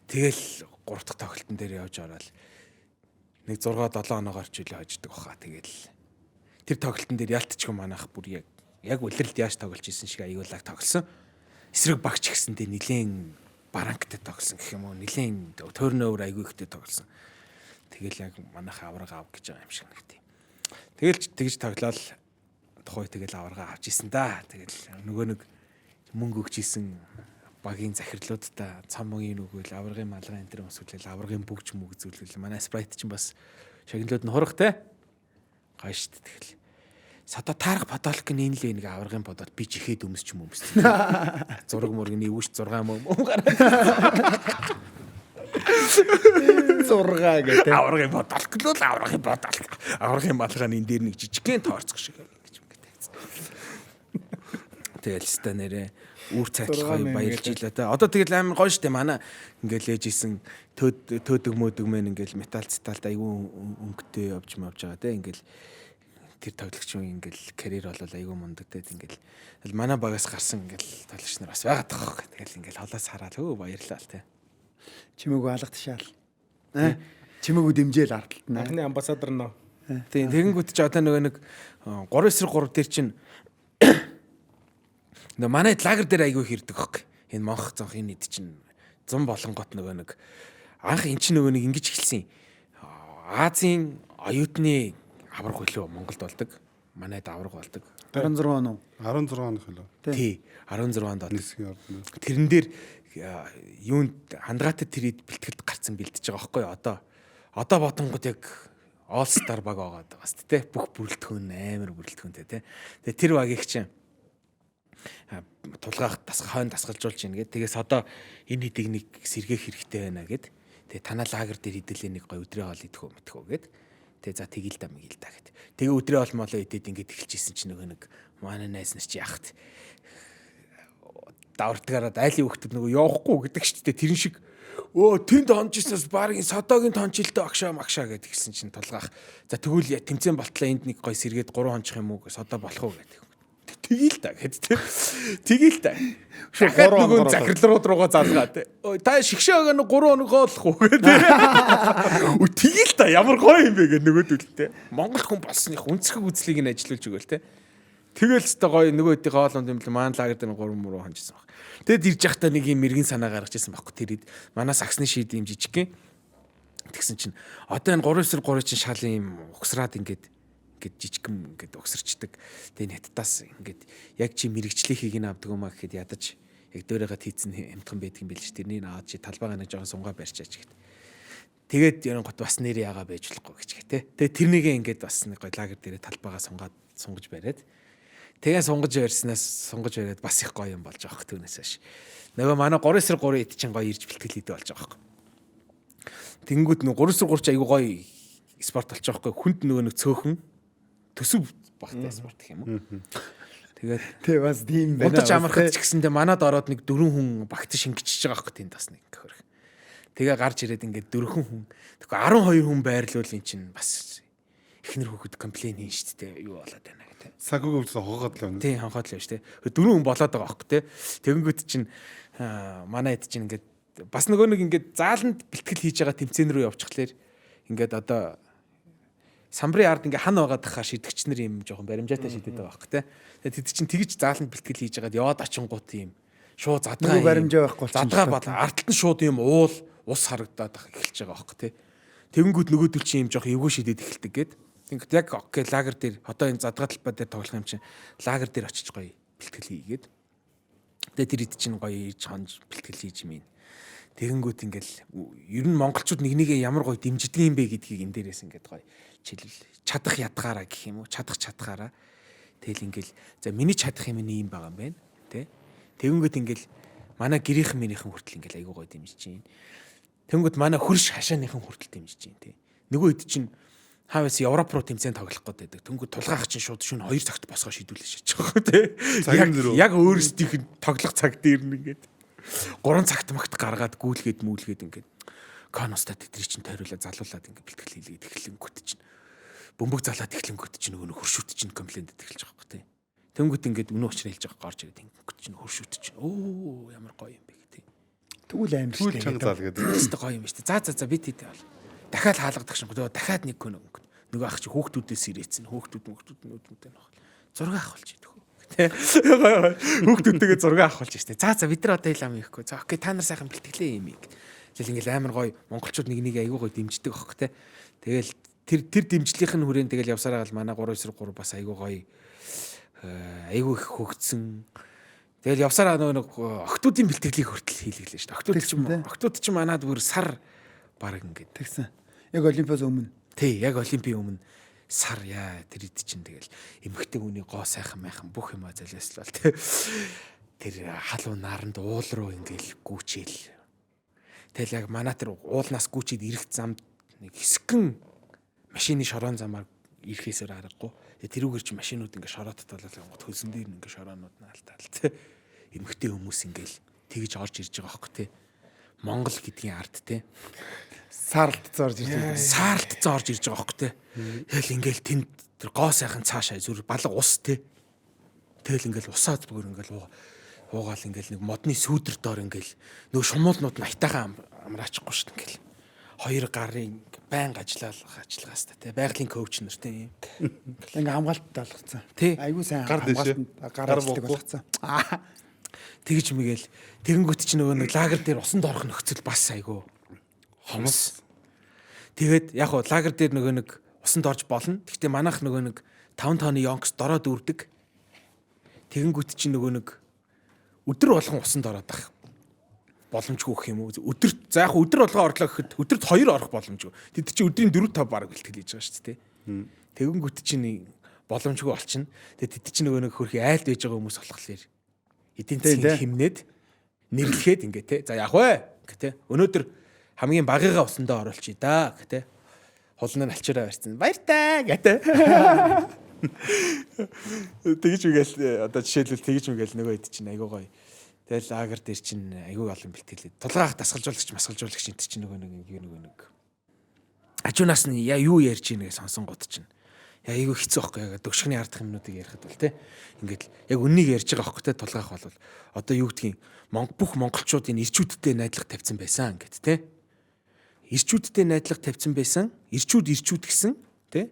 S3: Тэгэл 3 дахь тоглолтын дээр явж ороод нэг 6 7 оноогоор ч үлээ хождог баха. Тэгэл тэр тоглолтын дээр ялтчгүй манайх бүр яг үлрэлт яаж тоглож исэн шиг аюулаг тоглосон. Эсрэг багч гэсэндээ нилээн баранктай тоглосон гэх юм уу? Нилээн turnover аягүй ихтэй тоглосон. Тэгэл яг манайх аварга ав гэж байгаа юм шиг нэг тийм. Тэгэл тэгж тоглоал тухай тэгэл аварга авч исэн да. Тэгэл нөгөө нэг мөнгө өгч исэн багийн захирлуудтай цам мөгийн нүгэл аваргын малгай энэ төр өсвөлэл аваргын бүгж мүг зүйлэл манай Sprite чинь бас шагналууд нь хурах те. Гоё штт тэгэл. Садо таарах подолк нь энэ л нэг аваргын бодол би жихэд өмсч юм өмссөн. Зураг мураг нэвш 6 мөм гараад
S2: 6 гэдэг.
S3: Аваргын бодолк л бол аваргын бодолк. Аваргын малгай энэ дээр нэг жижигхэн тооцох шиг ингэж ингэ тавьсан. Тэгэл өстой нэрээ үр цайтлах гоё баярлж илаа та. Одоо тэгэл амар гоё штэ манай ингээл ээжсэн төөдөг мөөдөг мэн ингээл металл циталд айгүй өнгөтэй явж мавж байгаа те ингээл тэр тоглогч ингээл карьер бол айгүй мундаг те ингээл манай багаас гарсан ингээл тоглогч нар бас байгаад байгаа хөөе. Тэгэл ингээл холоос хараад хөө баярлаа л те.
S2: Чимээгүй алга ташаал. Аа. Чимээгүй дэмжээл ардталт нь.
S5: Анхны амбассадор нөө.
S3: Тийм тэгэнгүүт чи одоо нөгөө нэг 3-3 дээр чинь нөгөө манай лагер дээр айгүй хэрдэг хөөе. Энэ монх зонх энэ эд чинь зун болонгот нөгөө нэг анх эн чинь нөгөө нэг ингэж эхэлсэн. Азийн оюутны аварга хөлөө Монголд болдог. Манайд аварга болдог.
S2: 16 он уу?
S4: 16 оных хөлөө.
S3: Тий 16 онд болдог.
S4: Нисгийн ордон.
S3: Тэрэн дээр юунд хандгаатад тэр ид бэлтгэлд гарцсан бэлдэж байгаа байхгүй юу? Одоо бодонгууд яг All Star баг байгаа бас тий бүх бүрэлдэхүүн амар бүрэлдэхүүнтэй тий. Тэгээ тэр багийг чинь тулгаах хойно дасгалжуулж ийн гээд тэгээс одоо энэ хэдийг нэг сэргээх хэрэгтэй байна гэд. Тэгээ танаа лагер дээр хэдэлээ нэг гой өдрөө хоол идэх үү мэдэх үү гэд. Тэгээ за тэгэл да мэгэл да гэд. Тэгээ өдрөө хоол молоо идээд ингээд эхэлж исэн чинь нөгөө нэг манай найз нар чи яхад давртгаараа айлын хүүхдүүд нөгөө явахгүй гэдэг шүү дээ. Тэрэн шиг өө тэнд хонжсноос баргийн содогийн тончилтөө агшаа магшаа гэд гисэн чинь тулгаах. За тэгвэл тэмцээн болтлоо энд нэг гой сэргээд 3 хончих юм уу содоо болох уу гэдэг. Тэгэл та гэд тэ. Тэгэл та. Шууд
S4: 3
S3: нөгөө
S4: хоногор
S3: захирал руугаа залгаа тэ. Ой та шигшээ байгаа нэг 3 хоног гоолох уу гэдэг. Өө тэгэл та ямар гоё юм бэ гэд нөгөөдөл тэ. Монгол хүн болсных үнцэг үзлийг нь ажилуулж өгөөл тэ. Тэгэл ч та гоё нөгөө хэдий гоол юм бэл маань лагер дээр 3 мөрөө хонжсэн баг. Тэгэд ирж байхдаа нэг юм мэрэгэн санаа гаргаж ирсэн байхгүй тэр хэд манай саксны шийд юм жижигхэн. Тэгсэн чинь одоо энэ 3-3 чинь шал юм угсраад ингээд жижигхэн ингээд угсарчдаг. Тэгээ энэ хятадаас ингээд яг чи мэрэгчлийнхийг нь авдаг юм а гэхэд ядаж яг дөөрөөгөө тийцэн хямдхан байдаг юм билж тэрнийг аваад чи талбайгаа нэг жоохон сунгаа барьчаач гэт. Тэгээд ерөн гот бас нэр яага байж болохгүй гэж гэ тэ. Тэгээд тэрнийгээ ингээд бас нэг гой лагер дээрээ талбайгаа сунгаж бариад. Тэгээ сунгаж барьснаас сунгаж бариад бас их гоё юм болж байгаа хөх түүнээс хойш. Нөгөө манай 3-3 ид чинь гоё ирж бэлтгэл хийдэг болж байгаа хөх. Тэнгүүд нөгөө 3-3 чи айгуу гоё спорт болж байгаа хөх. Хүнд нөгөө нэг цөөхөн төсөв багтай спорт гэх юм уу. Тэгээд
S2: Тэ бас тийм байна.
S3: Удаж амархад ч гэсэндээ манад ороод нэг 4 хүн багт шингэчихэж байгаа хөх тэнд бас нэг хөрх. Тэгээ гарч ирээд ингээд 4 хүн. Тэгэхгүй 12 хүн байрлуул эн чинь бас эхнэр хүүхэд комплейн хийн шүү дээ. Юу болоод байна гэдэг.
S4: Сакуг өвчсөн хогоод л байна.
S3: Тийм хонхоод л байна шүү дээ. 4 хүн болоод байгаа аахгүй те. Тэгэнгүүт чинь манай хэд чинь ингээд бас нөгөө нэг ингээд зааланд бэлтгэл хийж байгаа тэмцээн рүү явчихлаар ингээд одоо самбарын ард ингээ хан байгаад тахаар шидэгч нар юм жоохон баримжаатай шидэд байгаа байхгүй те. Тэгээд тэд чинь тэгж зааланд бэлтгэл хийж байгаад яваад очингууд юм шууд задгаа
S2: Нөгөө баримжаа байхгүй болчихно
S3: задгаа
S2: л
S3: бол ард талд нь шууд юм уул ус харагдаад эхэлж байгаа байхгүй те. Тэгэнгүүт нөгөөдөл чинь юм жоох эвгүй шидэд эхэлдэг гээд. Тэгэнгүүт яг окей лагер дээр одоо энэ задгаа талбай дээр тоглох юм чинь лагер дээр очиж гоё бэлтгэл хийгээд. Тэгээд тэр ид чинь гоё ирж хонж бэлтгэл хийж юм. Тэгэнгүүт ингээл ер нь монголчууд нэг нэгээ ямар гоё дэмждэг юм бэ гэдгийг энэ дээрээс ингээд гоё жишээлбэл чадах ядгаараа гэх юм уу чадах чадхаараа тэгэл ингээл за миний чадах юм нь ийм байгаа юм байна тэ. Тэгэнгүүт ингээл манай гэрийнхэн минийхэн хүртэл ингээл айгуу гоё дэмжиж чинь. Тэнгүүд манай хөрш хашааныхан хүртэл дэмжиж чинь тэ. Нөгөө хэд чинь хавьяас Европ руу тэмцээн тоглох гээд байдаг. Тэнгүүд тулгаах чинь шууд шөнө 2 цагт босгоо шийдүүлээ шаачих байгаа тэ.
S4: Цагийн зөрүү.
S3: Яг өөрсдийнх нь тоглох цаг дээр нь ингээд 3 цагт магт гаргаад гүйлгээд мүйлгээд ингээд коностаа тэдний чинь тойруулаа залуулаад ингээд бэлтгэл хийлгээд эхлэнгүүт чинь бөмбөг залаад эхлэнгүүт чинь нөгөө хөршүүт чинь комплейнд эхэлж байгаа байхгүй тий. Тэнгүүт ингээд үнэ учраа хэлж байгаа гарч ирээд тэнгүүт чинь хөршүүт чинь өө ямар гоё юм бэ гэх тий.
S2: Тэгвэл амар
S4: Түүл
S2: шүү
S4: чанга
S2: дээ.
S4: зал гэдэг.
S3: Тэстэ гоё юм шүү дээ. За за за би тийтэй бол. Дахиад хаалгадах шингүү. Тэгээ дахиад нэг көн өнгө. Нөгөө ах чи хүүхдүүдээс ирээцэн. Хүүхдүүд мөхтүүд нүдмэд нөх. Зураг авах болж идэх үү. Тэ. Хүүхдүүдтэйгээ зураг авах болж штэ. За за бид нар одоо ил ам ихгүй. За окей та нар сайхан бэлтгэлээ юм ийг. Тэгэл ингээл амар гоё монголчууд нэг нэг айгүй гоё дэмждэг аахгүй тэ. Тэгэл тэр дэмжлийнх нь хүрээнд тэгэл явсараа гал манай 3-3 бас айгүй гоё айгүй их хөгцсөн. Тэгэл явсараа нөгөө нэг октоудын бэлтгэлийг хүртэл хийлгэлээ шүү дээ. Октод ч
S2: Тэгсэн тэ.
S3: октод ч манад бүр сар баг ингээд.
S2: Тэгсэн. Яг олимпиас өмнө.
S3: Тий, яг олимпийн өмнө. Сар яа тэр ид чинь тэгэл эмхтэй хүний гоо сайхан майхан бүх юмаа золиослол те. Тэр халуун наранд уул руу ингээл гүчээл. Тэгэл яг манай тэр уулнаас гүчээд ирэх замд нэг хэсгэн машины шорон замаар ирэхээсээр аргагүй. Тэгээ тэрүүгээр чи машинууд ингээ шороотод болол гот хөлсөн дээр нь ингээ шороонууд нь алтаал те. Эмхтэй хүмүүс ингээл тэгж орж ирж байгаа хөөхгүй те. Монгол гэдгийн ард те.
S2: Саарлт зорж ирж байгаа.
S3: Саарлт орж ирж байгаа хөөхгүй те. Тэгэл ингээл тэнд тэр гоо сайхан цаашаа зүр балга ус те. Тэгэл ингээл усаад бүр ингээл уугаал ингээл нэг модны сүүдэр доор ингээл нөгөө шумуулнууд нь аятайхан амраачихгүй шүү дээ ингээл. Хоёр гарын байнга ажиллаал ажиллагаас та те. Байгалийн коуч нар те.
S2: Ингээ хамгаалттай болгоцсон.
S3: Тий.
S2: Айгуу сайн
S4: Гар дэшээ.
S2: хамгаалтанд гар
S4: Гар
S2: ажилладаг
S4: буухгүй.
S2: болгоцсон. Аа.
S3: Тэгж мэгэл тэгэнгүүт чи нөгөө нэг лагер дээр усанд орох нөхцөл бас айгуу хомс. Тэгээд яг хуу лагер дээр нөгөө нэг усанд орж болно. Гэхдээ манайх нөгөө нэг 5 тооны йонкс дороо дүүрдэг. Тэгэнгүүт чи нөгөө нэг өдөр болгон усанд ороод ах боломжгүй гэх юм уу? Өдөрт за яг хуу өдөр болгон орлоо гэхэд өдөрт 2 орох боломжгүй. Тэд чи өдрийн 4 5 бараг бэлтгэл хийж байгаа шүү дээ. Тэгэнгүүт чи нэг боломжгүй болчихно. Тэгээд тэд чи нөгөө нэг хөрхи айлд байж байгаа хүмүүс болохоор эдийн засгийн хэмнээд нэрлэхэд ингээ те. За яг вэ гэ те. Өнөөдөр хамгийн багыгаа усандаа оруулчих да гэ те. Хулнаа алчаараа барьсан. Баяртай гэ те. Тэгж үгээл одоо жишээлбэл тэгж үгээл нөгөө хэд чинь айгуу гоё. Тэгэл лагер дээр чинь айгуу олон бэлтгэлээ. Тулгаах дасгалжуулагч масгалжуулагч энэ чинь нөгөө нэг ингээ нөгөө нэг хажуунаас нь яа юу ярьж ийн гэж сонсон гот чинь. Яа айгүй хэцүү байхгүй яг дөгшгөний ардах юмнуудыг ярихад бол те. Ингээд л яг үннийг ярьж байгаа байхгүй те тулгаах бол одоо юу гэдгийг бүх монголчууд энэ ирчүүдтэй найдлага тавьсан байсан гэд те. Ирчүүдтэй найдлага тавьсан байсан. Ирчүүд ирчүүд гэсэн те.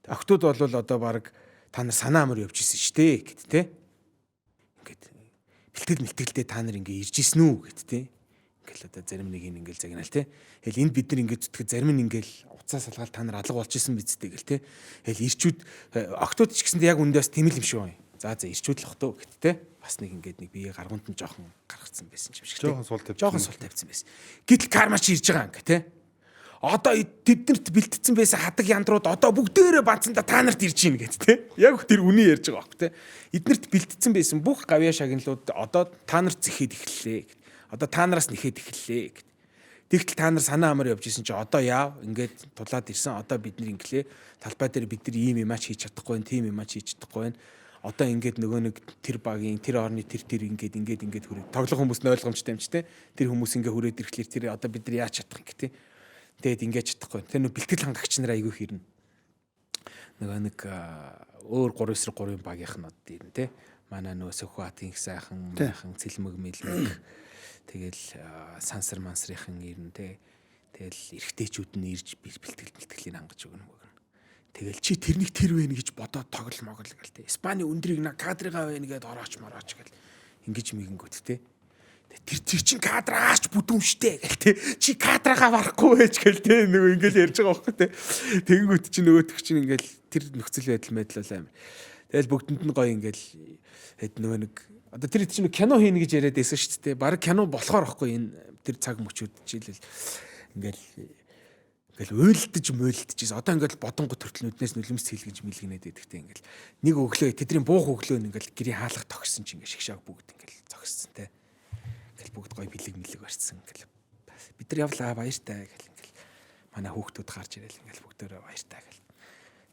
S3: Охтууд бол одоо баг та нар санаа амар явж исэн шүү дээ гэд те. Ингээд бэлтгэл мэлтгэлдээ та нар ингээ ирж исэн үү гэд те. Ингээл одоо зарим нэг нь ингээл загнаал те. Тэгэл энд бид нар ингээд зүтгэхэд зарим нь ингээл уцаа салгаал та нар алга болж исэн биз дээ гэл те. Тэгэл ирчүүд октод ч гэсэндээ яг үндээс тийм л юм шиг байна. За за ирчүүд л охтоо гэт те. Бас нэг ингээд нэг бие гаргуунд нь жоохон гаргацсан байсан юм шиг те.
S4: Жоохон сул тавьсан.
S3: Жоохон сул тавьсан байсан. Гэтэл карма чи ирж байгаа ингээ те. Одоо тэднэрт бэлтцсэн байсан хадаг яндрууд одоо бүгдээрээ банцанда та нарт ирж гин гэт те. Яг тэр үний ярьж байгаа байхгүй те. Эднэрт бэлтцсэн байсан бүх гавьяа шагналууд одоо та нарт зэхэд эхэллээ гэт. Одоо та нараас нэхэд эхэллээ гэт. Тэгтэл та нар санаа амар явж исэн чи одоо яав ингээд тулаад ирсэн одоо бид нар инглээ талбай дээр бид нар ийм юмач хийж чадахгүй байх тийм юмач хийж чадахгүй байх одоо ингээд нөгөө нэг тэр багийн тэр орны тэр тэр ингээд ингээд ингээд хүрээ тоглох хүмүүс нь ойлгомжтой юм чи те тэр хүмүүс ингээ хүрээд ирэхлээр тэр одоо бид нар яаж чадах юм гэ те тэгээд ингээд чадахгүй тэр нөгөө бэлтгэл хангагч нар айгүй хэрнэ нөгөө нэг өөр 3 эсрэг 3-ын багийнх нь од ирнэ те манай нөгөө Сөхбатын их сайхан майхан цэлмэг мэлмэг тэгэл сансар мансрынхан ирнэ те тэгэл эрэгтэйчүүд нь ирж бэлтгэл бэлтгэлийг хангаж өгнө мөгнө тэгэл чи тэрнийг тэр вэ гэж бодоод тоглол могл гэл те Испани өндрийг на кадрыгаа вэ гэд орооч морооч гэл ингэж мигэнгүүт те тэр тэр чин кадраач бүдүүн штэ гэл те чи кадрагаа барахгүй байж гэл те нөгөө ингээл ярьж байгаа байхгүй те тэгэнгүүт чи нөгөөх чинь ингээл тэр нөхцөл байдал байдал бол амар тэгэл бүгдэнд нь гоё ингээл хэд нөгөө нэг одоо тэр чинь кино хийнэ гэж яриад байсан шүү дээ баг кино болохоор байхгүй энэ тэр цаг мөчүүд жишээлбэл ингээл ингээл уйлдаж муйлдаж байсан. Одоо ингээл бодонгот хүртэл нүднээс нулимс цэлгэж мэлгэнээд байдагтэй ингээл нэг өглөө тэдний буух өглөө нь ингээл гэрийн хаалга тогссон чинь ингээл шигшааг бүгд ингээл зогссон те. Ингээл бүгд гоё бэлэг мэлэг барьсан ингээл бид нар явлаа баяртай гэл ингээл манай хүүхдүүд гарч ирэл ингээл бүгдөө баяртай гэл.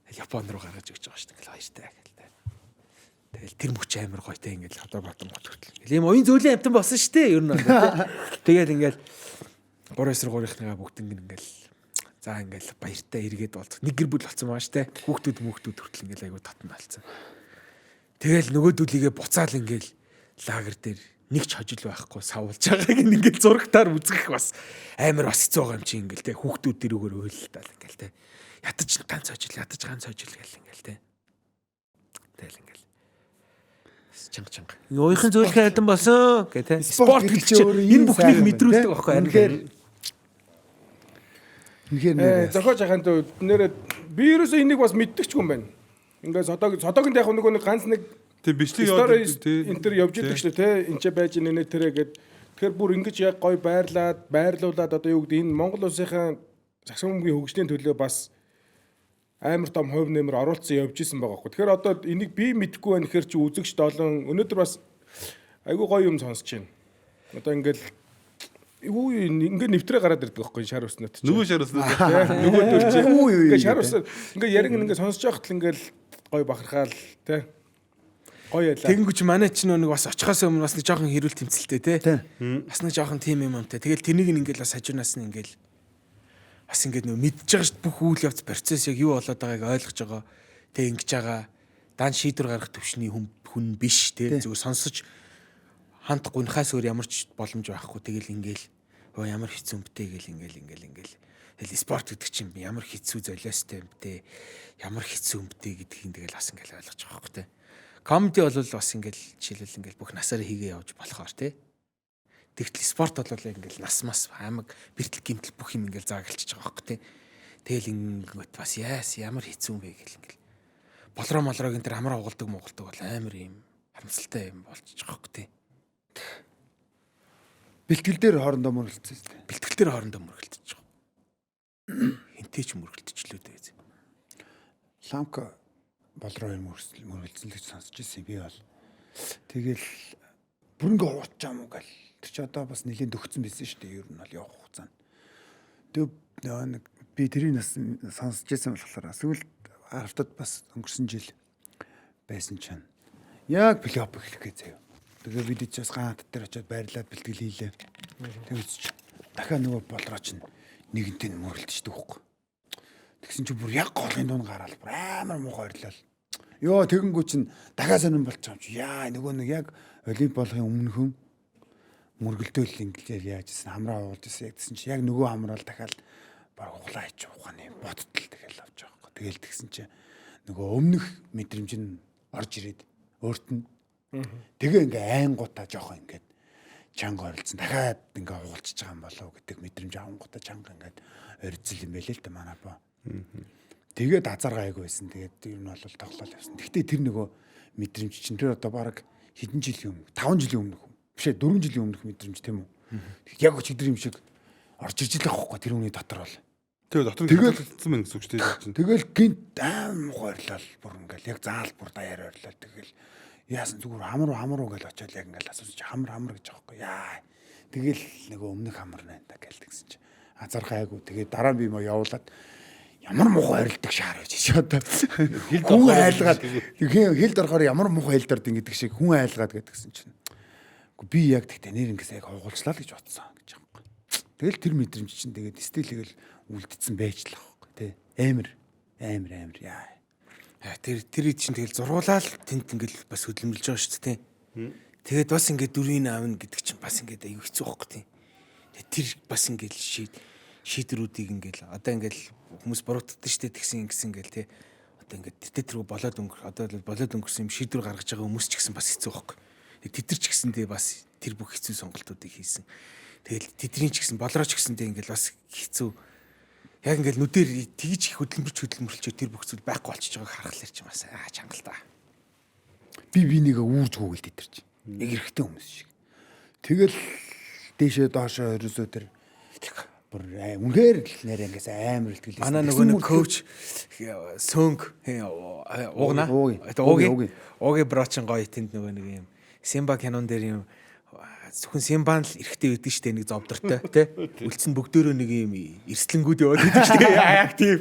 S3: Тэгэл Япон руу гаргаж өгч байгаа шүү дээ ингээл баяртай гэл. Тэгэл тэр мөч амар гоё те ингээл одоо бодонгот хүртэл. Ингээл ийм уян зөөлийн амтан болсон шүү дээ ер нь бол те. Тэгэл ингээл 3 эсрэг 3-ийнхныгаа бүгднийг ингээл за ингээл баяртай эргээд болцсон. Нэг гэр бүл болсон байгаа штэ. Хүүхдүүд хүүхдүүд хүртэл ингээл айгу татна болсон. Тэгэл нөгөөдүүлийгээ буцаал ингээл лагер дээр нэг ч хожил байхгүй савуулж байгааг нь ингээл зурагтаар үзэх бас амар бас хэцүү байгаа юм чи ингээл те. Хүүхдүүд дэрүүгээр уйлтаал ингээл те. Ятаж ганц хожил, ятаж ганц хожил гэл ингээл те. Тэгэл ингээл чанга чанга. Уяхан зөөлхөн хальдан болсон гэх те. Спорт
S2: гэдэг
S3: гэж
S2: чинь өөрөө
S3: энэ
S2: ийм
S3: бүхнийг
S2: сайхан байна,
S3: мэдрүүлдэг
S2: те.
S3: байхгүй харин.
S2: Үнэхээр үнэхээр нэрээ.
S5: Зохиож ахын тулд нэрээ би ерөөсөө энийг бас мэддэгч юм байна. Ингээд содогонд яг нөгөө нэг ганц нэг
S4: Тэг бичлэг
S5: Story
S4: яваад тий.
S5: энэ төр явж идэг шүү дээ те энэ ч байж нэ тэрэ гэд тэгэхээр бүр ингэж яг гой байрлаад байрлуулад одоо юу гэдэг энэ Монгол улсынхаа сагсан бөмбөгийн хөгжлийн төлөө бас Амар том хувь нэмэр оруулсан явж исэн байгаа хгүй. Тэгэхээр одоо энийг би мэдэхгүй байх гэхэр чи үзэгч долон өнөөдөр бас айгүй гоё юм сонсож байна. Одоо ингээл юу ингээ нэвтрээ гараад ирдэг байхгүй шар өснөт чинь.
S4: Нөгөө шар өснөт.
S5: Нөгөөдөл чи.
S2: Юу юу
S5: Ингээ шар өснөт ингээ ярин ингээ сонсож байхад л ингээл гоё бахархаал те. Гоё ялаа.
S3: Тэгэнгүүч манай ч нэг бас очихоос өмнө бас нэг жоохон хэрүүл тэмцэлтэй те.
S2: Тий.
S3: Бас нэг жоохон тим юм амтай. Тэгэл тэрнийг нь ингээл бас хажуунаас нь ингээл бас ингээд нөө мэдж байгаа шүү дээ бүх үйл явц процесс яг юу болоод байгааг ойлгож байгаа. Тэг ингэж байгаа. Дан шийдвэр гаргах төвшний хүн хүн биш те. Зүгээр сонсож хант гунхаас өөр ямар ч боломж байхгүй. Тэгэл ингээл өө ямар хэцүү юм бтэ гэл ингээл ингээл ингээл. Тэгэл спорт гэдэг чинь ямар хэцүү золиостой юм бтэ. Ямар хэцүү юм бтэ гэдгийг тэгэл бас ингээл ойлгож байгаа байхгүй те. Комеди бол бас ингээл жишээлбэл ингээл бүх насаар хийгээ явж болохоор те. Тэгтэл спорт бол ингээл нас мас аймаг бэртэл гимтэл бүх юм ингээл заагалчиж байгаа байхгүй те. Тэгэл ингэнгүүт бас яас ямар хэцүү юм бэ гэл ингээл болроо молроог энэ төр хамраа угалдаг мугалдаг бол амар юм харамсалтай юм болчих жоох байхгүй те.
S2: Бэлтгэл дээр хоорондоо мөрөлдсөн шүү дээ.
S3: Бэлтгэл дээр хоорондоо мөргөлдөж байгаа. Хинтээ ч мөргөлдөжлөө дээ.
S2: Ламка болроо юм мөрөлдсөн л гэж сонсч ирсэн би бол. Тэгэл бүрэнгээ хуурч юм уу гэл. Тэр чи одоо бас нэлийн дөгцсөн байсан шүү дээ. Ер нь бол явах хугацаанд. Тэг нөгөө нэг би тэрийг бас сонсч ирсэн болохоор сүүлд аравтад бас өнгөрсөн жил байсан чинь яг плей-офф эхлэх гэж заяа. Тэгээ бид ч бас гаант дээр очиод байрлаад бэлтгэл хийлээ. Тэгээс чи дахиад нөгөө болроо чинь нэгэнтээ нь мөрөлдөждөг хөхгүй. Тэгсэн чинь бүр яг голын дунд гараал бүр амар муухай орилол. Йоо тэгэнгүү чинь дахиад сонирн болчих юм чи. Яа нөгөө нэг яг олимп болохын өмнөхөн мөргөлдөөл инглээр яаж исэн хамраа уулж исэн яг тэгсэн чи яг нөгөө хамраал дахиад баг углаа хийчих ухааны боттол тэгэл авч байгаа байхгүй. Тэгэл тэгсэн чи нөгөө өмнөх мэдрэмж нь орж ирээд өөрт нь тэгээ ингээ айнгуудаа жоохон ингээд чанга орилцсон дахиад ингээ угалчиж байгаа юм болов гэдэг мэдрэмж авангуудаа чанга ингээд орилцол юм байлээ л да манай боо. Тэгээд азаргаа айгу байсан. Тэгээд ер нь бол тоглол явсан. Гэхдээ тэр нөгөө мэдрэмж чинь тэр одоо баг хэдэн жилийн өмнө 5 жилийн өмнөх юм. Биш ээ 4 жилийн өмнөх мэдрэмж тийм үү? Яг өчигдөр юм шиг орж иж л байхгүй тэр хүний дотор бол.
S4: Тэгээ дотор нь
S2: Тэгэл-
S4: хатагдсан байна гэсэн үг шүү дээ чинь.
S2: Тэгэл гинт аим муухай орилол бүр ингээл яг заал бүр даяар орилол тэгэл яасан зүгээр хамар хамар уу гэж очиод яг ингээл асуусан чи хамар хамар гэж байгаа байхгүй яа. Тэгэл нөгөө өмнөх хамар байна да гэл тэгсэн чи азархай айгу тэгээд дараа нь би мо явуулаад ямар муухай орилдог шаар гэж чи одоо хүн айлгаад тэгэхээр хилд орохоор ямар муухай хилд орд ингэдэг шиг хүн айлгаад гэдгсэн чинь Үгүй би яг тэгтээ нэр ингээс яг хугалчлаа л гэж бодсон гэж байгаа юм. Тэгэл тэр мэдрэмж чинь тэгээд стилийг л үлдсэн байж л байгаа байхгүй тий. Амар амар амар яа.
S3: Аа, Тэр тэр ид чинь тэгэл зургуулаад тэнд ингээл бас хөдөлмөрлж байгаа шүү дээ. Тэгээд бас ингээд дүрийн аавна гэдэг чинь бас ингээд аюу хэцүү байхгүй тийм. Тэгээд тэр бас ингээл шийд шийдвэрүүдийг ингээл одоо ингээл хүмүүс буруутдаг шүү дээ тэгсэн ингэсэн ингээл тий. Одоо ингээд тэр тэргүй болоод өнгөр одоо л болоод өнгөрсөн юм шийдвэр гаргаж байгаа хүмүүс ч гэсэн бас хэцүү байхгүй. Тэгээд тэд нар ч гэсэндээ бас тэр бүх хэцүү сонголтуудыг хийсэн. Тэгэл тэдний ч гэсэн болрооч гэсэндээ ингээл бас хэцүү яг ингээл нүдээр тэгж их хөдөлмөрч хөдөлмөрлөж тэр бүх зүйл байхгүй болчихж байгааг харахлаар чи бас аа чангалта.
S2: Би би нэгэ үүрж гүгэлт тэр чинь. Яг эрэгтэй хүмүүс шиг. Тэгэл дээшээ доошоо ерөөсөө тэр бүр үнэхээр л нэр ингээс амар илтгэл.
S3: Манай нөгөө нэг коуч сөнг уугна.
S2: Ууги.
S3: Ууги.
S2: Ууги.
S3: Ууги брочин гоё тэнд нөгөө нэг юм Симба кинон дээр юм зөвхөн Симбан л эрэгтэй байдаг штэ нэг зовдортой тий. Үлдсэн бүгдөө нэг юм эрслэнгүүд яваад байдаг штэ. Яг тийм.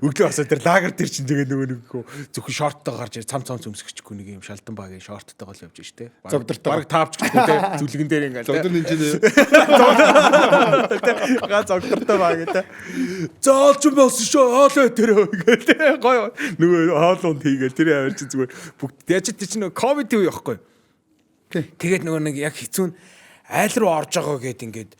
S3: Өглөө басаа тэр лагер дээр чинь тэгээ нөгөө нэг зөвхөн шорттойгоо гарч ир цам цам өмсгөчгүй нэг юм шалдан багийн шорттойгоо л явж штэ.
S2: Зовдортой.
S3: Бараг таавчгүй тий. Зүлгэн дээр ингээл тий.
S4: Зовдор нэмж нэ.
S3: Га зогтортой баа гэдэг. Заалж юм болсон шүү. Хоолой тэр гээл те. Гоё. Нөгөө хоолунд хийгээл тэр авир чи зүгээр бүгд. Яаж чи тэр чинь нөгөө ковид үе явахгүй. Тэгээд нөгөө нэг яг хэцүү нь айл руу орж байгаа гэд ингээд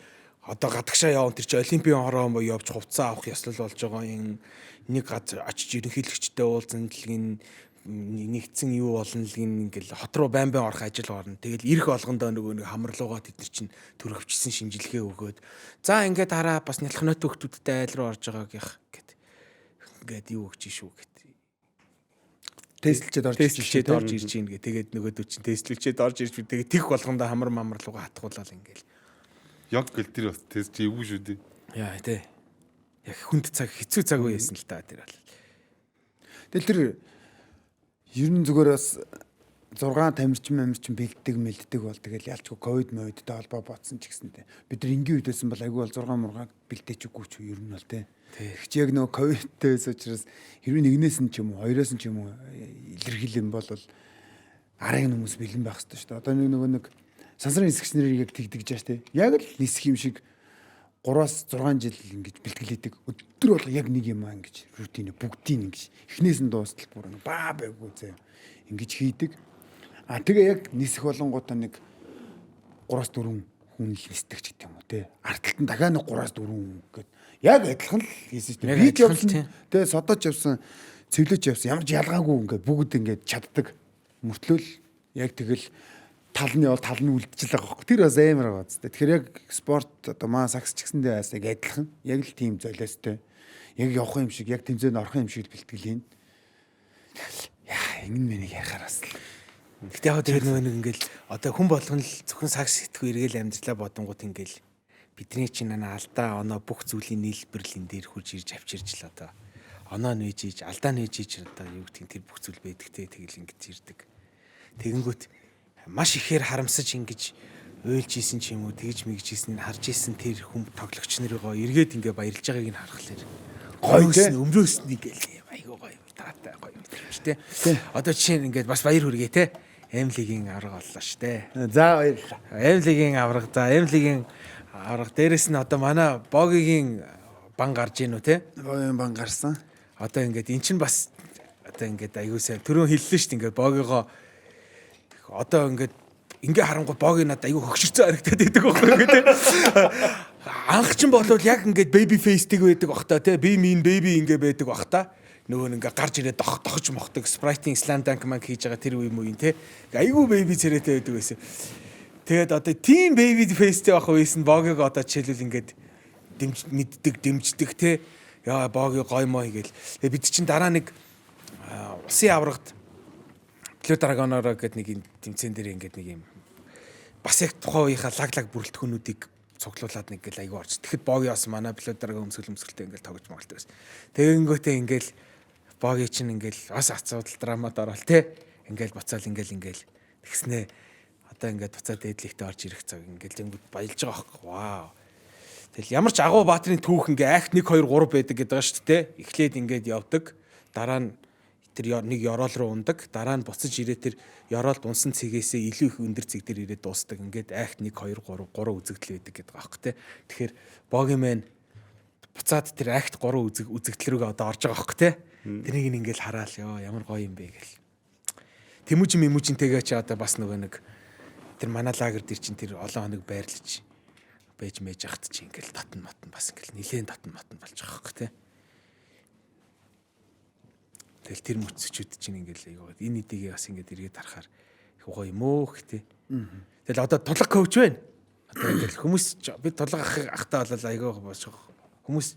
S3: одоо гадагшаа явна тэр чи олимпийн хороо мó явж хувцас авах ёслол болж байгаа юм нэг газар очиж ерөнхийлөгчтэй уулзсан л гин нэгдсэн юу болно л гин ингээл хот руу байн байн орох ажил орно. Тэгэл ирэх болгондоо нөгөө нэг хамарлуугаа тэд нар чинь төрөвчсөн шинжилгээ өгөөд за ингээд хараа бас нялхнот хүүхдүүдтэй айл руу орж байгаагийнх гэд ингээд юу өгч шүү гэд
S2: тестлчээд орж
S3: тестлчээд орж ирж гин гэ. Тэгээд нөгөөдөө чинь тестлчээд орж ирж би тэгээд тех болгондоо хамар мамар руугаа хатгуулаад ингээл.
S4: Яг гэл тэр бас тест чи эвгүй шүү дээ.
S3: Яа тий. Яг хүнд цаг хэцүү цаг үе байсан л та тэр бол.
S2: Тэгэл тэр ер нь зүгээр бас 6 тамирчин амирчин бэлддэг мэлддэг бол тэгэл ялчгүй ковид мовидтэй холбоо ботсон ч гэсэн те. Бид нар энгийн үед байсан бол айгүй бол 6 мургааг бэлдээч үгүй ч ер нь бол те. Тэг чи яг нөгөө ковидтэй байсан учраас хэрвээ нэгнээс нь ч юм уу хоёроос нь ч юм уу илэрхийл юм бол арыг нь хүмүүс бэлэн байх хэрэгтэй шүү дээ. Одоо нэг нөгөө нэг сансрын нисгч нарыг яг тэгдэг жааш те. Яг л нисэх юм шиг 3-аас 6 жил ингэж бэлтгэлээдэг. Өдөр болго яг нэг юм аа ингэж рутин бүгдийг ингэж эхнээс нь дуустал бүр нэг баа байггүй зэ ингэж хийдэг. А тэгээ яг нисэх болонгуудаа нэг 3-аас 4 хүн л нисдэг ч гэдэг юм уу те. Ард талд нь дахиад нэг 3-аас 4 хүн гэд яг адилхан л хийсэн шүү дээ.
S3: Яг
S2: Би ч
S3: адилхан л
S2: явсан,
S3: тийм.
S2: тэгээ содоч явсан, цэвлэж явсан. Ямар ч ялгаагүй ингээд бүгд ингээд чаддаг. Мөртлөөл яг тэгэл тал нь явал тал нь үлдчихэл байгаа байхгүй. Тэр бас амар байгаа зү. Тэгэхээр яг спорт одоо маа сакс ч гэсэндээ бас яг адилхан. Яг л тийм золиостой. Яг явах юм шиг, яг тэмцээнд орох юм шиг л бэлтгэл хийн. Яа, ингэн миний ярихаар бас л.
S3: Гэтэ яг тэр нөгөө нэг ингээл одоо хүн болгон л зөвхөн сакс итгэв эргээл амьдралаа бодонгууд ингээл бидний чинь нана алдаа оноо бүх зүйлийн нийлбэрлийн дээр хурж ирж авчирж л одоо оноо нээж иж алдаа нээж иж одоо юу гэдгийг тэр бүх зүйл байдаг те тэгэл ингэж ирдэг. Тэгэнгүүт маш ихээр харамсаж ингэж уйлж исэн ч юм уу тэгж мэгж ийсэн нь харж исэн тэр хүн тоглогч нарыгоо эргээд ингээ баярлж байгааг нь харахлаар
S2: Гоё, те?
S3: гоё өмрөөс нь ингээл юм айгуу гоё таатай гоё мэдрэмж те. Одоо жишээ нь ингээд бас баяр хүргэе те. Эмлигийн авраг боллоо штэ.
S2: За баярлалаа.
S3: Эмлигийн авраг за Эмлигийн авраг дээрэс нь одоо манай Богигийн бан гарч ийн үү те.
S2: Боён бан гарсан.
S3: Одоо ингээд эн чинь бас одоо ингээд айгуу сайн түрүүн хэллээ штэ ингээд Богигоо одоо ингээд ингээ харангуй Боги надад айгуу хөгшөрцөн харагдаад байдаг байхгүй ингээд те. Анх чинь болвол яг ингээд baby face-тэй байдаг бах та те. Би mean baby ингээ байдаг бах та. Нөгөө нэг ингээ гарч ирээд дох дохож мохдог Sprite-ийн slam dunk манк хийж байгаа тэр үе муу юм те. Айгуу baby царайтай байдаг байсан. Тэгээд одоо team baby face-тэй байх үеэс нь Богиг одоо жишээлбэл ингээд дэмж мэддэг дэмждэг те. Яа Боги гой мой гээл. Тэгээд бид чинь дараа нэг улсын аврагт Blue Dragon-ороо гэдэг нэг юм тэмцээн дээр ингээд нэг юм бас яг тухайн үеийнхаа лаг лаг бүрэлдэхүүнүүдийг цуглуулад нэг гэл айгүй орч. Тэгэхэд Боги бас манай Blue Dragon өмсгөл өмсгөлтэй ингээд тоглож магалтай байсан. Тэгэнгүүтээ ингээд Боги чинь ингээд бас асуудал драмад ороод те. Ингээд буцаал ингээд ингээд тэгснээ одоо ингээд буцаад дээдлэгтээ орж ирэх цаг ингээд тэнгүүд баялж байгаа хөөхгүй. Вау. Тэгэл ямар ч агуу баатрын түүх ингээ акт 1 2 3 байдаг гэдэг байгаа шүү дээ. Эхлээд ингээд явдаг. Дараа нь тэр нэг ёроол руу ундаг. Дараа нь буцаж ирээд тэр ёроолд унсан цэгээсээ илүү их өндөр цэг дээр ирээд дуустдаг. Ингээд акт 1 2 3 3 үзэгдэл байдаг гэдэг байгаа байхгүй те. Тэгэхээр Богимен буцаад тэр акт 3 үзэгдэл рүүгээ одоо орж байгаа байхгүй те. Тэрийг нь ингээд хараал ёо ямар гоё юм бэ гэл. Тэмүүжин мэмүүжинтэйгээ чи одоо бас нөгөө нэг тэр манай лагер дээр чинь тэр олон хоног байрлаж байж мэж ахт чи ингээл татан матан бас ингээл нилээн татан матан болж байгаа хөөх те. Тэгэл тэр мөцөчүүд чинь ингээл айгуу энэ эдийгээ бас ингээд эргээд харахаар их гоё юм өөх те. Тэгэл одоо тулга коуч байна. Одоо ингээл хүмүүс би тулга ах ахтаа болол айгуу бас хүмүүс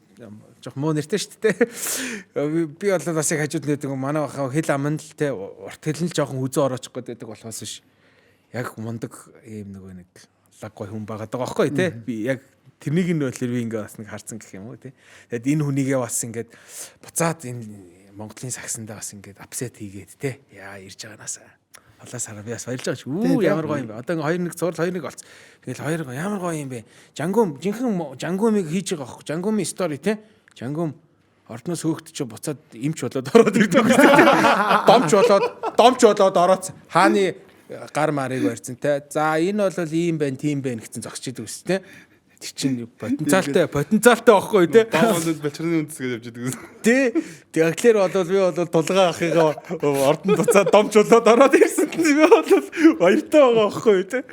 S3: жоох муу нэртэй шүү дээ. Би бол бас яг хажууд нэдэг манай баха хэл ам нь л те урт хэл нь л жоохон хүзүү ороочих гээд байдаг болохоос биш. Яг мундаг ийм нөгөө нэг лаг гой хүн байгаа даа байхгүй те. Би яг тэрнийг нь болохоор би ингээ бас нэг харцсан гэх юм уу те. Тэгэд энэ хүнийгээ бас ингээд буцаад энэ Монголын сагсандаа бас ингээд upset хийгээд те. Яа ирж байгаа насаа. Холоос хараа би бас баярлж байгаа ч үү ямар гоё юм бэ. Одоо ингээ 2-1 цуврал 2-1 болц. Тэгэл 2 ямар гоё юм бэ. Жангум жинхэнэ Жангумыг хийж байгаа хөөхгүй. Жангумын story те. Жангум ордноос хөөгд чи буцаад эмч болоод ороод ирдэг юм шүү дээ. Домч болоод орооц хааны гар марыг барьсан те. За энэ бол ийм байна, тийм байна гэсэн зогсож идэг үст те. Тэр чинь потенциалтай байхгүй те.
S4: Бааманд балчрын үндэс гэж явж идэг гэсэн.
S3: Тэ. Тэгэхээр бол би бол тулгаа ахыгаа ордон буцаад домч болоод ороод ирсэн чинь би бол баяртай байгаа байхгүй те.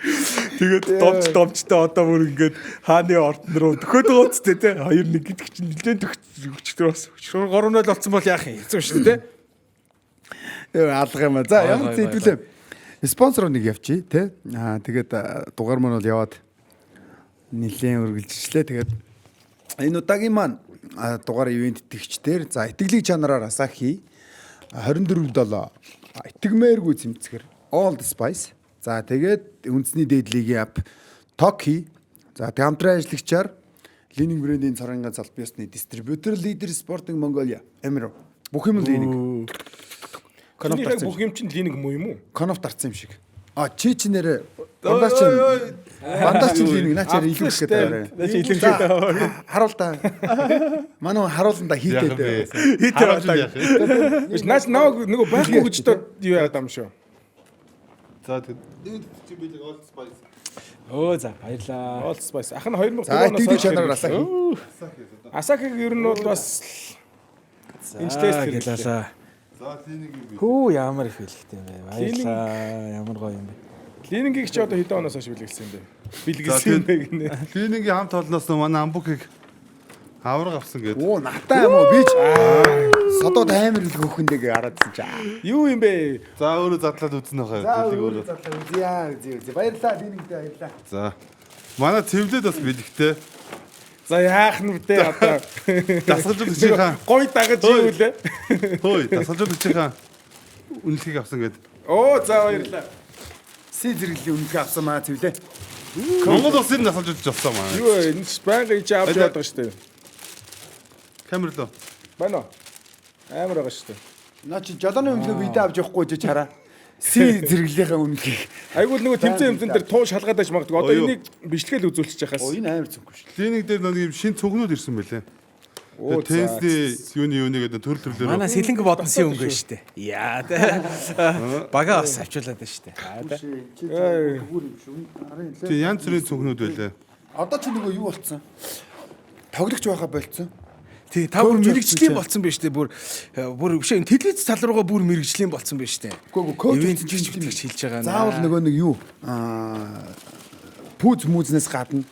S3: Тэгээд домчтой одоо бүр ингээд хааны ордон руу төхөөд байгаа үстэй те. 2-1 гэдэг чинь нэлээд төгч бас 3-0 болсон бол яах юм хэцүү шүү дээ те.
S2: Алга юм а. За
S3: Гой,
S2: ямар
S3: гой,
S2: ч хэдүүлээ. Спонсор нэг явчих те. Аа тэгээд дугаар маань бол яваад нэлээд үргэлжилжлээ. Тэгээд энэ удаагийн маань дугаар ивент итгэгчдэр за итгэлийг чанараар Асахи 24 7 итгэмээргүй цэмцгэр Old Spice. За тэгээд үндэсний дээд лигийн app Toki. За тэг хамтран ажиллагчаар Leaning брендийн цорын ганц аль биесны дистрибьютор Leader Sporting Mongolia Emiro. Бүх юм Li-Ning. Коноп
S5: Чиний яг
S2: дарсан.
S5: бүх юм чинь Li-Ning муу юм уу?
S2: Коноп дарсан юм шиг. А чи чи нэрэ бандаж чи бандаж чи Li-Ning наа чи илүүх гэдэг байна.
S3: Наа чи илүүх гэдэг байна.
S2: Харуул та. Манай хүн харуулна да
S4: Яах юм
S2: хийтэй.
S4: бэ?
S3: Хийтэй
S4: Харуулж яах юм?
S5: Биш наач намайг нөгөө байхгүй гэж одоо юу яагаад юм шүү.
S4: За тэг. Энэ чи бэлэг Old Spice.
S3: Өө за баярлаа.
S5: Old Spice. Ах нь 2004
S2: За
S5: оноос
S2: итгэдэг
S5: хойш
S2: чанараар
S5: хэрэглэсэн.
S2: Asahi.
S5: Asahi-г ер нь бол бас энэ ч тест хэрэглээ.
S3: гэлаалаа.
S4: За Li-Ning юм бэ?
S3: Хүү ямар их бэлэгтэй юм бэ. Баярлаа. Ямар гоё юм бэ.
S5: Li-Ning-ийг чи одоо хэдэн оноос хойш бэлгэлсэн юм бэ? Бэлгэлсэн юм бэ гинэ.
S4: Li-Ning-ийн хамт олноос нөө манай Амбукийг авраг авсан гэдэг.
S2: Оо натаа юм уу би ч содод амар л хөөхөндөө хараадсан чи.
S5: Юу юм бэ?
S4: За өөрөө задлаад үзнэ хаа. Бэлэг өөрөө.
S2: задлаа үзье үзье үзье. Баярлалаа Li-Ning-тэй баярлалаа.
S4: За. Манай цэвлээд бас бэлэгтэй.
S5: За яах нь бэ одоо?
S4: Дасгалжуулагчийнхаа
S5: Гой дагаж юу лээ?
S4: хөөе, дасгалжуулагчийнхаа үнэлгийг авсан гэдэг.
S5: Оо за баярлалаа.
S2: Си зэрэглэлийн үнэлгээ авсан маа цэвлээ.
S4: Монгол улсын дасгалжуулагч авсан маа.
S5: Юу вэ? Энэ ч байнга чи авч яваад байгаа шүү дээ.
S4: Камер лөө.
S5: Байна уу? Амар байгаа шүү дээ.
S2: Наа чи жолооны үнэлгээ бидээ авч явахгүй чи чараа. Си зэрэглэлийнхээ үнэлгийг.
S5: Айгуул нөгөө тэмцээн хэмцэн дээр туу шалгаад байж магадгүй. Одоо
S4: Оо, юу?
S5: энийг бичлэгээл үзүүлчих хахаас.
S2: Оо энэ амар цүнх шүү.
S4: Li-Ning дээр нэг юм шин цүнхнүүд ирсэн байлээ.
S5: Оо,
S4: Тэгээ теннисний юуны гэдэг төрөл төрлөөр.
S3: Манай сэлэнг бодсон өнгө шүү дээ. Яа тэ. Бага бас авчуулаад байна шүү дээ.
S2: Чи зүгээр юм шүү. Арын лээ.
S4: Тэгээ янз бүрийн цүнхнүүд байлээ.
S2: Одоо чи нөгөө юу болцсон? Тоглогч байхаа болцсон.
S3: Тий, та бүр
S2: Коуч
S3: мэрэгжлийн
S2: болсон
S3: болцсон байж тээ бүр бүр биш энэ телевиз тал руугаа бүр мэрэгжлийн болцсон байж тээ.
S2: Үгүй үгүй коуч
S3: Ивент
S2: болсон чинь
S3: гэж хэлж байгаа
S2: Заавал нөгөө нэг юу аа пүүз мүзнээс гадна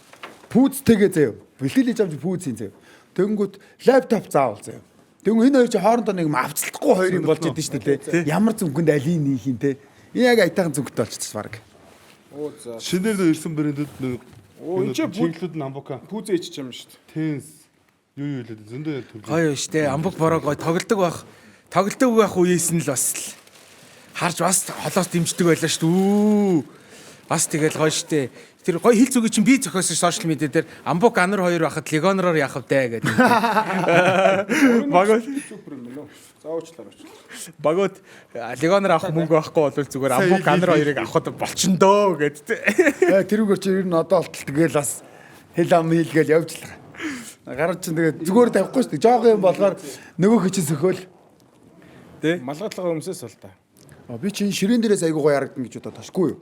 S2: пүүзтэйгээ заяа. Бэлтгэл хийж авч пүүз хийн заяа. Тэгэнгүүт лаптоп заавал заяа. Тэнгүү энэ хоёр чи хоорондоо нэг юм авцлахгүй хоёр юм болж идэв шүү дээ те. Ямар зүнхэнд алийг нийх юм те. Энэ яг аятайхан зүнхтэй болчихсон баг.
S5: Оо за.
S4: Шинээр нөө ирсэн брэндүүд нэг
S5: Оо, энэ чи
S4: чиглэлүүд нь Амбука,
S5: Пүүзээ иччих юм шүү дээ.
S4: теннис юу юу лээ зөндөө төрөл.
S3: Гоё шүү дээ. Амбук бороо гоё тоглодог байх. Тоглодог байх үеэс нь л бас л харж бас холоос дэмждэг байлаа шүү дээ. Үү. Бас тэгэл гоё шүү дээ. Тэр гоё хил зүгийг чинь би зохиосон сошиал медиа дээр Амбук анар хоёр байхад Легонороор яах вэ гэдэг. Багууд
S5: Супер юм байна уу? За уучлаарай уучлаарай.
S3: багууд Легонор авах мөнгө байхгүй бол зүгээр Амбук анар хоёрыг авахд болчин дөө гэдэг.
S2: Э тэрүүгээр чи ер нь одоо болтол тэгэл бас хэл ам хийлгээл явж л байгаа. Гарч чин тэгээд зүгээр тавихгүй шүү дээ. Жохон юм болгоор нөгөө хичээ сөхөөл.
S5: Малгайлгаа өмсөөс бол та.
S2: А би чинь ширээн дээрээс айгуу гоё ярагдана гэж бодоод ташгүй юу?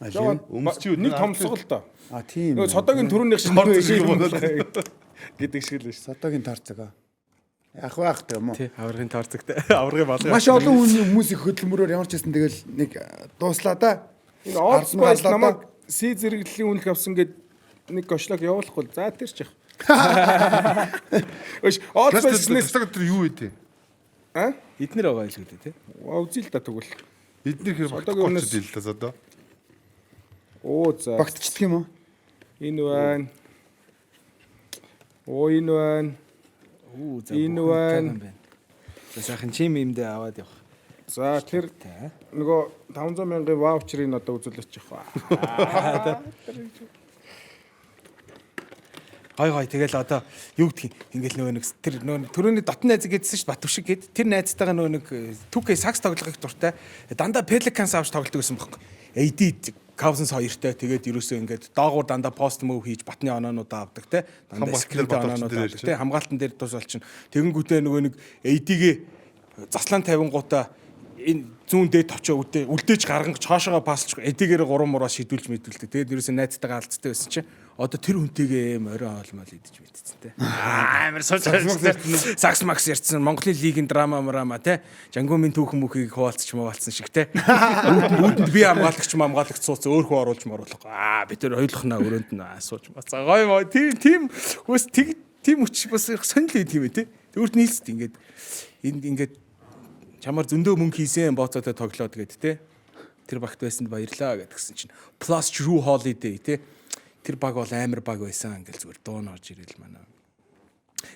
S5: Жоо
S4: Өмсч юу?
S5: Нэг томсгол доо.
S2: А тийм.
S5: Нөгөө содогийн түрүүнийх шиг
S4: Торц шиг бодоод.
S5: гэдэг шиг л шүү.
S2: Содогийн торцог. Яах вэ ах тийм үү?
S3: Тий, аврагын торцогтой. Аврагын балган.
S2: Маш олон хүний хүмүүсийн хөдөлмөрөөр ямар ч байсан тэгэл нэг дууслаа да.
S5: Энэ Old
S2: Ардсан
S5: Spice
S2: гарлаа да.
S5: намайг си зэрэглэлийн үнэлэх авсан гэд нэг гошлог явуулахгүй. За тэр ч яах. Өш Old Spice-нээс
S4: Пластик тэр юу вэ?
S5: а?
S3: Эднэр байгаа л үү тий.
S5: Үзье л да тэгвэл.
S4: Эднэр хэр
S5: Содогийн
S4: багтахгүй
S5: өмнөөс-
S4: болчиход ийл та содоо.
S5: Оо за.
S2: Багтчихдаг юм уу?
S5: Энэ байна. Оо энэ байна.
S3: Үү за.
S5: Энэ
S3: бүх
S5: байна.
S3: юм байна. За сайхан чим имдээ аваад явах.
S5: За тэр нөгөө 500 мянган ваучрыг одоо үзүүлээч явах.
S3: Гой гой тэгэл одоо юу гэдгийг ингээл нөгөө нэг тэр нөгөө түрүүний дотн найз гэдсэн шүү дээ Батүшиг гэд тэр найзтайгаа нөгөө нэг 2K сакс тоглохыг дуртай дандаа Pelicans авч тоглодог гэсэн бохоо. AD Cousins хоёртой тэгээд ерөөсөө ингээд доогуур дандаа пост мөв хийж батны оноонуудаа авдаг те дандаа
S4: Хамгаалтан дээр
S3: скринтэй оноонуудаа
S4: дээр
S3: авдаг те хамгаалтан дээр тус болчин тэгэнгүүтээ нөгөө нэг AD-гээ заслан тавингуудаа энэ зүүн дээд товчоо үлдээ үлдээж гарган цоошоогоо паслж эдгээр 3 мураа шийдүүлж мэдүүлдэг. Тэгээд ерөөсөө найзтайгаа алдцтай байсан чинь одоо тэр хүнтэйгээ юм орой хоолмол идэж мэдсэн те. Амар сууж сакс макс ярьсан Монголын лигийн драма мрама те. Жангуумын түүхэн мөхийг хуваалцч муваалцсан шиг те. Үүдэнд би хамгаалагч мамгаалагч сууц өөр хүн оруулж моруулахгүй. Аа би тэр хоёулахнаа өрөөнд нь сууж мацаа. Гоё моо тийм тийм хүмүүс тэг тийм хүч бас сонир л идэв юм те. Өөрт нь нийлцэд ингээд энд ингээд чамаар зөндөө мөнгө хийсэн бооцоотой тоглоод гээд те. Тэр багт байсанд баярлаа гэдгсэн чинь plus Drew Holiday те. Тэр баг бол амар баг байсан ингээл зүгээр дуун орж ирэл манай.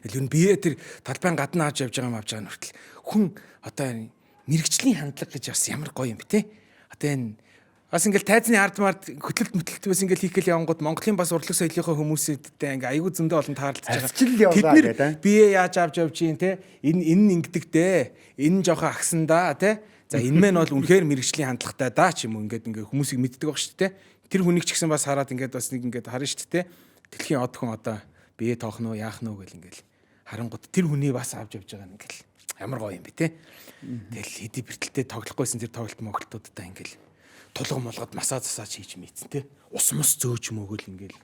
S3: Эл юу бие тэр талбайн гадна авч явж байгаа юм авч байгаа нь хүртэл хүн одоо мэрэгжлийн хандлага гэж бас ямар гоё юм бэ те. Одоо энэ Бас ингээл тайзны ард мард хөтлөлт мөтлөлт бас ингээл хийх гээл явангууд Монголын бас урлаг соёлынхоо хүмүүсүүдтэй ингээ айгүй зөндөө олон таарлаж байгаа.
S2: Арчил явлаа
S3: Тэд нэр
S2: гэдэг, аа.
S3: бие яаж авч явж чинь те энэ энэ нь ингэдэг дээ. Энэ нь жоохон агсан да те. За энэ мэн бол үнэхээр мэрэгжлийн хандлагатай даа ч юм уу ингээд ингээ хүмүүсийг мэддэг баг шүү дээ. Тэр хүнийг ч гэсэн бас хараад ингээд бас нэг ингээд харна шүү дээ. Дэлхийн од хүн одоо бие тоох нь уу яах нь уу гэл ингээл харангууд тэр хүний бас авч явж байгаа нь ингээл ямар гоё юм бэ те. Тэгэл хэдий бэртэлтэй тоглохгүйсэн тэр тоглолт моголтуудаа ингээл тулга молгод масаа засаач хийж мэдсэн те. Ус мус зөөж мөгөл ингээл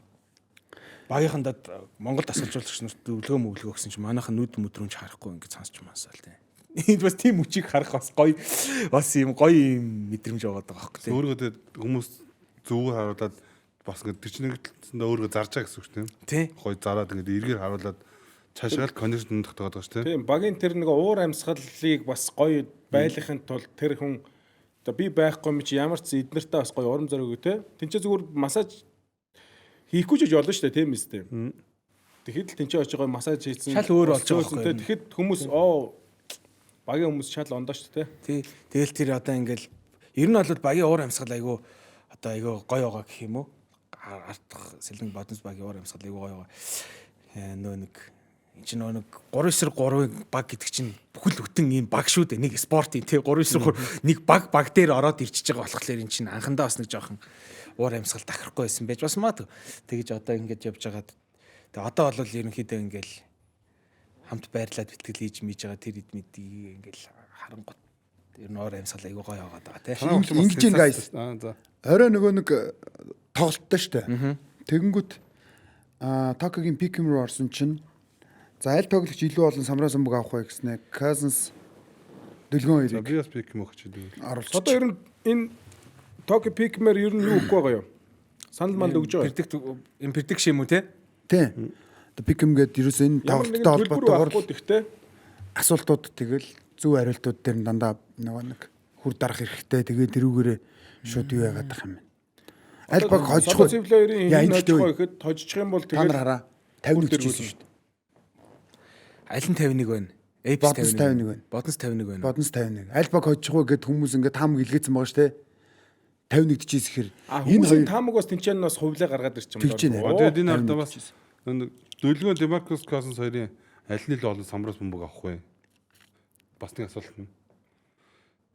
S3: багийнхандад Монгол дасгалжуулагч нарт өвлгөө мөвлгөө гэсэн чинь манайхан нүд мүдрүүнч харахгүй ингэж сонсч мансаал те. Энд бас тийм үчиг харах бас гоё бас юм гоё юм мэдрэмж яваад байгаа байхгүй те.
S4: Өөргөө тэгээд хүмүүс зүвгээр харуулад бас ингээд тэр чинь нэг талсандаа өөргөө зарж байгаа гэсэн үг шүү дээ.
S3: Тий.
S4: Гоё зараад ингээд эргээр харуулад цаашаа л кондишн тогтоогод байгаа шүү дээ.
S5: Тийм, багийн тэр нэг уур амьсгалыг бас гоё байлгахын тулд тэр хүн одоо би байхгүй юм чи ямар ч эднэртэй бас гоё урам зориг өгөө те. Тинчээ зүгээр массаж хийхгүй ч гэж болно шүү дээ, тийм үстэй. Тэгэхэд л тэнцээ очиж гоё массаж хийсэн.
S3: Шал өөр болж байгаа байхгүй
S5: те.
S3: юу?
S5: Тэгэхэд хүмүүс оо багийн хүмүүс шал ондоо шүү дээ.
S3: Тий. Тэгэл тэр одоо ингээл ер нь бол багийн уур амьсгал айгүй одоо айгүй гоё байгаа гэх юм уу? Ардах сэлэн бодонс багийн уур амьсгал айгүй гоё байгаа. Э, Нөө нэг энэ чинь нөө нэг 3-9-3-ын баг гэдэг чинь бүхэл бүтэн ийм баг шүү дээ. Нэг спортын тий 3-9-3 нэг баг баг дээр ороод ирчихэж байгаа болохоор энэ чинь анхандаа бас нэг жоохон уур амьсгал тахихгүй байсан байж бас магадгүй. Тэгэж одоо ингэж явж байгаад тэгээ одоо бол ерөнхийдөө ингээл хамт байрлаад бэлтгэл хийж мийж байгаа тэр эд мэдийг ингээл харангуут ер нь уур амьсгал айгүй гоё яваад байгаа тий.
S2: Ингэж юм, guys.
S4: Аа за.
S2: Орой нөгөө нэг тоглолттой штэ. Тэгэнгүүт аа Токиогийн Пикем руу орсон чинь за аль тоглогч илүү олон самраа самбуг авах вэ гэснээр Cousins дөлгөн
S4: За
S2: хоёрыг
S4: би бас пик юм өгч идэв.
S2: оруулчих.
S5: Одоо ер нь энэ Токио Пикмэр ер нь юу өгөхгүй байгаа юу? Санал манд өгж байгаа.
S3: Predict энэ prediction юм уу те?
S2: Тийм. Одоо Пикем гээд ерөөсөө энэ
S5: Ямар нэгэн
S2: тоглолттой
S5: төлбөр
S2: холбоотойгоор
S5: байхгүй гэхдээ
S2: асуултууд тэгэл зөв хариултууд дээр нь дандаа нөгөө нэг хүр дарах хэрэгтэй. Тэгээд тэрүүгээрээ шууд юу яагаад ах юм бэ? Аль баг хожих
S5: Солонгос плеерийн
S2: Яа,
S5: энэ
S2: энэ
S5: хожих
S2: гэхдээ
S5: гэхэд хожчих юм бол
S2: та нар
S5: тэгэл
S2: хараа 51
S5: дэргүүлнэ.
S2: хийсэн шүү дээ.
S3: Аль нь 51 байна? Apes
S2: Бодонс 51 байна.
S3: Бодонс 51 байна.
S2: Бодонс 51. Аль баг хожих вэ гэд хүмүүс ингээд таамаг илгээсэн байгаа шүү дээ. 51 дижээс ихээр
S5: А
S2: энэ
S5: хүмүүсийн
S2: хоёр
S5: таамаг бас тэнцэн бас хувлаа гаргаад ирчих юм
S2: Тэгж байна.
S5: Оо,
S4: Тэгээд энэ ардаа бас нэг дөлгөөн Демаркус Косенс хоёрын аль нь л олон самраас бөмбөг авах вэ? Бас нэг асуулт нь.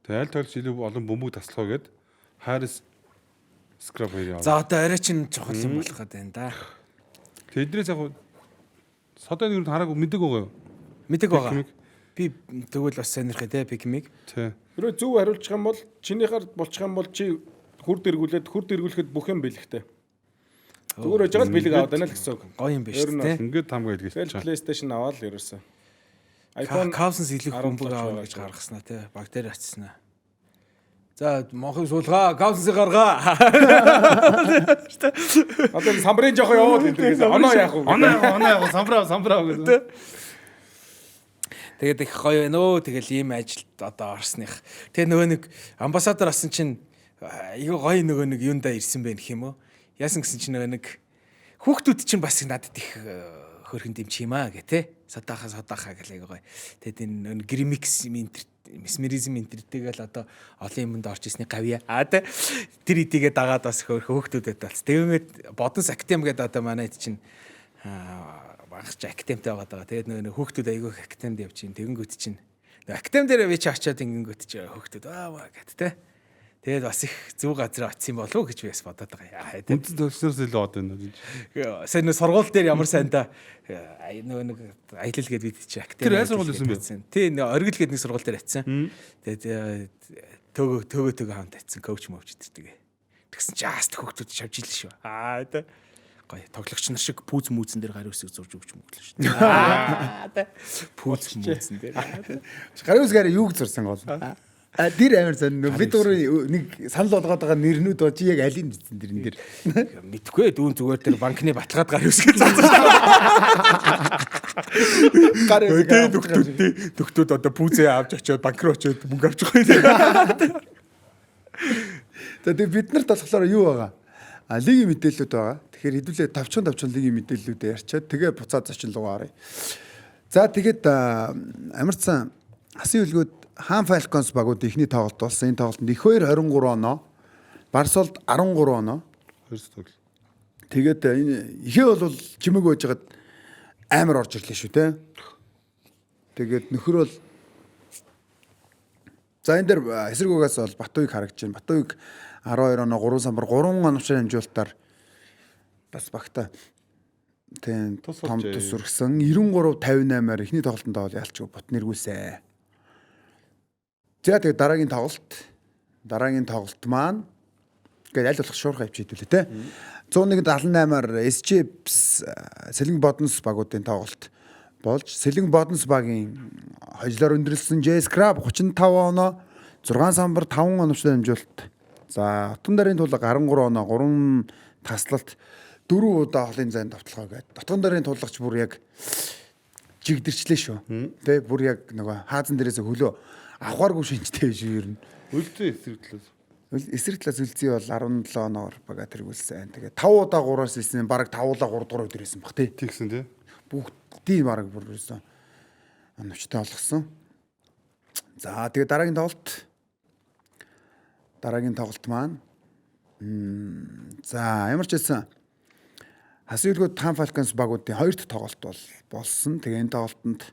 S4: Тэгээд аль тоглогч илүү олон бөмбөг таслах вэ гэд Харрис Скраб хоёрын.
S3: За одоо арай чинь чухал юм болох гэдэг юм да.
S4: Тэгээд эднээс яг содын нэг хараагүй мэдэг байгаа юу?
S3: Мэдэг байгаа.
S4: Пикмиг.
S3: Би тэгвэл бас сонирхъя те Пикмиг.
S4: Тий.
S5: Хэрвээ зөв хариулчих юм бол чинийхаар болчих юм бол чи хүр дэргүүлээд хүр дэргүүлэхэд бүх юм бэлэгтэй. Зүгээр байж байгаа л бэлэг аваад байна л гэсэн үг.
S3: Гоё юм биш
S5: Ер нь
S3: те.
S4: Ингээд таамаг илгээсэн
S5: Тэгэл
S4: чинь.
S5: PlayStation аваад л ерөөсөө. iPhone
S3: Cousins илүү
S5: 17
S3: бөмбөг авах
S5: байгаа
S3: гэж гаргаснаа те. Баг дээр очснаа. За монхыг суулгаа, Cousins-ыг гаргаа.
S5: Одоо энэ самбарын жоох яваад энэ төргээс оноо яах вэ?
S4: Оноо яах оноо яах самбраа самбраа гэсэн.
S3: Тэгээд их гоё байна өө. Тэгэл ийм ажилд одоо орсных. Тэгээ нөгөө нэг амбассадор болсон чинь айгүй гоё нөгөө нэг юундаа ирсэн байх гэх юм уу? Яасан гэсэн чинь нөгөө нэг хүүхдүүд чинь бас надад их хөрхэн дэмчих юм аа гэ тэ. Садаха садаха гэл айгүй гоё. Тэгээд энэ нөгөө нэг гримикс интер месмеризм интертэйг л одоо олон юмд орж ирсний гавья. А тэ тэр идийгээ дагаад бас хөөрхөн хүүхдүүдэд болсон. Тэгээд бодонс академи гэдэг одоо манайд чинь багч академитай байгаа даа. Тэгээд нөгөө хүүхдүүд айгүй их академид явж чинь тэгэнгүүт чинь нөгөө академи дээр би чи очиод ингэнгүүт чи хүүхдүүд аа маа гэт те. Тэгээд бас их зөв газар очив юм болов уу гэж би бас бодоод байгаа. Яа те.
S4: Үндсэн тоглогчноос илүү од байна гэж.
S3: Сайн нөгөө сургууль дээр ямар сайндаа нөгөө нэг аялал гээд бид чи академи.
S4: Тэр аль сургууль байсан бэ?
S3: Тий нөгөө оргил гээд нэг сургууль дээр очисан. Тэгээд төөгөө төөгөө төөгөө хамт очисан коуч мөвч гэдэг. Тэгсэн чи ааст хүүхдүүд шавж илэн шүү. Аа те. Гоё тоглогч нар шиг пүүз мүүзэн дээр гар үсэг зурж өгч мөглөө шүү. Аа те. Пүүз мүүзэн дээр.
S2: Гарын үсгээр юуг зурсан гол. А тэр амар сонь нөө бид гурвын нэг санал болгоод байгаа нэрнүүд бол чи яг алийг мэдсэн тэрэн дээр.
S3: Мэдгүй дүүн зүгээр тэр банкны баталгаад гар үсгээ зурсан.
S2: Гарын үсэг
S1: Тэгээ нөхдүүд нөхдүүд одоо пүүзээ авч очиод банк руу очиод мөнгө авч байгаа юм.
S2: За тэгээ бид нарт болохоор юу байгаа? А лигийн мэдээллүүд байгаа. Тэгэхээр хэдүүлээ тавчхан тавчхан лигийн мэдээллүүдээ ярьчаад тэгээ буцаад зочин руугаа оръё. За тэгээд амарцсан хасын үлгүүд Хаан Falcons багууд эхний тоглолт болсон. Энэ тоглолтод их 2 23 оноо Барсолд 13 оноо.
S4: Хоёр тоглолт.
S2: Тэгээд энэ ихээ бол чимээг байжгаад амар орж ирлээ шүү те. Тэгээд нөхөр бол за энэ дэр эсрэг угаас бол Батуйг харагдаж байна. Батуйг 12 оноо 3 самбар 3 оновчтой амжуулалтаар бас багта тийм
S4: Тус
S2: том
S4: болжээ.
S2: тус өргсөн 93 58-аар эхний тоглолтод бол ялчгүй бут нэргүүлсэн. За тэгээд дараагийн тоглолт дараагийн тоглолт маань гээд аль болох шуурхай авч хэдүүлээ те. 101 78-аар SGPS Сэлэнг Бодонс багуудын тоглолт болж Сэлэнг Бодонс багийн хожлоор өндөрлсөн JS Crab 35 оноо 6 самбар 5 оновчтой дамжуулалт. За Отон дарын тулга 13 оноо 3 таслалт 4 удаа холын зайн довтлогоо гээд. Отгон дарын тулгач бүр яг жигдэрчлээ шүү. Тэ бүр яг нөгөө хаазан дээрээс хөлөө авахааргүй шинжтэй шүү ер нь.
S4: Үлдээ эсрэг талаас.
S2: Эсрэг талаас үлзий бол 17 оноор бага тэргүүлсэн. Тэгээ 5 удаа 3-аас илсэн, бараг 5 удаа 3 дугаар өдөр байсан бах тий.
S4: Тэгсэн тий.
S2: Бүгдийг бараг бүр ерөөсөн оновчтой болгосон. За тэгээ дараагийн тоглолт дараагийн тоглолт маань за ямар ч байсан Хасын үлгүүд Там Falcons багуудын хоёр дахь тоглолт бол болсон. Тэгээ энэ тоглолтод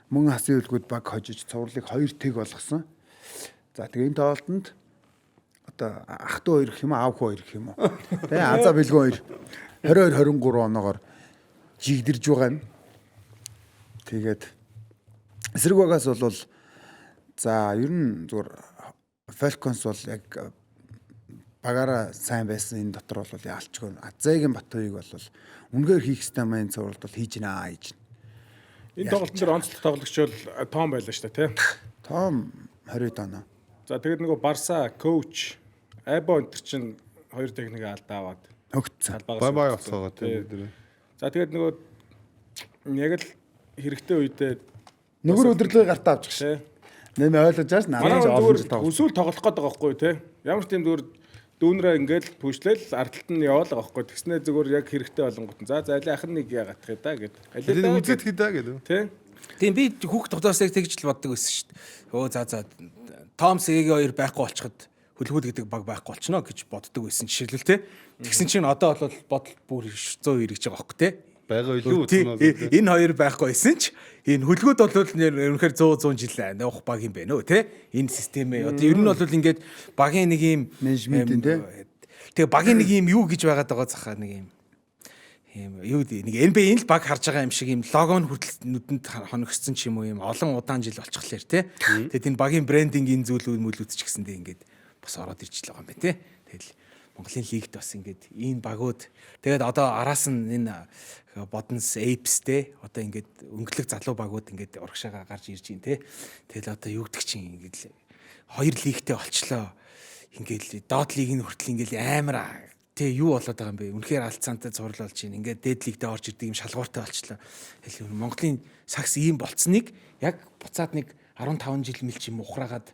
S2: мөн Хасын үлгүүд баг хожиж цувралыг 2 тэг болгосон. За тэгээ энэ тоглолтод одоо ах トゥ хоёр гэх юм уу, аав хүү хоёр гэх юм уу. Тэ Азаа бэлгэн хоёр 22 23 оноогоор жигдэрж байгаа юм. Тэгээд эсрэг багаас бол за ер нь зүгээр Falcons бол яг багаараа сайн байсан энэ дотор бол яалчгүй. Азагийн Батуйг бол үнэхээр хийх ёстой юм энэ цувралд бол хийж гинэ хийж гинэ.
S5: Энэ тоглолтын дээр онцлог тоглогч бол Том байлаа шүү дээ, тий.
S2: Том 20 оноо.
S5: За тэгээд нөгөө Барса коуч Айбо энэ төр чинь хоёр техник алдаа аваад
S2: Өгцөн.
S5: талбаагаас
S4: Бай бай
S5: өгсөн.
S4: болцоогоо тий бид нэр.
S5: За тэгээд нөгөө яг л хэрэгтэй үедээ
S2: Нөхөр өдөрлөгийг гартаа авчих шээ.
S5: тий.
S2: Нэмээ ойлгож байгаа ш.
S5: Манай
S2: Надад
S5: хүн
S2: олон
S5: зүгээр
S2: жил тоглож.
S5: өсвөл тоглох гээд байгаа байхгүй юу те. Ямар ч тийм зүгээр дүүнрээ ингээл пүшлэл ардталт нь яваал байгаа байхгүй. Тэгснээ зүгээр яг хэрэгтэй болонгот нь. За за аль ах нь нэг яагаатах юм да гэд. Аль
S4: Тэр үзээд хий да гэдэг.
S5: Тэ.
S3: Тийм би хүүхд тогтоос яг тэгж л боддог байсан шүү дээ. Өө за за Том Сэгийн хоёр байхгүй болчиход хөлгүүд гэдэг баг байхгүй болчихно гэж боддог байсан жишээлбэл те. Тэгсэн чинь одоо бол бодол бүр 100 эргэж байгаа байхгүй те.
S4: Байгаа илүү
S3: Тий,
S4: үзнэ.
S3: энэ хоёр байхгүй байсан ч энэ хөлгүүд бол нэр үнэхээр 100 100 жил явах баг юм байна өө те. Энэ системээ одоо ер нь бол ингээд багийн нэг юм
S2: Менежментийн, те.
S3: Тэгээ багийн нэг юм юу гэж байгаад байгаа захаа нэг юм юм юу гэдэг нэг NBA-ийн л баг харж байгаа юм шиг юм лого нь хүртэл нүдэнд хоногссон ч юм уу юм олон удаан жил болчихлоор те. Тэгээд энэ багийн брендингийн зүйлүүд мүлүүд ч гэсэндээ ингээд бас ороод ирж л байгаа юм байна те. Тэгэл Монголын лигт бас ингээд ийм багууд тэгээд одоо араас нь энэ Бодонс Apes те одоо ингээд өнгөлөг залуу багууд ингээд урагшаага гарч ирж байна те. Тэгэл одоо юу гэдэг чинь ингээд л хоёр лигтэй болчлоо. Ингээд доод лигийн хүртэл ингээд амар Тэ юу болоод байгаа юм бэ? Үнэхээр алцаантай зурл болж байна. Ингээд дээд лигдээ орж ирдэг юм шалгууртай болчлоо. Тэгэл Монголын сакс ийм болцсныг яг буцаад нэг 15 жил мэлч юм ухраагаад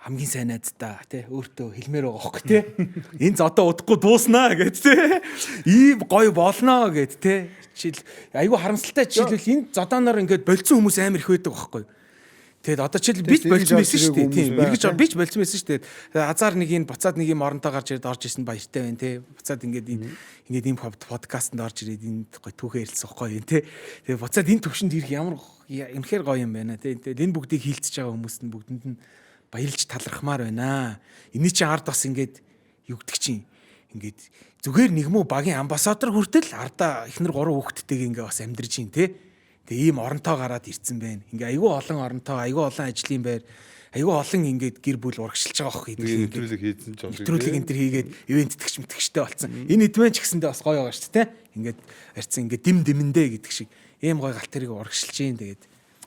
S3: хамгийн сайн найздаа тий өөртөө хэлмээр байгаа хөөхгүй тий. Энэ зодоо удахгүй дууснаа гэд тий. Ийм гоё болно гэд тий. Жишээл айгүй харамсалтай жишээлбэл энэ зодооноор ингээд болцсон хүмүүс амар их байдаг байхгүй. Тэгэд одоо жишээл би ч
S2: Тэгээс
S3: болцсон
S2: эргэж
S3: байсан шүү дээ.
S2: орж
S3: Тийм
S2: ирээгүй
S3: эргэж
S2: хүмүүс
S3: би ч болцсон байсан шүү дээ. Азар нэг энэ буцаад нэг юм оронтой гарч ирээд орж ирсэн баяртай байна те. Буцаад ингээд энэ ингээд ийм подкастэнд орж ирээд энэ гоё түүхээ ярилцсан гоё юм те. Тэгээ буцаад энэ төвшөнд ирэх ямар үнэхээр гоё юм байна те. Тэгээд энэ бүгдийг хилцэж байгаа хүмүүст нь бүгдэнд нь баярлж талархмаар байна. Эний чинь ард бас ингээд юу гэдэг чинь ингээд зүгээр нэг мүү багийн амбассадор хүртэл ардаа эхнэр гурван хүүхэдтэйг ингээ бас амьдарч чинь те. Тэгээ ийм оронтоо гараад ирцэн байна. Ингээ айгүй олон оронтоо, айгүй олон ажлын байр, айгүй олон ингээд гэр бүл урагшилж байгаа хөх
S4: Нэг
S3: гэдэг.
S4: нэвтрүүлэг хийсэн ч болж.
S3: Нэвтрүүлэг энэ төр хийгээд ивент тэтгэж мэтгчтэй болсон. Энэ эдмэн ч гэсэндээ бас гоё байгаа шүү дээ, тэ. Ингээд арцсан ингээд дим димэндээ гэдэг шиг ийм гоё галт тэрийг урагшилж гин тэгээд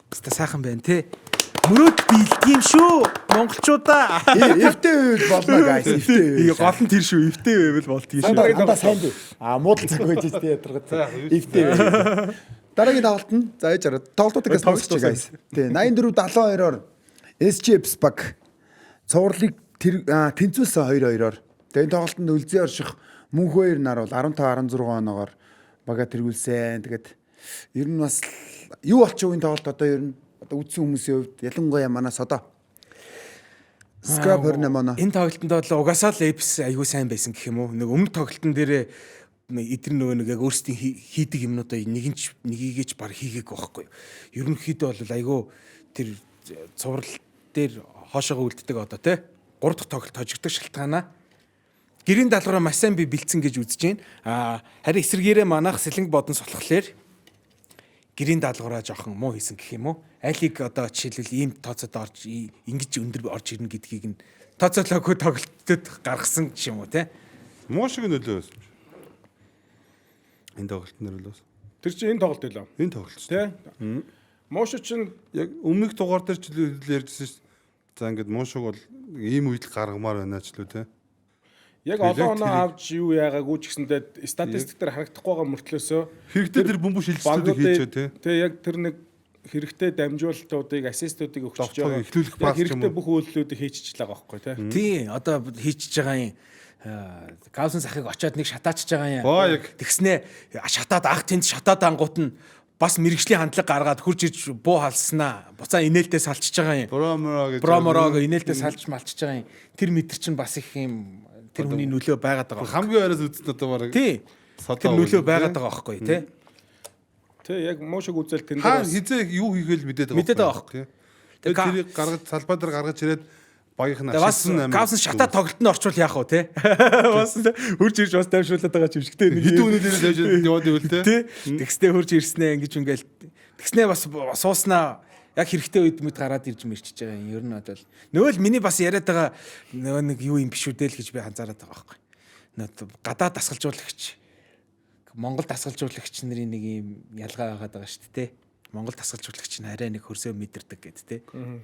S3: баста сайхан байна те. Мөрөөд биелдэг юм шүү монголчуудаа.
S2: Эвтэй үйл болно guys. Эвтэй үйл.
S3: Гол нь тэр шүү. Эвтэй байвал болдгийг шүү.
S2: Андаа андаа сайн дээ. А муудал цаг байж тий ядаргаад. Эвтэй үйл. Дараагийн тоглолт нь за ээж араа тоглолтуудыг тоглож guys. Тий 84 72-оор SGFs баг цувралыг тэнцүүлсэн 2-2-оор. Тэгээ энэ тоглолтод үлзий орших мөнхөөр нар бол 15 16 оноогоор бага тэргүүлсэн. Тэгээд ер нь бас юу болчих вэ энэ тоглолт одоо ер нь одоо үдсэн хүмүүсийн хувьд ялангуяа манай содо. Scrap 28 оноо.
S3: Энэ тоглолтод бол угаасаа л Apes аягүй сайн байсан гэх юм уу. Нэг өмнө тоглолтын дээрээ эдгээр нөгөө нэг яг өөрсдийн хийдэг юмнуудаа нэгэнч нэгийгээч баг хийгээгүй байхгүй юу. Ерөнхийдөө бол аягүй тэр цуврал дээр хоошоогоо үлддэг одоо тий. Гурав дахь тоглолт хожигдох шалтгаанаа гэрийн даалгавраа маш сайн би бэлдсэн гэж үзэж байна. Аа харин эсрэгээрээ манайх сэлэнг бодон сулхлаар гэрийн даалгавраа жоохон муу хийсэн гэх юм уу? Алиг одоо жишээлбэл ийм тооцоод орж ингэж өндөр орж ирнэ гэдгийг нь тооцоолоогүй тоглолтод гаргасан ч юм уу те.
S4: Муу шиг нөлөө байсан юм шиг. Энэ тоглолтын нэр л бас.
S5: Тэр чинь энэ тоглолт байлаа.
S4: Энэ тоглолт.
S5: Тэ? Мошо чинь
S4: Яг өмнөх дугаар дээр ч л ярьжсэн шүү. За ингээд муу шиг бол ийм үед л гаргамаар байна ч л үү те.
S5: яг
S4: Тэгээд
S5: олон оноо
S4: тэрийг-
S5: авч юу яагаагүй ч гэсэндээ статистик дээр харагдахгүй байгаа мөртлөөсөө
S4: Хэрэгтэй тэр бөмбөг шилжилтүүдийг хийчээ те.
S5: Тэ яг тэр нэг хэрэгтэй дамжуулалтуудыг, ассистуудыг өгчөж
S4: Довтлогыг
S5: байгаа.
S4: эхлүүлэх
S5: Яг
S4: пас ч юм
S5: хэрэгтэй
S4: уу.
S5: бүх үйлдэлүүдийг хийчихэж л байгаа байхгүй тэ.
S3: Тий, одоо хийчихэж байгаа юм. Каусын сахыг очиод нэг шатаачж байгаа юм.
S4: Боо, яг.
S3: Тэгснээ шатаад ах тэнд шатаад ангууд нь бас мэрэгжлийн хандлага гаргаад хурж иж буу халснаа. Буцаа инээлдээ салчиж байгаа юм.
S4: Броморо гэж.
S3: Броморог инээлдээ салж малчиж байгаа юм. Тэр мэдэр чинь бас их юм тэр хүний нөлөө байгаад байгаа.
S4: Хамгийн ойроос үзсэн одоо бараг.
S3: Тий.
S4: Содоо
S3: Тэр нөлөө
S4: үгүй,
S3: байгаад
S4: тий.
S3: байгаа байхгүй тий.
S5: Тэ яг мошог үзэл тэн дээр
S4: Хаа
S5: бас
S4: хизээ юу хийгээл мэдээд байгаа.
S3: Мэдээд байгаа байхгүй.
S4: тий.
S3: Тэгээ
S4: Тэгээд тэрийг гаргаж салбаа дээр гаргаж ирээд багийнх нь
S3: Тэгээ бас
S4: ашигласан амир.
S3: Каусын шатаа тоглолтод нь орчвол яах вэ те? Бас хурж ирж бас дамжуулаад байгаа юм шиг те. Нэг
S4: Хэдэн үнэ дээр тавьж яваад ивэл те.
S3: Тэ. Тэгснээ хурж ирснээ ингэж ингээл тэгснээ бас сууснаа яг хэрэгтэй үед мэд гараад ирж мэрчиж байгаа юм. Ер нь бол нөгөө л миний бас яриад байгаа нөгөө нэг юу юм биш үү дээ л гэж би анзаараад байгаа байхгүй. Нөгөө гадаа дасгалжуулагч Монгол дасгалжуулагч нарын нэг юм ялгаа байгаад байгаа шүү дээ те. Монгол дасгалжуулагч нь арай нэг хөрсөө мэдэрдэг гэд те.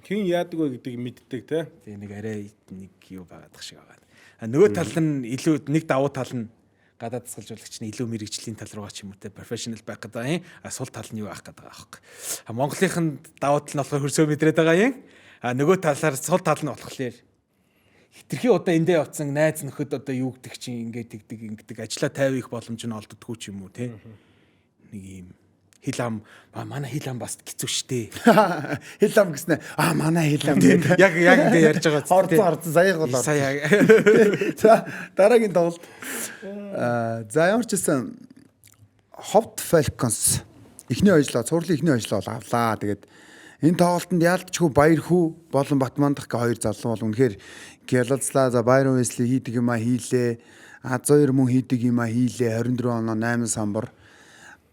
S5: Хин яадаг вэ гэдгийг мэддэг те.
S3: Тэгээ нэг арай нэг юу байгаад шиг байгаа. А нөгөө тал нь илүү нэг давуу тал нь гадаад дасгалжуулагч нь илүү мэрэгжлийн тал руугаа ч юм уу те профешнл байх гэдэг юм. А сул тал нь юу байх гэдэг байгаа аахгүй. А Монголынх нь давуу тал нь болохоор хөрсөө мэдрээд байгаа юм. А нөгөө талаар сул тал нь болохоор хитрхи удаа эндээ явцсан найз нөхөд одоо юу гэдэг чинь ингээд тэгдэг ингэдэг ажлаа тайвих боломж нь олддоггүй ч юм уу те. Нэг юм хил ам манай хил ам бас хэцүү шттэ.
S2: Хил ам гэснэ. Аа манай хил ам.
S3: Яг яг ингэ ярьж байгаа зү, те.
S2: Орцсон орцсон саяг бол орцсон.
S3: Сая яг.
S2: За дараагийн тоглолт. Аа за ямар ч гэсэн Ховд Falcons эхний ажлаа, цувралын эхний ажлаа бол авлаа. Тэгээд энэ тоглолтод яалтчгүй Баярхүү болон Батмандах гэ хоёр залуу бол үнэхээр гялалзлаа. За Байрон Весли хийдэг юмаа хийлээ. Азойр мөн хийдэг юмаа хийлээ. 24 оноо 8 самбар.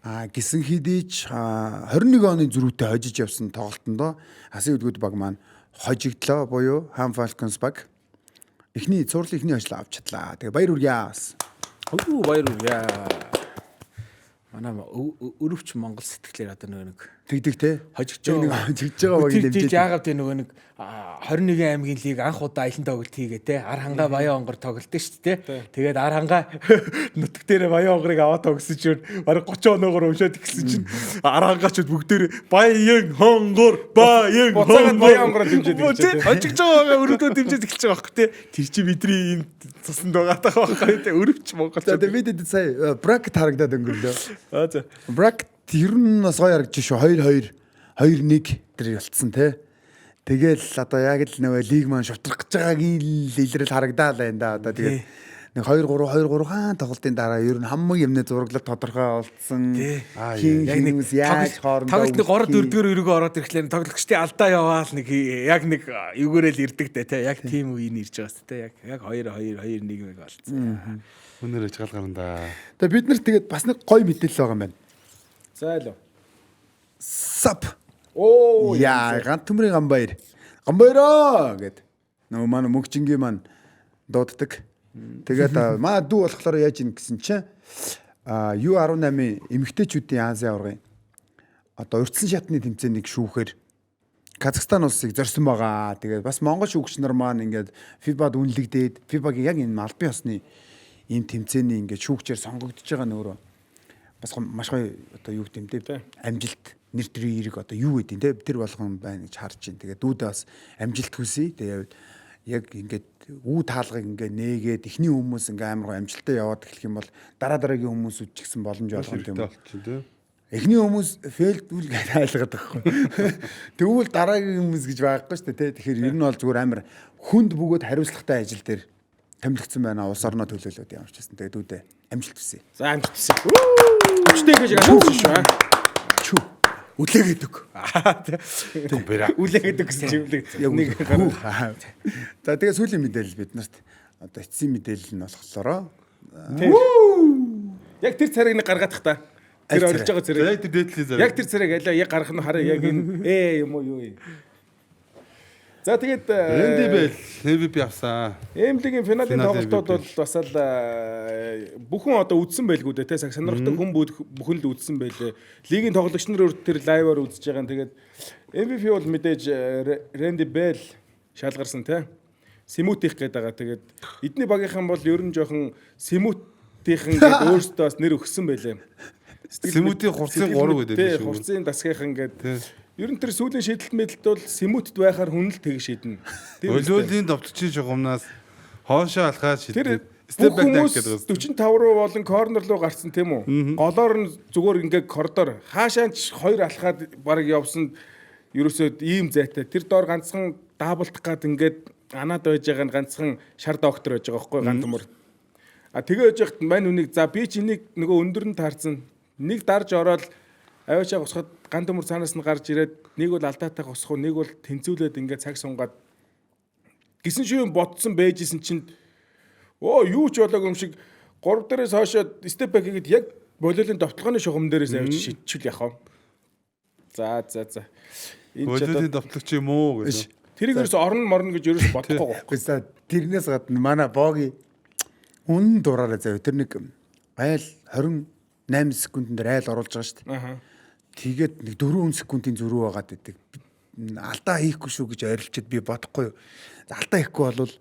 S2: А гисэн хэдий ч 21 оны зөрүүтэй хожиж явсан тоглолтондоо Асын өдгүүд баг маань хожигдлоо буюу Хам Falcons баг эхний цувралын эхний ажлаа авч чадлаа. Тэгээ баяр хүргье бас.
S3: Өө баяр хүргье. Манай өрөвч Монгол сэтгэлээр одоо нөгөө нэг
S2: Тэгдэг те.
S3: хожигч
S2: Яг нэг хожигдж байгаа багийг
S3: Тэр
S2: дэмжиж.
S3: яагаад тэ нөгөө нэг 21 аймгийн лиг анх удаа аялан тоглолт хийгээ те. Ар хангаа Баян онгор тоглолт шүү дээ те. Тэгээд ар хангаа нутаг дээрээ Баян онгорыг аваад тогсон чинь бараг 30 оноогоор өмшөөд эхэлсэн чинь ар хангаачуд бүгдээрээ Баян хонгор Баян
S5: Буцаагаад Баян онгороо дэмжиж эхэлж
S3: Тэ,
S5: байгаа, те.
S3: Хожигч байгаа өрөвдөө дэмжиж эхэлж байгаа байхгүй те. Тэр чинь бидний энэ цуснд байгаа таа байхгүй те. Өрөвч Монголч.
S2: За тэгээ бид сая бракет харагдаад өнгөрлөө.
S3: Аа за.
S2: Бракет ер нь бас гоё харагдаж шүү. 2-2 2-1 тэр ялцсан те. Тэгэл одоо яг л нөгөө лиг маань шутрах гэж байгаагийн л илрэл харагдаал байна да. Одоо тэгээд нэг 2-3 2-3 хаан тоглолтын дараа ер нь хамаг юмны зураглал тодорхой болцсон.
S4: Аа,
S2: Хин
S3: Яг нэг
S2: хүмүүс яаж хоорондоо
S3: тоглолт нэг 3
S2: үлдэх
S3: 4 дгээр өрөөгөө ороод ирэхлээр тоглогчдын алдаа яваал нэг яг нэг югээрэл ирдэг дээ те яг тийм үе нь ирж байгаа сте те яг яг 2 2 2 1 нэг болцсон.
S4: Үнээр аж гал гарна да.
S2: Тэгээ бид нар тэгээд бас нэг гоё мэдээлэл байгаа юм байна.
S5: За илүү.
S2: Сап.
S5: Оо
S2: Яа, гант төмрийн гамбаяр. Гамбаяраа гэд. Нөгөө манай мөгчингийн маань дууддаг. Тэгээд манай дүү болохоор яаж ийн гэсэн чинь U18-ийн эмэгтэйчүүдийн Азийн аваргын одоо урьдчилан шатны тэмцээнийг шүүхээр Казахстан улсыг зорьсон байгаа. Тэгээд бас Монгол шүүгч нар маань ингээд FIBA-д үнэлэгдээд FIBA-гийн яг энэ албан ёсны ийм тэмцээний ингээд шүүгчээр сонгогдож байгаа нь өөрөө бас маш гоё одоо юу гэдэм те амжилт нэр төрийн эрг одоо юу гэдэг те тэр болгон байна гэж харж байна. Тэгээд дүүдээ бас амжилт хүсье. Тэгээд яг ингээд үү таалгыг ингээд нээгээд эхний хүмүүс ингээд амар гоё амжилттай яваад эхлэх юм бол дараа дараагийн хүмүүсүүд ч гэсэн боломж олгоно юм.
S4: Хэрэгтэй болчих тий.
S2: Эхний хүмүүс fail-двэл гэж айлгаад байгаа байхгүй. Тэгвэл дараагийн хүмүүс гэж байхгүй шүү дээ. Тэгэхээр ер нь бол зүгээр амар хүнд бөгөөд хариуцлагатай ажил дээр томилогдсон байна. Улс орноо төлөөлөөд ямар ч гэсэн тэгээд үүдээ амжилт хүсье.
S5: За амжилт хүсье. Хүчтэй гэж амжилт шүү.
S2: Чү.
S3: Үлээгээд өг.
S4: Түмбэрэ.
S5: Үлээгээд гэсэн чивлэг.
S2: Яг
S5: Нэг
S2: нэг. За тэгээ сүүлийн мэдээлэл бид нарт одоо эцсийн мэдээлэл нь болохоор
S5: Яг тэр царайг нэг гаргаадах та. Тэр
S2: Аль
S5: орилж байгаа царайг.
S4: Яг тэр дээдлийн зэрэг.
S5: Яг тэр царайг алиа яг гаргах нь хараа яг энэ ээ юм уу юу юм. За тэгээд
S4: Рэнди Бэл MVP авсан.
S5: Эмлигийн финалийн
S4: Финалийн
S5: тоглолтууд
S4: MVP.
S5: бол бас л бүхэн одоо үдсэн байлгүй дээ те цаг сонирхдаг хүн бүхэн л үдсэн байлээ. Лигийн тоглогч нар өөр тэр лайваар үзэж байгаа юм. Тэгээд MVP бол мэдээж Рэнди Бэл шалгарсан те. Сэмүтих гэдэг байгаа. Тэгээд эдний багийнхан бол ер нь жоохон Сэмүтийнхэн гэдэг өөрсдөө бас нэр өгсөн байлээ.
S4: Сэмүтийн хурцын гурав гэдэг
S5: Тий,
S4: шүү.
S5: хурцын дасгийнхан гэдэг. Ер нь тэр сүүлийн шийдэлт мэдэлт бол Сэмүтд байхаар хүн л тэг шийднэ. Тийм үстэй.
S4: Өлөөлийн довтлогчийн шугамнаас хоошоо алхаад
S5: Тэр
S4: шийддэг. Step
S5: бүх
S4: back
S5: хүмүүс
S4: гэдэг бас.
S5: 45 руу болон корнер руу гарсан тийм үү? Голоор нь зүгээр ингээ коридор хаашаа ч хоёр алхаад баг явсан ерөөсөө ийм зайтай. Тэр доор ганцхан даблдах гад ингээд анаад байж байгаа нь ганцхан шар доктор байж байгаа байхгүй ган төмөр. А тэгээ байж хат мань үнийг за би ч энийг нөгөө өндөр нь таарсан. Нэг дарж ороод аваачаа гусахад ган төмөр цаанаас нь гарч ирээд нэг бол алдаатай гусах уу нэг бол тэнцвүүлээд ингээд цаг сунгаад гисэн шиг юм ботсон байжсэн чинь Оо юу ч болоогүй юм шиг 3 дээрээс хойшоо step back хийгээд яг болиолын довтлогооны шугам дээрээс авч шидчихвэл яах вэ? За за за. Энэ ч одоо
S4: Өлөөлийн довтлогч юм уу гэж.
S5: тэрийг ерөөс орно морно гэж ерөөс бодохгүй байхгүй.
S2: Гэхдээ тэрнээс гадна манай Боги үнэн дураараа заяа. Тэр нэг айл 28 секундын дээр айл оруулж байгаа шүү дээ.
S5: Аха.
S2: Тэгээд нэг 4 секундын зөрүү байгаад байдаг. Алдаа хийхгүй шүү гэж ойролцоод би бодохгүй юу. За, Алдаа хийхгүй бол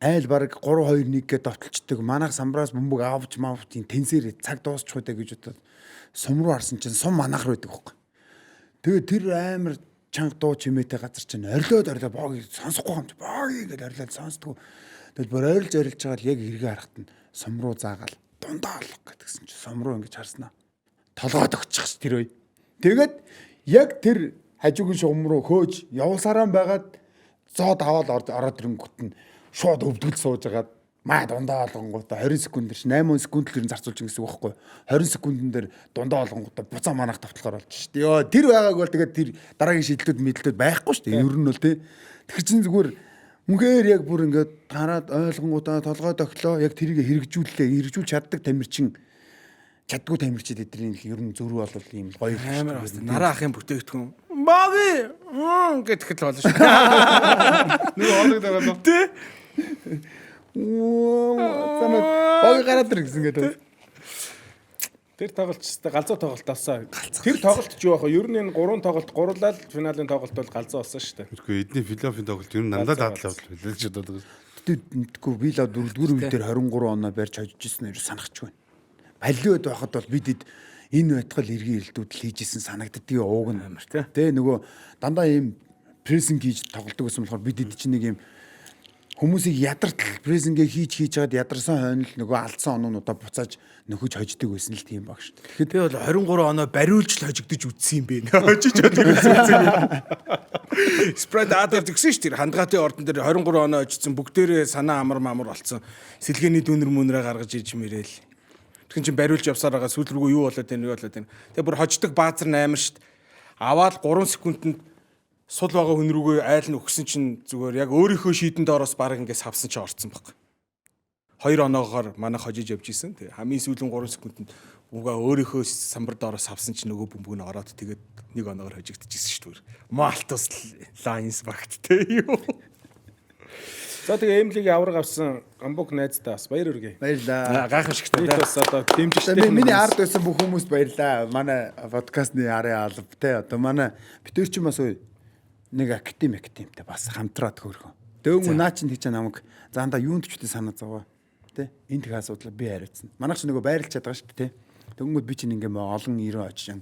S2: айл баг 3 2 1 гэж довтлцдаг. Манайх самбраас бөмбөг авч мавч тийм тэнсээр цаг дуусчих үү гэж бодоод сум руу харсан чинь сум манайх руу байдаг байхгүй. Тэгээ тэр амар чанга дуу чимээтэй газар чинь орилоод орилоо боог сонсохгүй юм чи боог ингэж орилоод сонсдгоо. Тэгэл бүр орилж орилж байгаа л яг эргээ харахад нь сум руу заагаал дундаа олох гэдгсэн чи сум руу ингэж харснаа. Толгойд өгчих ш тэр үе. Тэгээд яг тэр хажуугийн шугам руу хөөж явуулсараа байгаад зоод аваад ороод ирэнгүүт нь шууд өвдгөл сууж агаад маа дундаа олгонгуудаа 20 секунд дэр 8 секунд л ер нь зарцуулж гэсэн үг байхгүй 20 секундэн дээр дундаа олгонгуудаа буцаа манах тавтлахаар болж шít. Йоо тэр байгааг бол тэгээд тэр дараагийн шийдлүүд мэдлүүд байхгүй шүү дээ. Ер нь бол тий. Тэр чинь зүгээр үнээр яг бүр ингээд тараад ойлгонгуудаа толгой дохлоо яг тэрийг хэрэгжүүллээ. Хэрэгжүүлж чаддаг тамирчин чаддгүй тамирчид эдний л ер нь зөрүү бол ийм л гоё
S3: Амар бас нараа ахын бүтээгдэхүүн. Мави гэтгэл болно шүү.
S4: Нэг хоолыг дараад.
S3: Тэ?
S2: Санаа бог гараад ир гэсэн гэдэг.
S5: Тэр тоглолт ч гэсэн галзуу тоглолт болсон. Тэр тоглолт ч юу ах вэ? Ер нь энэ гурван тоглолт гурлал финалийн тоглолт бол галзуу болсон шүү дээ.
S4: Тэгэхгүй эдний философийн тоглолт ер нь дандаа дадлаа бол билээ гэж боддог.
S2: Гэтэ мэдгүй би л дөрөвдүгээр үе дээр 23 оноо барьж хожиж ирсэн нь санахч байна. Палиод байхад бол бид эд энэ байтгал эргийн эрэлтүүд л хийжсэн санагддгийг ууг нь
S3: Амар, тий.
S2: Тэ нөгөө дандаа ийм прессинг хийж тоглодог гэсэн болохоор бид эд чинь нэг ийм хүмүүсийг ядартал прессингээ хийж хийж чад ядарсан хойно л нөгөө алдсан оноонуудаа буцааж нөхөж хождог байсан л тийм баг шүү дээ.
S3: Тэгэхээр би бол 23 оноо бариулж л хожигдож үтсэн юм бэ. Хожиж чаддаг үтсэн юм. Spread out гэсэн шүү дээ. Хандгаатын ордон дээр 23 оноо хожигдсон бүгдээрээ санаа амар мамар болцсон. Сэлгээний дүүнер мүнрээ гаргаж иж мэрэл. Тэгэн чинь бариулж явсаар байгаа сүүл рүүгээ юу болоод байна юу болоод байна. Тэгээ бүр хождог баазар нь амар шүү дээ. Аваад 3 секундэд сул байгаа хүн рүүгээ айл нь өгсөн чинь зүгээр яг өөрийнхөө шийдэн доороос баг ингээд савсан чинь орцсон баг. Хоёр оноогоор манай хожиж явж исэн. Тэгээ хамгийн сүүлийн 3 секундэд угаа өөрийнхөө самбар доороос авсан чинь нөгөө бөмбөг нь ороод тэгээд нэг оноогоор хожигдчихсэн шүү дээ. Малтус Lions багт те юу.
S5: За тэгээ Эмлигийн авраг авсан Амбук найздаа бас баяр хүргэе.
S2: Баярлаа.
S3: Гайхамшигтай
S5: Нийт бас одоо
S2: За,
S5: дэмжигчтэй
S2: Миний ард байсан бүх хүмүүст баярлаа. Манай подкастны арын алба те одоо манай битэр чинь бас үе нэг академи академитэй бас хамтраад хөөрхөн. Дөөмө наа чинь тийч намайг заандаа юунд ч үгүй санаа зовоо. Тэ энэ тех асуудлаа би хариуцсан. Манайх ч нөгөө байрлаж чадгаа шүү дээ те. Тэнгүүд би чинь ингээ олон 90 очин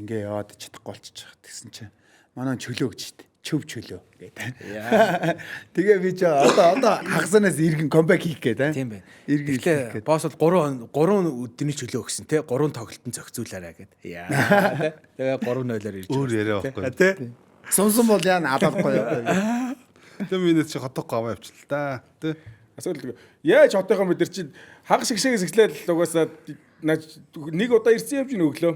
S2: ингээ яваад чадахгүй болчих. Тэгсэн чинь манай чөлөө гэж шүү дээ. Чөв чөлөө гэдэг. Тэгээ би чи одоо хагасанаас иргэн comeback хийх гээд аа.
S3: Тийм байна.
S2: Иргэн хийх
S3: Тэгэхдээ
S2: гээд.
S3: босс бол 3 3 өдрийн чөлөө өгсөн те 3 тоглолтод зохицуулаарай гэд. Яа. Тэ. Тэгээ 3-0-оор ирж.
S4: Өөр яриа байхгүй.
S3: Тэ.
S2: Сумсан бол яа алахгүй юу.
S4: Тэ минийс чи хотохгүй аваа явчихлаа та. Тэ.
S5: Асуудал яаж хотынхоо бид нар чинь хагас шигшээгээс эхлээл угаасаа нэг удаа ирсэн явж гин өглөө.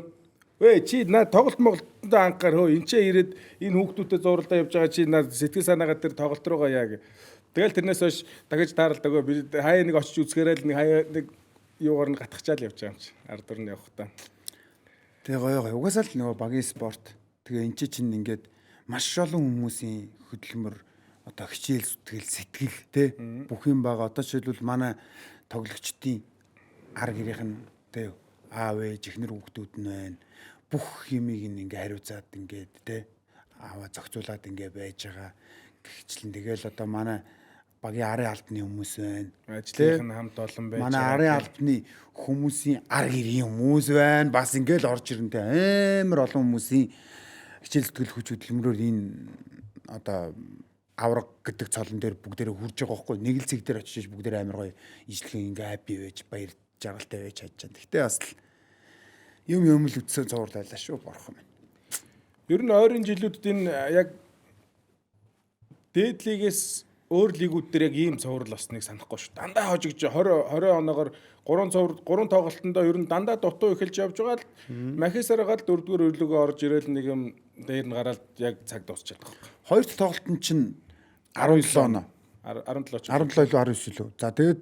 S5: Өө чи наа тоглолт моголтонд анхаар хөө энэ ч ирээд энэ хүүхдүүдэд зурлаа явж байгаа чи наа сэтгэл санаагаа тэр тоглолт руугаа яа гэ. Тэгэл тэрнээс хойш дахиж тааралдаг. Би хаяа нэг очиж үзэхээрээ л нэг хаяа нэг юугаар нь гатгачаал явж байгаа юм чи. Ард дурны явах та.
S2: Тэгээ гоё гоё. Угаасаа л нөгөө багийн спорт. Тэгээ эн чинь ингээд маш олон хүмүүсийн хөдөлмөр одоо хичээл зүтгэл сэтгэл те бүх юм байгаа. Одоо жишээлбэл манай тоглогчдын ар гэрийнх нь те аав ээж эхнэр хүүхдүүд нь байна. Бүх юмыг нь ингээ хариуцаад ингээд те аваа зохицуулаад ингээ байж байгаа. Гэгчлэн тэгэл одоо манай багийн арын албаны хүмүүс байна.
S5: Ажлынх нь хамт олон байж
S2: Манай арын албаны хүмүүсийн ар гэрийн хүмүүс байна. Бас ингээл орж ирэнтэй амар олон хүмүүсийн хичээл зүтгэл хүч хөдөлмөрөөр энэ одоо авраг гэдэг цолон дээр бүгдээрээ хурж байгаа байхгүй нэг л цэг дээр очиж бүгдээрээ амар гоё ижлэхэн ингээ хаппи байж баяр жаргалтай байж чадж байгаа. Гэхдээ бас л юм юм л үтсэн цуврал байлаа шүү борхон минь.
S5: Ер нь ойрын жилүүдэд энэ яг дээд лигээс өөр лигүүд дээр яг ийм цуврал болсныг санахгүй шүү. Дандаа хожигж 20 20 оноогоор 3 цуврал 3 тоглолтондоо ер нь дандаа дутуу эхэлж явж байгаа л Махисараа гал дөрөвдүгээр өрлөгөө орж ирээл нэг юм дээр нь гараад яг цаг дуусчихад байгаа байхгүй.
S2: Хоёр дахь тоглолт нь чинь 17 оноо.
S5: 17 ч
S2: 17 илүү 19 илүү. За тэгээд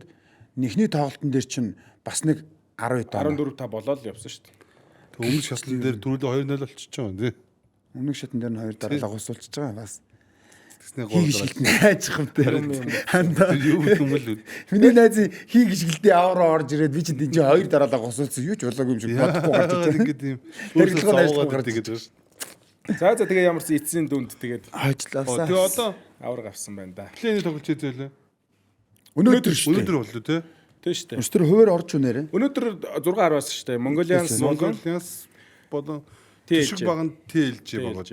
S2: нэхний тоглолтын дээр чинь бас нэг 12 оноо.
S5: 14 та болоод л явсан шүү дээ.
S4: Тэг өмнө шатлан дээр түрүүлээ 2-0 болчихж байгаа юм тий.
S2: Өмнөх шатн дээр нь хоёр дараалал гусуулчихж байгаа бас.
S4: Тэгснэ
S2: Хий
S4: 3
S2: гიშгэлт нь хайчих юм дээр. Хандаа.
S4: Юу юм л
S2: Миний найз хий гიშгэлтийн авраа орж ирээд би чинь тийч хоёр дараалал гусуулсан юу ч болоогүй юм шиг бодохгүй гарч ирж байна.
S4: Ингээд юм.
S2: Барилга
S4: Өөрөөсөө
S2: найзлах
S4: зовоогоод
S2: гарч
S4: идэг гэж байгаа шүү.
S5: За за тэгээ ямар ч эцсийн дүнд тэгээд
S2: Хожлоосаа.
S4: Тэгээ одоо
S5: авраг авсан байна да.
S4: плейний тоглолт хийзээлээ.
S2: Өнөөдөр шүү дээ.
S4: Өнөөдөр боллоо тий.
S5: Тэ шүү дээ.
S2: Өчтөр хуваар орж үнээрээ.
S5: Өнөөдөр 6:10-аас шүү дээ. Mongolians болон
S4: Монголиас болон
S5: TLG.
S4: Түшиг баган TLG багууд.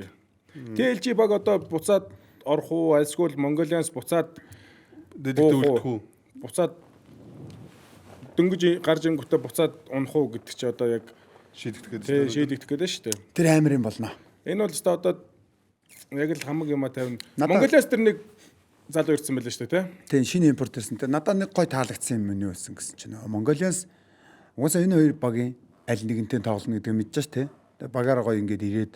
S5: TLG баг одоо буцаад орох уу? Альсгүй Mongolians буцаад
S4: Дэлгэд үлдэх үү?
S5: Буцаад дөнгөж гарч ирэнгүүтээ буцаад унах уу гэдэг чи одоо яг
S4: Шийдэгдэх гэдэг.
S5: тий шийдэгдэх гэдэг шүү дээ.
S2: Тэр амар юм болно.
S5: Энэ бол өстой одоо яг л хамаг юма тавина.
S2: Надад-
S5: Монголиас тэр нэг залуу ирсэн байлаа шүү дээ, тий?
S2: Тийм шинэ импорт ирсэн. Тэр надад нэг гой таалагдсан юм нь юу байсан гэсэн чинь Mongolians угаасаа энэ хоёр багийн аль нэгэнтэй тоглоно гэдгийг мэдчихэж тий. Тэгээ багаараа гой ингээд ирээд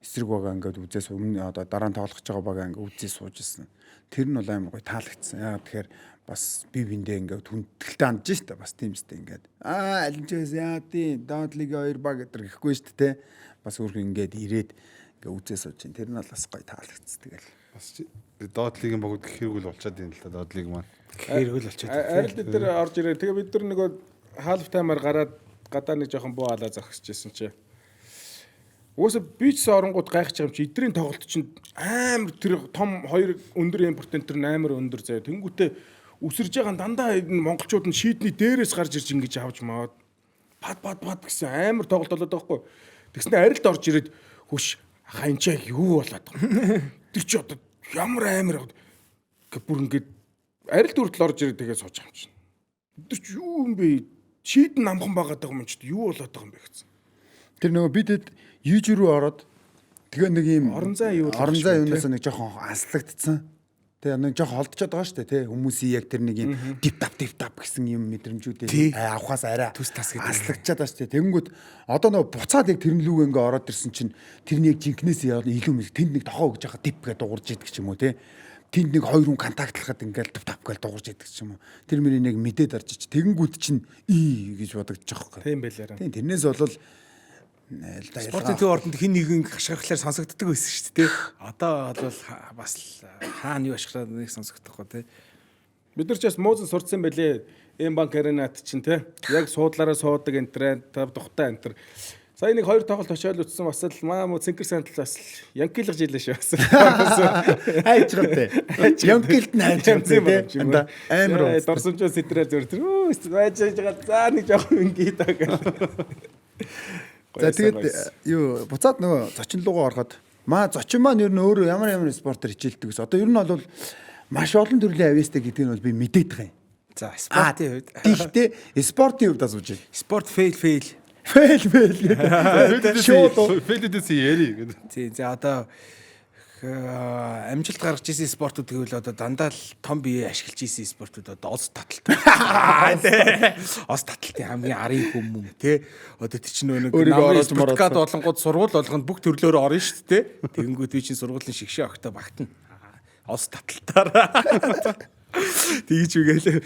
S2: эсрэг бага ингээд үзээс өмнө одоо дараа нь тоглох гэж байгаа бага ингээд үзээ сууж ирсэн. Тэр нь бол амар гой таалагдсан. Яагаад тэгэхээр бас би биндээ ингээд хүндэтгэлтэй хандж штэ бас тийм штэ ингээд аа аль нь ч байсан яа тийм доод лигийн хоёр баг гэдэг гэхгүй штэ тий. Бас өөрхөн ингээд ирээд ингээд үзээ сууж чинь тэр нь бол бас гой таалагдсан. Тэгэл
S4: Бас доод лигийн багууд гэх хэрэг л болчиход юм л та доод лиг маань.
S3: Хэрэг л болчиход.
S5: Арил бид нар орж ирээ. Тэгээ бид нар нөгөө half time-аар гараад гадаа нэг жоохон буу алаа зогсож исэн чи. Угаасаа би ч гэсэн оронгууд гайхаж байгаа юм чи эдрийн тоглолт чинь амар тэр том хоёр өндөр импорт энэ төр амар өндөр заяа. Тэнгүүтээ үсэрж байгаа нь дандаа энэ монголчууд нь шийдний дээрээс гарч ирж ингэж авч маад пад пад пад гэсэн амар тоглолт болоод байгаа хгүй. Тэгснэ арилд орж ирээд хөш хаа энэ чи яг юу болоод байгаа юм. Тэр чи одоо ямар амар гэ бүр ингээд арилд хүртэл орж ирээд тэгээ сууж байгаа юм чинь. Тэр чи юу юм бэ? Шийдэн намхан байгаад байгаа юм чи юу болоод байгаа юм бэ гэсэн.
S2: Тэр нөгөө бидэд юуж рүү ороод тэгээ нэг юм
S5: Орон зай юу л
S2: орон зай
S5: шүү,
S2: юунаас нэг жоохон аслагдсан. Тэгээ нэг жоохон холдчиход байгаа шүү дээ тий. Хүмүүсийн яг тэр нэг юм дип тап дип тап гэсэн юм мэдрэмжүүдээ авахаас арай
S3: Түс тас гэдэг.
S2: аслагдчихад байгаа шүү дээ. Тэгэнгүүт одоо нөгөө буцаад яг тэрэн лүүгээ ингээ ороод ирсэн чинь тэрний яг жинкнээс илүү мэд тэнд нэг тохоо өгж байгаа дип гэдэг дуурж идэг ч юм уу тий. Тэнд нэг хоёр хүн контактлахад ингээл туп тап гэж дуурж идэг ч юм уу. Тэр мөрийг нэг мэдээд орж ич. Тэгэнгүүт чинь ий гэж бодогдчих жоох.
S5: Тийм байлаараа.
S2: Тийм тэрнээс бол л да
S3: Спортын төв ордонд хин нэгэн хашгирхлаар сонсогддог байсан шүү дээ. Одоо бол бас л хаана юу ашиглаад нэг сонсогдохгүй тий.
S5: Бид нар ч бас муузан сурцсан байлээ. Эм банк аренат чинь те. Яг суудлаараа суудаг энтрээ тав тухтай энтер. Сая нэг хоёр тоглолт очиод үтсэн бас л маа муу цэнкэр сандал бас л янкилгаж илээ шүү бас.
S2: Хайчгатай. Янкилт нь хайчгатай тий. Анда амар
S5: уу. Дорсомжоо сэтрээ зөөр тэр үү байж байгаа за нэг жоохон ингээ даа гэл.
S2: За тэгээд юу буцаад нөгөө зочин луугаа ороход Маа зочин маань ер нь өөрөө ямар ямар спортоор хичээлдэг гэсэн. Одоо ер нь бол маш олон төрлийн авьяастай гэдгийг нь бол би мэдээд байгаа юм.
S3: За, спортын хувьд.
S2: Гэхдээ спортын хувьд асууж байна.
S3: Спорт fail fail.
S2: Fail fail гэдэг. Шууд.
S4: Fail-дээс яри гэдэг.
S3: Тий, за одоо амжилт гаргаж исэн спортууд гэвэл одоо дандаа л том бие ашиглаж исэн спортууд одоо ос таталт. Ос таталтын хамгийн арын хүмүүн тий. Одоо тэр чинь нэг
S2: Өөрийгөө
S3: намын
S2: оруулж мороод.
S3: спорткад болонгууд сургууль болгонд бүх төрлөөр орно шүү дээ. Тэгэнгүүт би чинь сургуулийн шигшээ огтой багтана. Ос таталтаар. Тэгэж үгээл.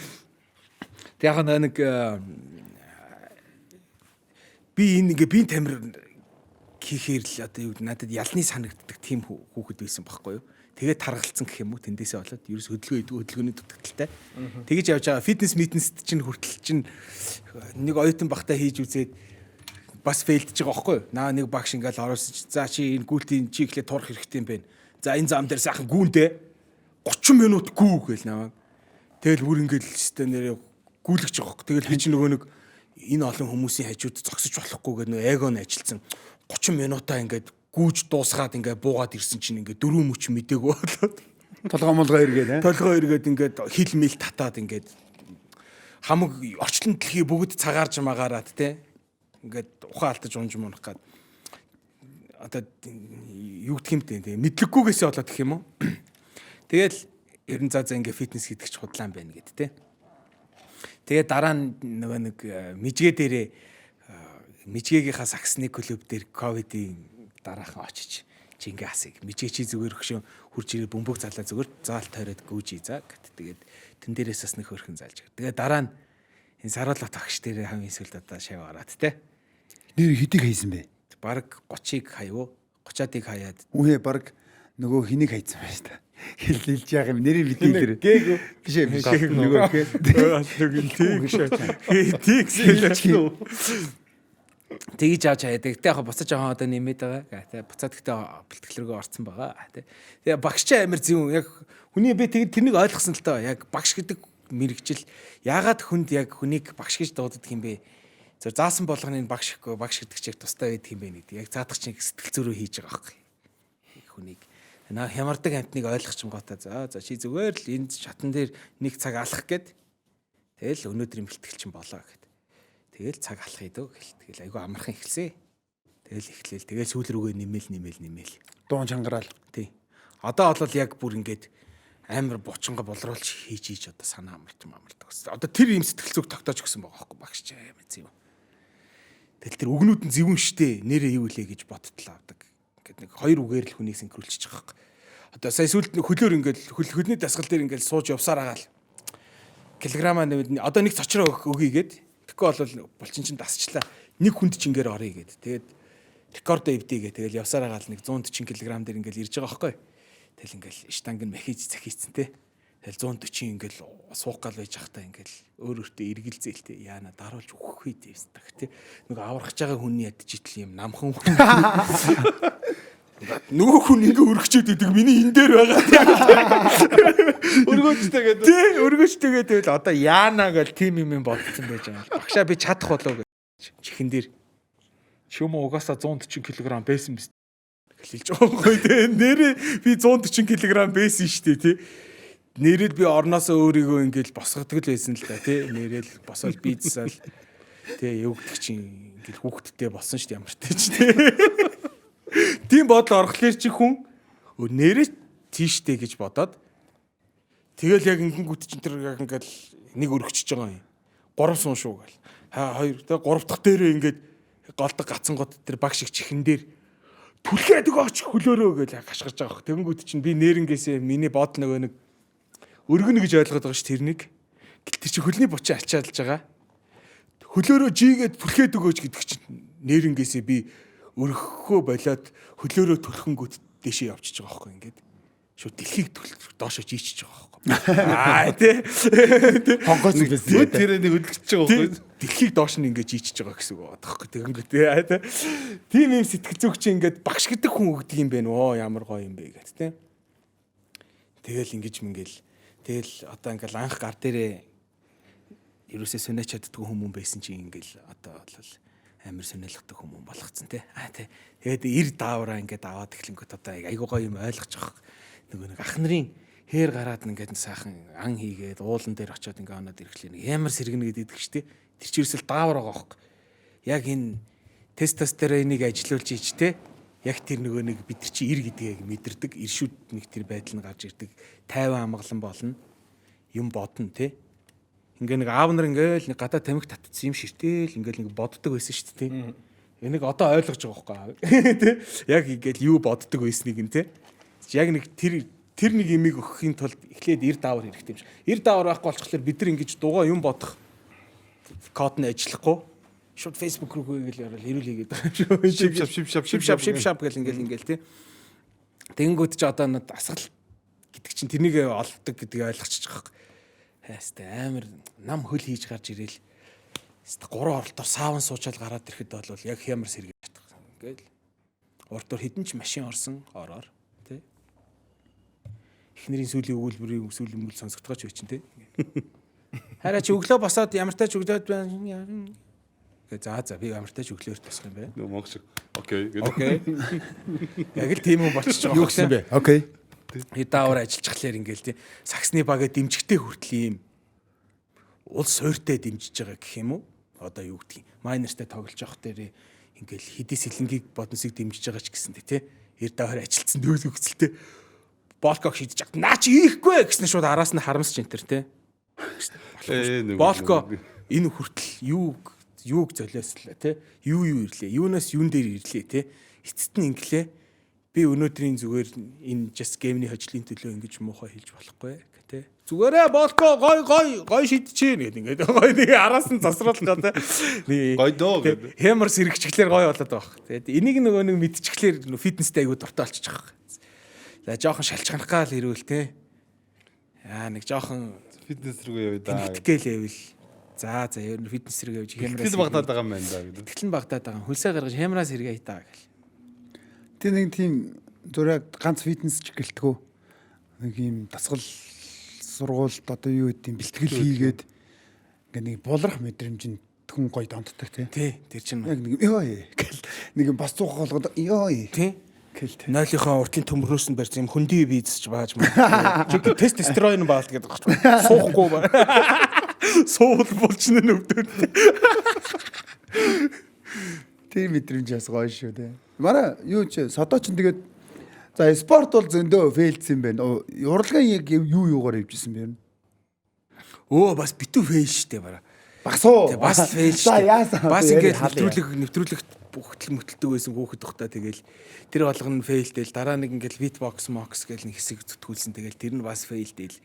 S3: Тэг яг нэг би энэ ингээ биеийн тамир хийхээр л одоо юу гэдэг надад ялны санагддаг тийм хүүхэд байсан байхгүй юу. Тэгээд таргалцсан гэх юм уу тэндээсээ болоод ерөөс хөдөлгөөн идэг хөдөлгөөний дутагдaltaй. Тэгэж явж байгаа фитнес митнест чинь хүртэл чинь нэг оюутан бахта хийж үзээд бас фейлдэж байгаа байхгүй юу. Наа нэг багш ингээл оруулсан чи за чи энэ гүйлтийн чи ихлэ турах хэрэгтэй юм байна. За энэ зам дээр сайхан гүүндээ 30 минут гүү гээл намайг. Тэгэл бүр ингээл өстэй нэрээ гүйлгэж байгаа байхгүй. Тэгэл би чинь нөгөө нэг энэ олон хүмүүсийн хажууд зогсож болохгүй гэдэг нөгөө эго нь ажилтсан 30 минутаа ингээд гүүж дуусгаад ингээд буугаад ирсэн чинь ингээд дөрөв мөч мдээгүй болоод
S2: Толгой молгоо эргээд аа.
S3: толгой эргээд ингээд хил мэл татаад ингээд хамаг орчлон дэлхий бүгд цагаарж магаарад те ингээд ухаан алдаж унж мунах гад одоо юу гэх юм те мэдлэггүйгээсээ болоод гэх юм уу. Тэгэл ер нь за за ингээд фитнес хийдэг ч худлаа юм байна гэд те. Тэгээ дараа нь нөгөө нэг мижгээ дээрээ мижгээгийнхаа саксны клуб дээр ковидын дараахан очиж чи ингээ асыг мижгээ чи зүгээр хөшөө хурж ирээ бөмбөг залаа зүгээр заал тойроод гүүжий за гэт. Тэгээд тэн дээрээс бас нэг хөрхөн залж. Тэгээ дараа нь энэ саруулах багш дээр хамгийн сүүлд одоо шав ороод те.
S2: Нэр хэдийг хийсэн бэ?
S3: Бараг 30-ыг хаяв. 30-ыг хаяад
S2: Үхээ баг нөгөө хэнийг хайцсан байна шүү дээ. Хэлж яах юм нэрийг бидний дээр.
S3: Гээг үү?
S2: Биш ээ биш ээ нөгөө гээ.
S3: Тэг Тэгж авч хаяад. Гэтэ яг буцаж аваа одоо нэмээд байгаа. Тэ буцаад гэтэ бэлтгэл рүүгээ орцсон байгаа. Тэ. Тэгээ багш чи амир зөв яг хүний би тэг тэрнийг ойлгосон л тоо. Яг багш гэдэг мэрэгжил яагаад хүнд яг хүнийг багш гэж дууддаг юм бэ? Зөв заасан болгоны багш гэхгүй багш гэдэг чиг тустай байдаг юм бэ гэдэг. Яг заадах чинь сэтгэл зүйрөө хийж байгаа байхгүй. Хүнийг наа хямардаг амтныг ойлгочинготой за за чи зүгээр л энэ шатан дээр нэг цаг алах гээд тэгэл өнөөдрийн бэлтгэл чинь болоо гэд. Тэгэл цаг алах дөө гэл. Тэгэл айгүй амархан эхэлсэн. Тэгэл эхлээл. Тэгэл сүүл рүүгээ нэмэл нэмэл нэмэл.
S2: Дуун чангараал.
S3: Тий. Одоо бол яг бүр ингээд амар бочонго болруулж хийж хийж одоо санаа амарч амардаг. Одоо тэр юм сэтгэл зүг тогтоож гисэн байгаа байхгүй багш чи амар зэв. Тэгэл тэр үгнүүд нь зөвөн штэ. Нэрээ юу илээ гэж бодтлоо авдаг. Ингээд нэг хоёр үгээр л хүнийг синхруулчих байгаа байхгүй. Одоо сая сүүлд нэг хөлөөр ингээд хөлний дасгал дээр ингээд сууж явсаар агаал. Килограмма нэмэд одоо нэг цочроо өгье гээд тэгэхгүй бол булчин чинь дасчлаа. Нэг хүнд чинь ингээд оръё гээд. Тэгээд рекордо эвдээ гээ. Тэгэл явсаар агаал нэг 140 кг дээр ингээд ирж байгаа байхгүй. Тэгэл ингээд штанг нь махиж захийцэн те. Тэгэл 140 ингээд суух гал байж хахта ингээд өөр өөртөө эргэлзээл те. Яана даруулж өгөх үү дейвсдэг те. Нэг аврахж байгаа хүний ядчитл юм намхан хүн. Нөгөө хүн ингээ өргөчөөд идэг миний энэ дээр байгаа те.
S4: Өргөөжтэй гэдэг.
S3: Тий, өргөжтэйгээ тэгэл одоо яана гэл тим юм юм бодсон байж байгаа. Багшаа би чадах болов гэж чихэн дээр чи юм угаасаа 140 кг байсан биз хэлж байгаа байхгүй тий. Нэрээ би 140 кг байсан шүү дээ тий. Нэрэл би орноосоо өөрийгөө ингээл босгодог л байсан л да тий. Нэрэл босоод бийдсаал тий юу гэдэг чинь ингээл хүүхдтэй болсон шүү дээ ямар ч тий. Тийм бодол орохлоор чи хүн нэрээ тийштэй гэж бодоод тэгэл яг ингэнгүүт чинь тэр яг ингээл нэг өргөчөж байгаа юм. 3 сун шүү гэл. Ха 2 тэг 3 дахь дээрээ ингээд голдог гацсан гот тэр баг шиг чихэн дээр түлхээд өгөөч хөлөөрөө гэж гашгирч байгаа хөх. Тэгэнгүүт чинь би нэрнгээсээ миний бодол нөгөө нэг өргөнө гэж ойлгоод байгаа ш тэрнийг. Гэтэл тэр чинь хөлний бучин ачаалж байгаа. Хөлөөрөө жигээд түлхээд өгөөч гэдэг чинь нэрнгээсээ би өргөхөө болоод хөлөөрөө түлхэнгүүт дэшээ явчихж байгаа хөөхгүй ингээд. Шууд дэлхийг доошо жийчиж байгаа хөөхгүй. Аа тий.
S2: Хонгоц байсан.
S4: Тэр нэг хөдөлгөж байгаа байхгүй.
S3: Дэлхийг доош нь ингээд жийчиж байгаа гэсэн үг байгаа байхгүй. Тэгэнгүүт тий. Тийм юм сэтгэл зүг чи ингээд багш гэдэг хүн өгдөг юм байна. Оо ямар гоё юм бэ гэт тий. Тэгэл ингэж мингээл тэгэл одоо ингээд анх гар дээрээ ерөөсөө сонио чаддгүй хүмүүн байсан чи ингээл одоо бол Амар сонирхолтой хүмүүс болгоцсон те. А те. Тэгээд эр даавраа ингээд аваад эхлэнгүүт одоо айгуу гоё юм ойлгож байгаа. Нөгөө нэг ах нарын хээр гараад ингээд сайхан ан хийгээд уулан дээр очиод ингээд оноод ирэхлээр нэг ямар сэргэнэ гэдэг идэх штэ. Тэр чи ерөөсөл даавар байгаа хөөхгүй. Яг энэ тестостероныг ажилуулж ич те. Яг тэр нөгөө нэг бид нар чи ир гэдгийг мэдэрдэг. Иршүүд нэг тэр байдал нь гарч ирдэг. Тайван амгалан болно. Юм бодно те. Ингээ нэг аав нар ингээл нэг гадаа тамхи татцсан юм ширтэл ингээл нэг боддог байсан шүү дээ. Энийг одоо ойлгож байгаа байхгүй тий. Яг ингээл юу боддог байсныг нь тий. Яг нэг тэр тэр нэг имийг өгөхийн тулд эхлээд эр даавар хэрэгтэй юм шиг. Эр даавар байхгүй болчихлоор бид нар ингэж дугаа юм бодох код нь ажиллахгүй шууд Facebook руу гээл ярил хэрүүл хийгээд байгаа юм шиг.
S4: Шип шап шип шап
S3: шип шап шип шап гэл ингээл ингээл тий. Тэнгүүд чи одоо над асгал гэдэг чинь тэрнийг олддог гэдгийг ойлгочих байгаа. Хайстай амар нам хөл хийж гарч ирээл. Хэвээ гурван оролтоор сааван суучаал гараад ирэхэд бол яг хямар сэргэж чадах. Ингээл урдуур хідэн ч машин орсон ороор тий. Эхнэрийн сүүлийн өгүүлбэрийн сүүлийн мөл сонсогдгооч үе чинь тий. Хараа чи өглөө босоод ямар тач өглөөд байна. Гэ за за би ямар тач өглөөр тусах юм байна.
S4: Нөгөө монго шиг. Окей гэдэг.
S3: Окей. Яг л тийм хүн болчихж байгаа.
S2: Юу гэсэн бэ? Окей.
S3: Даавар ажиллчихлаар ингээл тий. Саксны багаа дэмжигтэй хүртэл ийм улс суйртай дэмжиж байгаа гэх юм уу? Одоо юу гэдгийг. Майнертай тоглож явах дээр ингээл хэдий сэлэнгийг бодносыг дэмжиж байгаа ч гэсэн тий. Эр даавар ажилласан дүүл өгцөлтэй. Болког шидэж чад. Наа чи ийхгүй гэсэн шууд араас нь харамсч энэ төр тий.
S4: Ээ нөгөө.
S3: Болко энэ хүртэл юуг юуг золиослоо тий. Юу юу ирлээ. Юунаас юун дээр ирлээ тий. Эцэст нь инглээ. Би өнөөдрийн зүгээр энэ just game-ний хожлын төлөө ингэж муухай хэлж болохгүй тий. Зүгээрээ Болко гой гой гой шидчихээн гэдэг ингээд гой нэг араас нь засруулгаа тий.
S4: Гой дөө гэдэг.
S3: Хэмэр сэрэгчлэр гой болоод байгаа. Тэгээд энийг нөгөө нэг мэдчихлээр фитнестэй айгуу дуртай болчих жоох. За жоохон шалчганах гал ирүүл тий. Яа нэг жоохон
S4: Фитнес рүү явъя да.
S3: Тэнхтгэл явил. За за ер нь фитнес рүү явж хямраас.
S4: Тэгэл багтаад байгаа юм байна да гэдэг.
S3: Тэтгэл нь багтаад байгаа. Хөлсөө гаргаж хямраас хэрэгэ хитаа гэл.
S2: Тэр нэг тийм зураг ганц фитнес ч гэлтгүү. Нэг юм дасгал сургуульд одоо юу гэдэг юм бэлтгэл хийгээд ингээ нэг булрах мэдрэмж нь хүн гоё донтдог тий.
S3: Тий, тэр чинь
S2: Яг нэг ёо гэл нэг юм бас цуух болгоод ёо
S3: тий.
S2: гэл тий.
S3: Нойлынхоо уртлын төмөрнөөс нь барьсан юм хөндөй бийзч бааж маа. Чи тестостерон баалт гэдэг байхгүй. Суухгүй ба. Суувал булчин нь өвдөн.
S2: Тэр мэдрэмж бас гоё шүү тий. Манай юу чи содоо чин тэгээд за спорт бол зөндөө фейлдсэн юм байна. Урлагийн яг юу юугаар явжсэн бэ?
S3: Өө бас битүү фейл штэ бараа.
S2: Бас уу.
S3: Тэ бас фейл
S2: За
S3: штэ.
S2: яасан.
S3: Бас ингээд нэвтрүүлэг нэвтрүүлэгт хөтөл мөтөлдөг байсан хүүхэд тухта тэгэл тэр болгоно фейлдэл дараа нэг ингээд битбокс мокс гэл нэг хэсэг зүтгүүлсэн тэгэл тэр нь бас фейлдэл.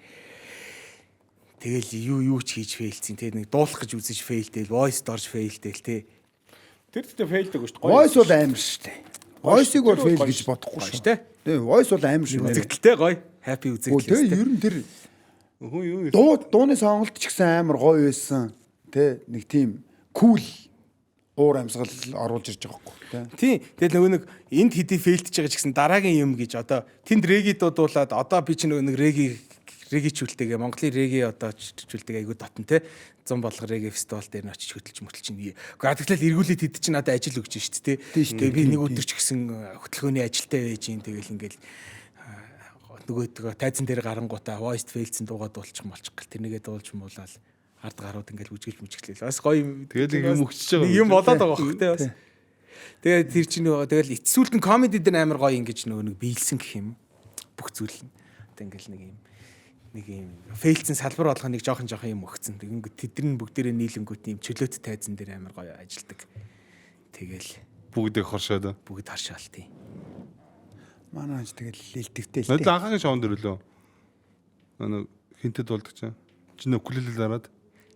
S3: Тэгэл юу юу ч хийж фейлдсэн тэ нэг дуулах гэж үзэж фейлдэл, voice дорж фейлдэл тэ.
S5: Тэр тэгтээ фейлдэг шүү дээ.
S2: Voice бол амар шүү дээ. Voice-ыг бол
S5: Тэр бол
S2: фейл
S5: гоё
S2: гэж бодохгүй
S3: Гоё
S2: шүү.
S3: штэ.
S2: Тий, voice бол амар шүү.
S3: Үзэгдэлтэй гоё. Happy
S2: Өө
S3: үзэгдэл.
S2: тий, ер нь тэр
S4: Хүн юу
S2: дуу дууны сонголт ч гэсэн амар гоё байсан. Тэ нэг тийм кул уур амьсгал оруулж ирж байгаа байхгүй тий.
S3: Тийм. Тэгэл нөгөө нэг энд хэдий фейлдэж байгаа ч гэсэн дараагийн юм гэж одоо тэнд реги дуудуулаад одоо би чи нөгөө нэг реги регичүүлтэйгээ Монголын реги одоо чүүлдэг айгуу дотн те зам болго реги фестивал дээр нь очиж хөтөлж мөтөлж чинь. Гэхдээ тэгэхээр эргүүлээд хэд чинь надад ажил өгч шít те. Тэгээ би нэг өдөр ч гэсэн хөтөлбөрийн ажилтай байж гин тэгэл ингээл нөгөөдгөө тайзан дээр гарангуудаа voice fail-сэн дуугаа дуулчих молчих гэл тэрнийгээ дуулж муулаад ард гарууд ингээл үжиглж мүжиглээл бас гоё юм.
S4: Тэгэл нэг юм өгчөж байгаа
S3: Нэг юм болоод байгаа бох те бас. Тэгээд тэр чинь нөгөө тэгэл эцсүүлд нь комеди дээр амар гоё ингэж нөгөө нэг биелсэн гэх юм. Бүх зүйл нь. Одоо ингээл нэг юм нэг юм фейлцэн салбар болгоныг жоохон жоохон юм өгцөн. Тэгэнгүүт тэдэр нь бүгдээрээ нийлэнгүүт юм чөлөөт тайзан дээр амар гоё ажилдаг. Тэгэл
S4: бүгдийг хоршоод.
S3: бүгд харшаал тийм.
S2: Манай ханч тэгэл илтгэвтэй л
S4: Надад
S2: тий.
S4: анхаагийн шоунд өрлөө. Нэг хинтэд болдог чинь. Чи нөө укулеле дараад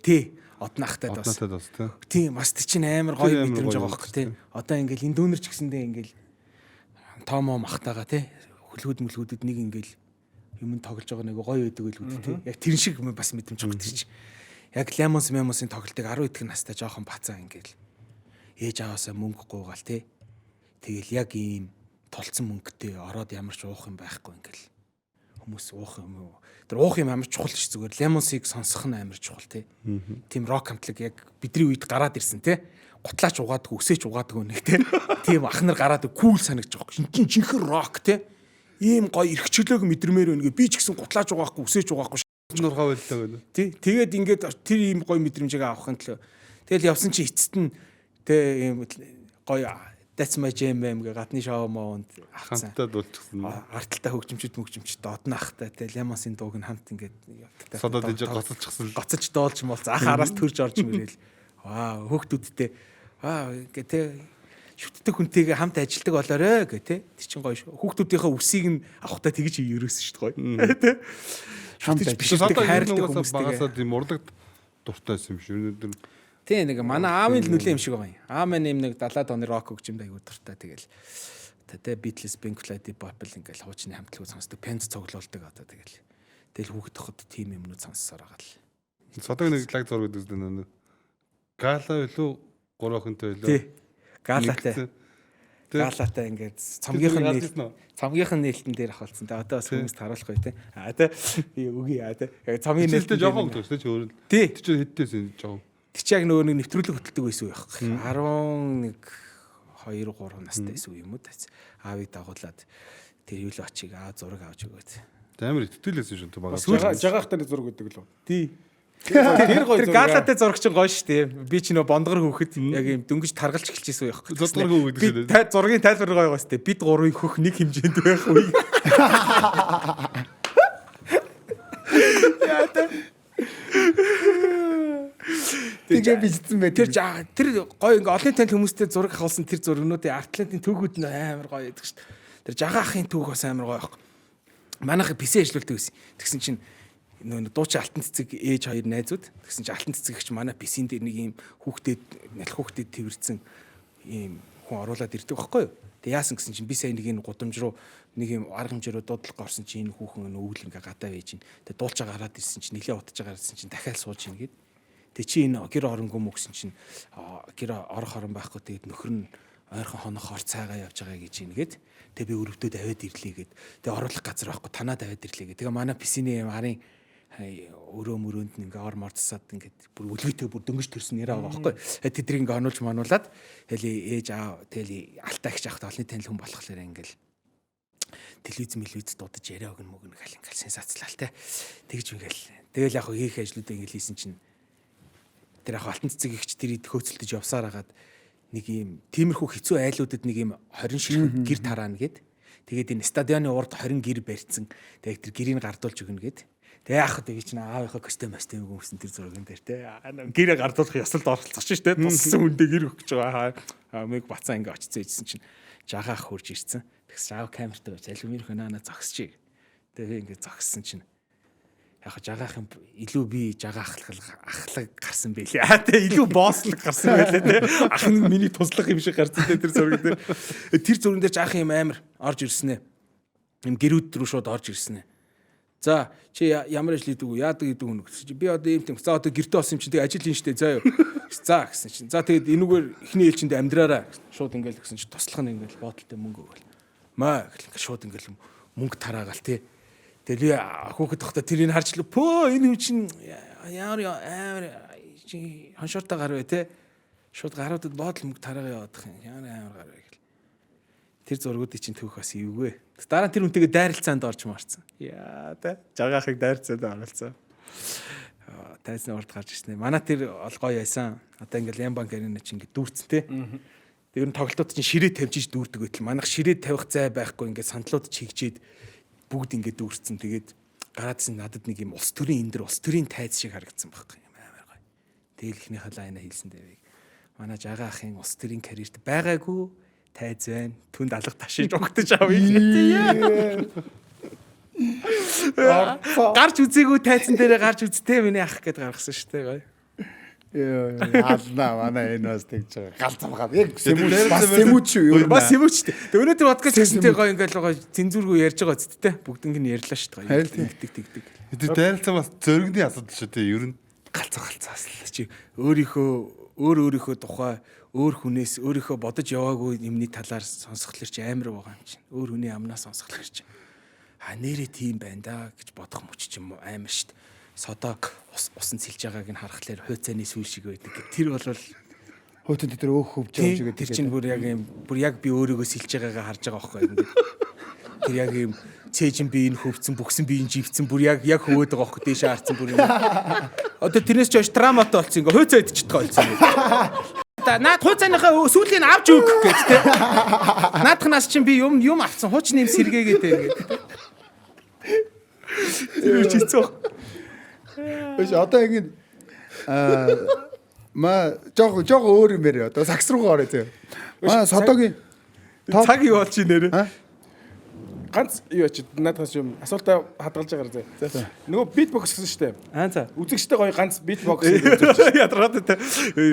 S3: Тий. Однахтай бас.
S4: однотод бас тий.
S3: Тийм бас тэр чинь амар гоё
S4: Тэр амар
S3: мэдрэмж
S4: гоё
S3: байгаа хөх тий. Одоо ингээл энэ дүүнер ч гэсэндээ ингээл тоомоо махтаага тий. Хөлгүүд мөлгүүдэд нэг ингээл юм тоглож байгаа нэг гоё байдаг л үү тий. Яг тэр шиг юм бас мэдрэмж байгаа тэр чинь. Яг Lemons Memos-ын тоглолтыг 10 идэх настай жоохон бацаа ингээл ээж аваасаа мөнгө гуугаал тий. Тэгэл яг ийм тулцсан мөнгөтэй ороод ямар ч уух юм байхгүй ингээл хүмүүс уух юм уу. Тэр уух юм амар чухал ш зүгээр Lemons-ыг сонсох нь амар чухал тий. Тийм рок хамтлаг яг бидний үед гараад ирсэн тий. Гутлаач угаадгүй, үсээч угаадгүй нэг те. Тийм ах нар гараад кул санагдаж байгаа. Шинчин жинхэнэ рок те. Ийм гоё эрхчлөөг мэдрэмээр байна гэ. Би ч гэсэн гутлаач угаахгүй, үсээч угаахгүй.
S4: Нурхаа байлаа гэнэ.
S3: Тий. Тэгээд ингээд тэр ийм гоё мэдрэмжийг авахын төлөө. Тэгэл явсан чи эцэст нь те ийм гоё That's my jam юм гэ гадны шоу моунд авцсан.
S4: Хамтдаа дуулчихсан.
S3: Арталтай хөгжимчд мөгжимчд додно ахтай те Лемонсын дууг нь хамт ингээд
S4: Содод энэ гоцолчихсан.
S3: Гоцолж дуулж молц ах араас төрж орж мөрөөл. Вау хүүхдүүдтэй аа ингээ те шүтдэг хүнтэйгээ хамт ажилдаг болоорой гэ те. Тэр чинь гоё шүү. Хүүхдүүдийнхээ үсийг нь авахтаа тэгж ерөөсөн шүү дээ гоё. Те.
S2: Хамт
S3: Шүтэж
S2: ажиллаж.
S3: биширдэг хайрладаг хүмүүстэйгээ.
S4: Багасаа тийм урлаг дуртай байсан юм шиг. Өнөөдөр
S3: Тий нэг манай аавын л нүлээ юм шиг байгаа юм. Аав маань юм нэг 70-аад оны рок хөгжимд аягүй дуртай тэгэл. Тэ Beatles, Pink Floyd, Deep Purple ингээл хуучны хамтлагууд сонсдог, Pants цоглуулдаг одоо тэгэл. Тэгэл хүүхэд тоход тийм юмнууд сонссоор байгаа л.
S4: Содог нэг лаг зураг гэдэг нэг гала билүү гурван охинтой билүү?
S3: Тий. Галатай. Галатай ингээд цомгийнх нь нийл цомгийнх нь нээлтэн дээр ахалцсан. Тэ одоо бас хүмүүст харуулахгүй те. А тэ би үгүй а тэ. Яг цомгийн
S4: нээлтэн жоохон хөлтөж тэ өөр.
S3: Тий.
S4: Тэр чинь хэдтэйсэн жоохон.
S3: Тэр чи яг нөгөө нэг нэвтрүүлэг хөтэлдэг байсан үе байхгүй. 11 2 3 настай байсан үе юм уу тац. Аавыг дагуулад тэр юу л очиг аа зураг авч өгөөд.
S4: Амар итгэл байсан шүү дээ багаас.
S5: Жагаахтай зураг гэдэг лөө.
S3: Тий.
S5: Тэр гоё
S3: Тэр галатай зураг чинь гоё шүү дээ. Би чи нөө бондгор хүүхэд яг юм дөнгөж таргалж эхэлчихсэн үе байхгүй.
S4: Зураг хүүхэд
S3: Би
S4: шүү дээ.
S3: та зургийн тайлбар гоё гоё шүү дээ. Бид гурвын хөх нэг хэмжээнд байх үе. Яа та.
S2: Тэгээ бичсэн байх.
S3: Тэр тэр гоё ингээ олон танил хүмүүстэй зураг авахулсан тэр зургнуудын Артлантын түүхүүд нь амар гоё байдаг шүү дээ. Тэр жагаа ахын түүх бас амар гоё байхгүй. Манайх PC ажиллаулдаг байсан. Тэгсэн чинь нөө дуучин алтан цэцэг ээж хоёр найзууд тэгсэн чинь алтан цэцэг гэгч манай PC-н дээр нэг юм хүүхдэд налх хүүхдэд тэрвэрсэн ийм хүн оруулаад ирдэг байхгүй юу. Тэг яасан гэсэн чинь би сая нэг энэ гудамж руу нэг юм арга хэмжээ рүү дуудлага орсон чинь энэ хүүхэн энэ өвөл ингээ гадаа байж чинь. Тэг дуулчаа гараад ирсэн чинь нилээ утаж гараад ирсэн чинь дахиад сууж ийн гээд. Тэг чи энэ гэр оронгүй мө гэсэн чинь гэр орох орон байхгүй тэгээд нөхөр нь ойрхон хонох ор цайгаа явж байгаа гэж ийн гээд. Тэг би өрөвдөд аваад ирлээ гээд. Тэг оруулах газар байхгүй танаад аваад ирлээ гээд. Тэгээ манай PC-ний юм арын өрөө мөрөөнд нь ингээ ор морцсаад ингээд бүр өлгийтэй бүр дөнгөж төрсөн нэрээ байгаа байхгүй. Тэдрийг ингээ онуулж мануулад тэгэл ээж аа тэгэл алтаа их жахт олны танил хүн болохоор ингээл телевиз мэлвиз дуудаж яриа өгнө мөгнө гал ингээл сенсацлал те. Тэгж ингээл тэгэл яг хийх ажлуудаа ингээл хийсэн чинь тэр яг алтан цэцэг ихч тэр идэх хөөцөлдөж явсаар хагаад нэг юм тиймэрхүү хэцүү айлуудад нэг юм 20 ширхэг гэр тараана гэд. Тэгээд энэ стадионы урд 20 гэр барьцсан. Тэгээд тэр гэрийг гардуулж өгнө гэд. Тэгээ яах вэ гэж аавынхаа костюм мостюм өмсөн тэр зурган дээр те. Гэрээ гардуулах ёсолд оролцох шин те. Туссан хүндээ гэр өгч байгаа. Мэг бацаа ингээ очицсан ижсэн чинь жагаа ах хурж ирсэн. Тэгс аав камертай байж алюминий хөнөөнө зогсчих. Тэгээ ингээ зогссон чинь яг жагаах юм илүү би жагаа ахлах ахлаг гарсан байлээ. Аа тэ илүү боослог гарсан байлээ те. Ах нь миний туслах юм шиг гарсан те тэр зураг дээр. Тэр зурган дээр жаах юм амар орж ирсэн ээ. Юм гэрүүд рүү шууд орж ирсэн ээ. За чи ямар ажил хийдэг үү? Яадаг гэдэг хүн гэсэн чи би одоо ийм тийм. За одоо гэртээ болсон юм чинь тэг ажил хийн штэ заа юу. За гэсэн чинь. За тэгэд энүүгээр эхний ээлжинд амьдраараа. Шууд ингээл гэсэн чи туслах нь ингээл боодолтой мөнгө өгөөл. Маа гэл ингээл шууд ингээл мөнгө тараагаал тий. Тэгэл би хүүхэд тохтой тэрийг харж л пөө энэ хүн чинь ямар амар чи хоншоортой гар вэ те. Шууд гаруудад боодол мөнгө тараагаа яваадах юм. Ямар амар гар вэ гэл. Тэр зургуудын чинь түүх бас эвгүй. Дараа нь тэр хүнтэйгээ дайралцаанд орж марцсан. Яа те. Жагаахыг дайралцаанд оруулсан. Тайзны урд гарч ирсэн. Манай тэр ол гоё яйсан. Одоо ингээл Ямбанк арена чинь ингээд дүүрцэн те. Тэр нь тоглолтууд чинь ширээ тавьж дүүрдэг байтал. Манайх ширээ тавих зай байхгүй ингээд сандлууд чигжээд бүгд ингээд дүүрцэн. Тэгээд гараадсэн надад нэг юм улс төрийн эндэр улс төрийн тайз шиг харагдсан байхгүй юм амар гоё. Тэгэл ихнийхээ лайна хийлсэн дэвийг. Манай жагаа ахын улс төрийн карьерт байгаагүй тайз байна. Түнд алга ташиж угтаж авъя гэдэг. Гарч үзээгүй тайзан дээрээ гарч үзтээ миний ах гэд гаргасан шүү дээ гоё.
S2: Яа, алнаа манай энэ бас тэгж байгаа. Гал замгаад яг сэмүүч бас сэмүүч юу?
S3: Бас сэмүүч дээ. Тэг өнөөдөр подкаст хийсэнтэй гоё ингээл гоё цензургүй ярьж байгаа зү тэ. Бүгднийг нь ярьлаа шүү дээ. Тэгдэг тэгдэг.
S4: Тэр дайралцаа бас зөрөгний асуудал шүү дээ ер нь.
S3: Галзуу галзуу асуудал чи өөрийнхөө өөр өөрийнхөө тухай өөр хүнээс өөрийнхөө бодож яваагүй юмны талаар сонсхолоор чи амар байгаа юм чинь. Өөр хүний амнаас сонсхолоор чи. А нэрээ тийм байна да гэж бодох мөч чи амар шүү дээ. Содог ус усан цэлж байгааг нь харахлаар хуйцааны сүүл шиг байдаг. Тэр бол
S2: Хөөтөн тэр өөх хөвж байгаа юм шиг
S3: Тэр чинь бүр яг юм бүр яг би өөрийгөө сэлж байгаагаа харж байгаа байхгүй ингээд. Тэр яг юм цээжин би энэ хөвцөн бүхсэн би энэ живцэн бүр яг яг хөвөөд байгаа байхгүй дээшээ харцсан бүр юм. Одоо тэрнээс ч хойш травматай болсон ингээ хууцаа идчихдэг болсон юм. Та наад хууцааныхаа сүүлийн нь авч өг гэж те. Наадхнаас чинь би юм юм авцсан хуучны юм сэргээгээд те ингээд. Тэр үуч хэцүү.
S2: Биш одоо ингэ аа ма жоо жоо өөр юм яриа. Одоо сакс руугаа орё зөө. Ма Содогийн топ
S3: Цаг юу болж чинь нэрэ.
S5: Ганц юу ячи наадхаас юм асуултаа хадгалж байгаарай зэ. Нөгөө битбокс гэсэн шүү дээ.
S3: Аа за.
S5: Үзэгчтэй гоё ганц битбокс үзүүлж.
S3: Ядраад те.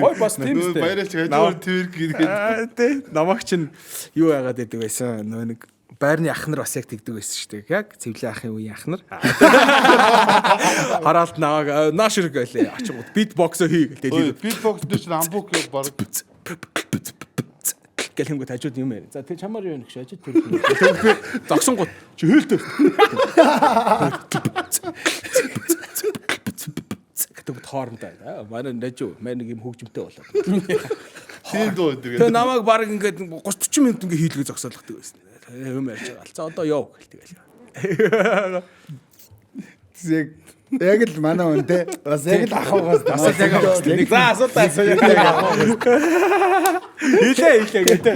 S5: Гоё бас тийм
S4: Нөгөө
S5: үстэй.
S4: баяраач хажуугаар твэрк гэдэг.
S3: Аа тий. Намайг чинь юу яагаад байдаг байсан нөө нэг байрны ах нар бас яг тэгдэг байсан шүү дээ. Яг цэвлийн ахын үеийн ах нар. Хараалт наваг нааш ирэг гэлээ. Очингууд битбоксо хий гэл
S4: Ой,
S3: тэгэл
S4: битбокс дээр чинь амбук баг
S3: гэл хингүүд хажууд юм яриа. За тэг чамаар юу нэг шажид тэр. Тэг би зогсонгууд чи хөлтөө. Гэдэг хоорондоо. Манай нажуу, манай нэг юм хөгжмөнтэй болоод.
S4: тийм дуу гэдэг.
S3: Тэгээ намайг баг ингээд 30 40 минут ингээд хийлгээ зогсоолгодог байсан. Юм ярьж байгаа. За одоо яв гэл тэгэл.
S2: яг яг л манай хүн те. Бас яг л ахуйгаас
S3: Бас л яг ахуйгаас.
S5: За асуултаа асууя.
S3: Хилээ хилээ гэдэг.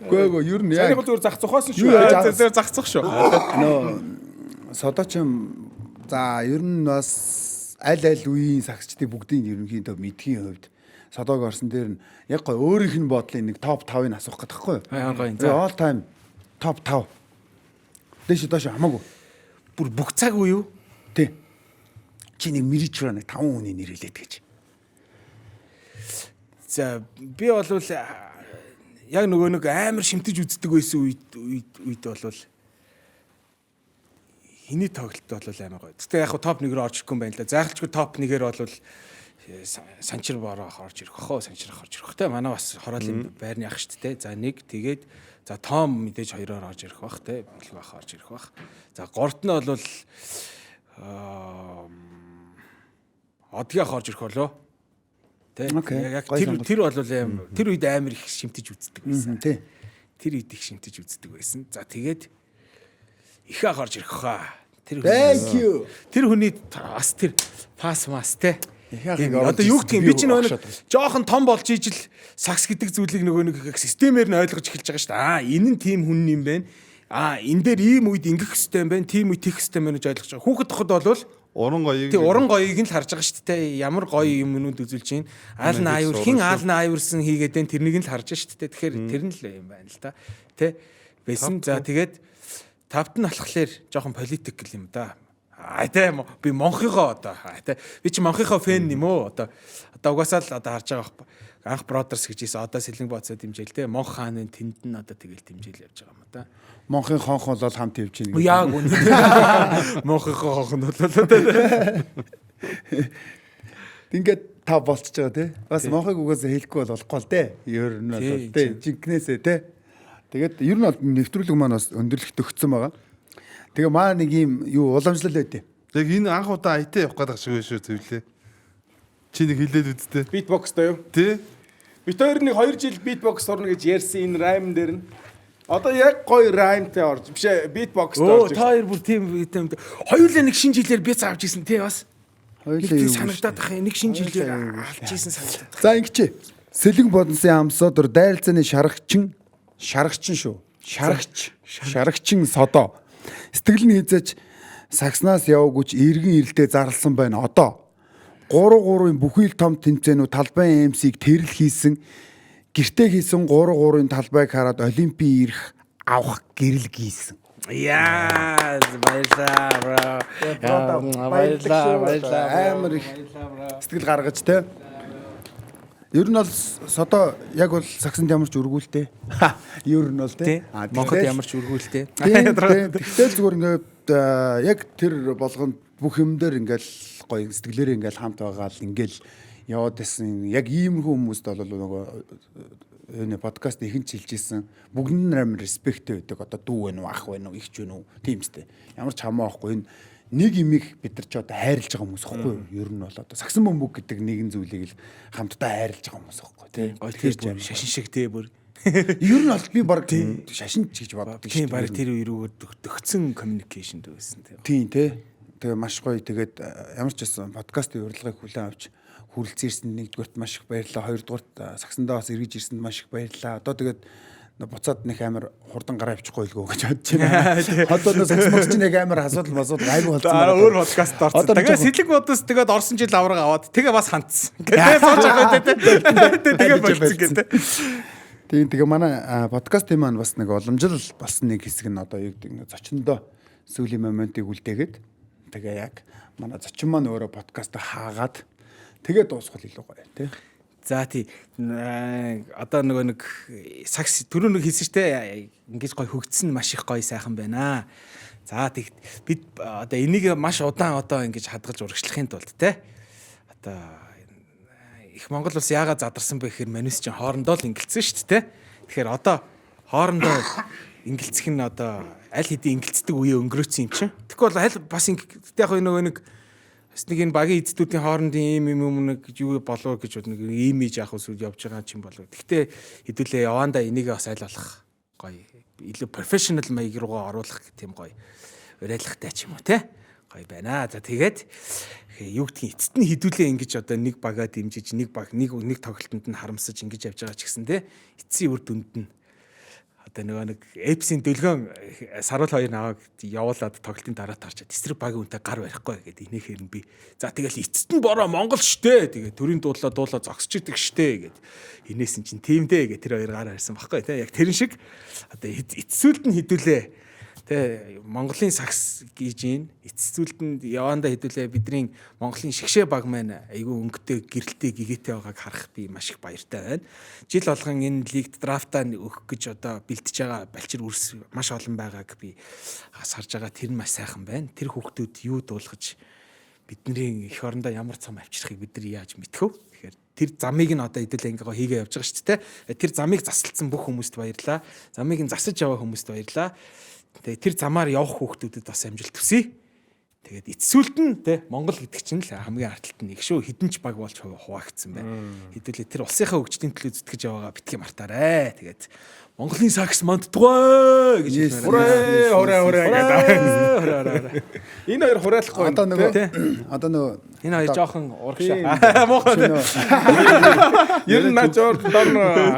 S2: Гөө гөө ер нь
S5: Саний
S2: яг
S5: бол зүгээр зах зохиосон
S2: Юу
S5: шүү.
S2: яаж-
S3: Тэр зах зах шүү.
S2: нөө Содочин за ер нь бас аль аль үеийн сагсчдыг бүгдийг ерөнхийдөө мэдхийн хувьд Содог орсон дээр нь яг гой өөрийнх нь бодлын нэг топ 5-ыг асуух гэдэг байхгүй юу?
S3: Аа, гоё,
S2: За
S3: за.
S2: all time топ 5. Дэш доош хамаагүй.
S3: Бүр бүх цаг үе юу?
S2: Тий. Чи нэг мэрич рүү нэг 5 хүний нэр хэлээд гэж.
S3: За би болвол яг нөгөө нэг амар шимтэж үздэг байсан үед үед үед болвол хиний тоглолт бол амар гоё. Гэтэ яг хуу топ 1 рүү орж ирэхгүй юм байна л да. Зайхалчгүй топ 1-ээр бол санчир бороо орж ирэх хөө санчир орж ирэх те. Манай бас хороолын байрны ах шүү дээ. За нэг тэгээд за том мэдээж хоёроор орж ирэх бах те. Бэлэг бах орж ирэх бах. За гуравт нь бол одгийнх орж ирэх болоо. Тэ.
S2: Окей.
S3: Яг
S2: Гоё
S3: тэр
S2: сонголт.
S3: тэр бол аим тэр үед амар их шимтэж үздэг байсан.
S2: Тий.
S3: Тэр үед их шимтэж үздэг байсан. За тэгээд их ах орж ирэх хаа. Тэр
S2: Thank you.
S3: Тэр хүний бас тэр пас мас те.
S2: Их ахыг
S3: Тийм,
S2: оруулж
S3: Одоо юу
S2: ирсэн.
S3: гэдгийг
S2: Би
S3: би чинь нөгөө нэг
S2: огшоод байна.
S3: жоохон том болж ижил сакс гэдэг зүйлийг нөгөө нэг системээр нь ойлгож эхэлж байгаа шүү дээ. Аа энэ нь тийм хүн юм байна. Аа энэ дээр ийм үед ингэх хэвтэй юм байна. Тийм үед тийх хэвтэй юм байна гэж ойлгож байгаа. Хүүхэд тоход болвол
S4: Уран гоёыг.
S3: Тий уран гоёыг нь л харж байгаа шүү дээ. Ямар гоё юмнууд үзүүлж чинь. Аал нь аюур хин аал нь аюурсан хийгээд энэ тэрнийг нь л харж байгаа шүү дээ. Тэгэхээр тэр нь л юм байна л да. Тэ байсан. За тэгээд тавт нь болохоор жоохон политик гэл юм да. Аа тэ би монхигоо одоо аа тэ би чи монхийнхоо фэн юм уу одоо одоо угаасаа л одоо харж байгаа байхгүй анх Brothers гэж ийсэн одоо Сэлэнг бооцоо дэмжээл тэ Монх хааны тэнд нь одоо тэгэл дэмжээл явж байгаа юм да.
S2: Монхын хонх бол хамт явж байна.
S3: Яг үнэ. Монхийнхоо хонх нь бол тэ.
S2: Ингээд та болчихж байгаа тий. Бас монхыг угаасаа хэлэхгүй бол болохгүй л дээ. Ер нь бол
S3: Тий,
S2: тий. Жинкнээсээ тий. Тэгээд ер нь бол нэвтрүүлэг маань бас өндөрлөгт өгцөн байгаа. Тэгээ маа нэг юм юу уламжлал байдیں۔
S4: Яг энэ анх удаа IT явах гэдэг шиг байна шүү зөвлөө. Чи нэг хэлээд үсттэй.
S5: Битбокстой юу?
S4: Тий?
S5: Бит хоёр нэг 2 жил битбокс сурна гэж ярьсан энэ райм дээр нь. Одоо яг гоё раймтай орж биш ээ битбокстой
S3: Өө
S5: орж.
S3: та хоёр бүр тийм тийм хоёулаа нэг шинэ жилээр би авч ирсэн тий бас.
S2: Хоёулаа
S3: Нэг тийм
S2: юу
S3: санагдаад ах юм. Нэг шинэ жилээр авч ирсэн санагдаад.
S2: За ингэчээ. Сэлэн бодонсын амсодор дайралцааны шарагчин шарагчин шүү. Шарагч шарагчин содоо. Сэтгэл нь хизээч сагснаас яваагүй ч эргэн ирэлтээ зарлсан байна одоо. 3 3-ын бүхий л том тэмцээнүү талбайн MC-г тэрл хийсэн гэртээ хийсэн 3 3-ын талбайг хараад олимпийн ирэх авах гэрэл гийсэн.
S3: Яа, баярлаа бро. Баярлаа, баярлаа.
S2: Амар их сэтгэл гаргаж те. Ер нь бол содоо яг бол сагсанд ямар ч өргүүлтэй. Ер нь бол те. А,
S3: Монход
S2: тэгтэл-
S3: ямар ч өргүүлтэй.
S2: Тийм, тийм. Тэгтэл зүгээр ингээд яг тэр болгонд бүх юм дээр ингээл гоё сэтгэлээрээ ингээл хамт байгаа л ингээл яваад байсан. Яг иймэрхүү хүмүүст бол нөгөө энэ подкаст ихэнх хэлжсэн бүгд нь амар респекттэй байдаг. Одоо дүү байна уу, ах байна уу, эгч байна уу тийм үстэй. Ямар ч хамаа байхгүй энэ нэг имийг бид нар ч одоо хайрлаж байгаа хүмүүс ихгүй юу? Ер нь бол одоо сагсан бөмбөг гэдэг нэгэн зүйлийг л хамтдаа хайрлаж байгаа хүмүүс ихгүй тий.
S3: Гоё тэр бүр шашин шиг те бүр.
S2: Ер нь бол би баг шашин ч гэж боддог
S3: Тийм баг тэр үе рүүгээ төгцсөн communication дүүсэн тийм.
S2: Тийм тий. Тэгээ маш гоё. Тэгээд ямар ч байсан подкастын урилгыг хүлээн авч хүрэлцэн ирсэнд нэгдүгээрт маш их баярлалаа. Хоёрдугаарт сагсандаа бас эргэж ирсэнд маш их баярлалаа. Одоо тэгээд буцаад нэг амар хурдан гараа авчихгүй илгөө гэж бодож байна. Одоо нэг сагсан бод чинь нэг амар асуудал масуудал айгүй болсон
S3: Дараа
S2: байна.
S3: өөр подкаст орсон.
S2: Одоо
S3: Тэгээ сэлэг бодос тэгээд орсон жил авраг аваад тэгээ бас хандсан. Тэгээ сууж байгаа те. Тэгээ болцсон гэдэг.
S2: Тийм тэгээ манай подкастын маань бас нэг уламжлал болсон нэг хэсэг нь одоо юу гэдэг нь зочиндоо сүүлийн моментыг үлдээгээд тэгээ яг манай зочин маань өөрөө подкаст хаагаад тэгээ дуусгал илүү гоё тий.
S3: За тий. Одоо нөгөө нэг сакс түрүү нэг хэлсэн штэ ингэж гоё хөгжсөн маш их гоё сайхан байна. За тэг бид одоо энийг маш удаан одоо ингэж хадгалж урагшлахын тулд те. Одоо их Монгол улс яагаад задарсан бэ гэхээр манус чинь хоорондоо л ингэлцсэн шүү дээ. Тэгэхээр одоо хоорондоо ингэлцэх нь одоо аль хэдийн ингэлцдэг үе өнгөрөөцсөн юм чинь. Тэгэхгүй бол аль бас ингэхдээ яг нөгөө нэг бас нэг энэ багийн эзэдүүдийн хоорондын ийм юм юм нэг юу болов гэж бод нэг имиж яах вэ явж байгаа юм болов. Гэхдээ хэдүүлээ явандаа энийг бас аль болох гоё илүү профешнл маяг руугаа оруулах гэх тийм гоё уриалгатай ч юм уу те гоё байна. За тэгээд юу гэдгийг эцэст нь хідүүлээ ингэж одоо нэг багаа дэмжиж нэг баг нэг нэг тоглолтод нь харамсаж ингэж явж байгаа ч гэсэн те эцсийн үр дүнд нь одоо нөгөө нэг Эпсийн дөлгөөн саруул хоёр наваг явуулаад тоглолтын дараа тарчаад эсрэг багийн үнтэй гар барихгүй гэдэг инээхээр нь би за тэгэл эцэст нь бороо Монгол штэ тэгээ төрийн дуулаа дуулаа зогсож идэг штэ гэд инээсэн чинь тийм дээ гэ тэр хоёр гар барьсан баггүй те яг тэрэн шиг одоо эцсүүлд нь хідүүлээ Тэ Монголын сакс гэж ийн эцэс зүйлд нь явандаа хэдүүлээ бидний Монголын шигшээ баг маань айгүй өнгөтэй гэрэлтэй гэгээтэй байгааг харах би маш их баяртай байна. Жил болгон энэ лигт драфтаа өгөх гэж одоо бэлтэж байгаа балчир үрс маш олон байгааг би бас харж байгаа тэр нь маш сайхан байна. Тэр хүүхдүүд юу дуулгаж бидний эх орондоо ямар цам авчрахыг бид нар яаж мэдэх вэ? Тэгэхээр тэр замыг нь одоо хэдүүлээ ингээ гоо хийгээ явж байгаа шүү дээ. Тэр замыг засалцсан бүх хүмүүст баярлаа. Замыг нь засаж яваа хүмүүст баярлаа. Тэгээ тэр замаар явах хүүхдүүдэд бас амжилт хүсье. Тэгээд эцсүүлд нь те Монгол гэдэг чинь л хамгийн арталт нь нэг шүү хідэн ч баг болж хуваагдсан байна. Хэдүүлээ тэр улсынхаа хөгжлийн төлөө зүтгэж яваагаа битгий мартаарэ. Тэгээд Монголын сакс манддгой гэж хэлмээр.
S5: Хурээ хурээ хурээ гэдэг.
S3: Хурээ хурээ.
S5: Энэ хоёр хураалахгүй
S2: Одоо нөгөө
S3: Тий.
S2: одоо нөгөө
S3: Энэ хоёр жоохон урагшаа. Муухай.
S5: Ер нь наач өөр дорно.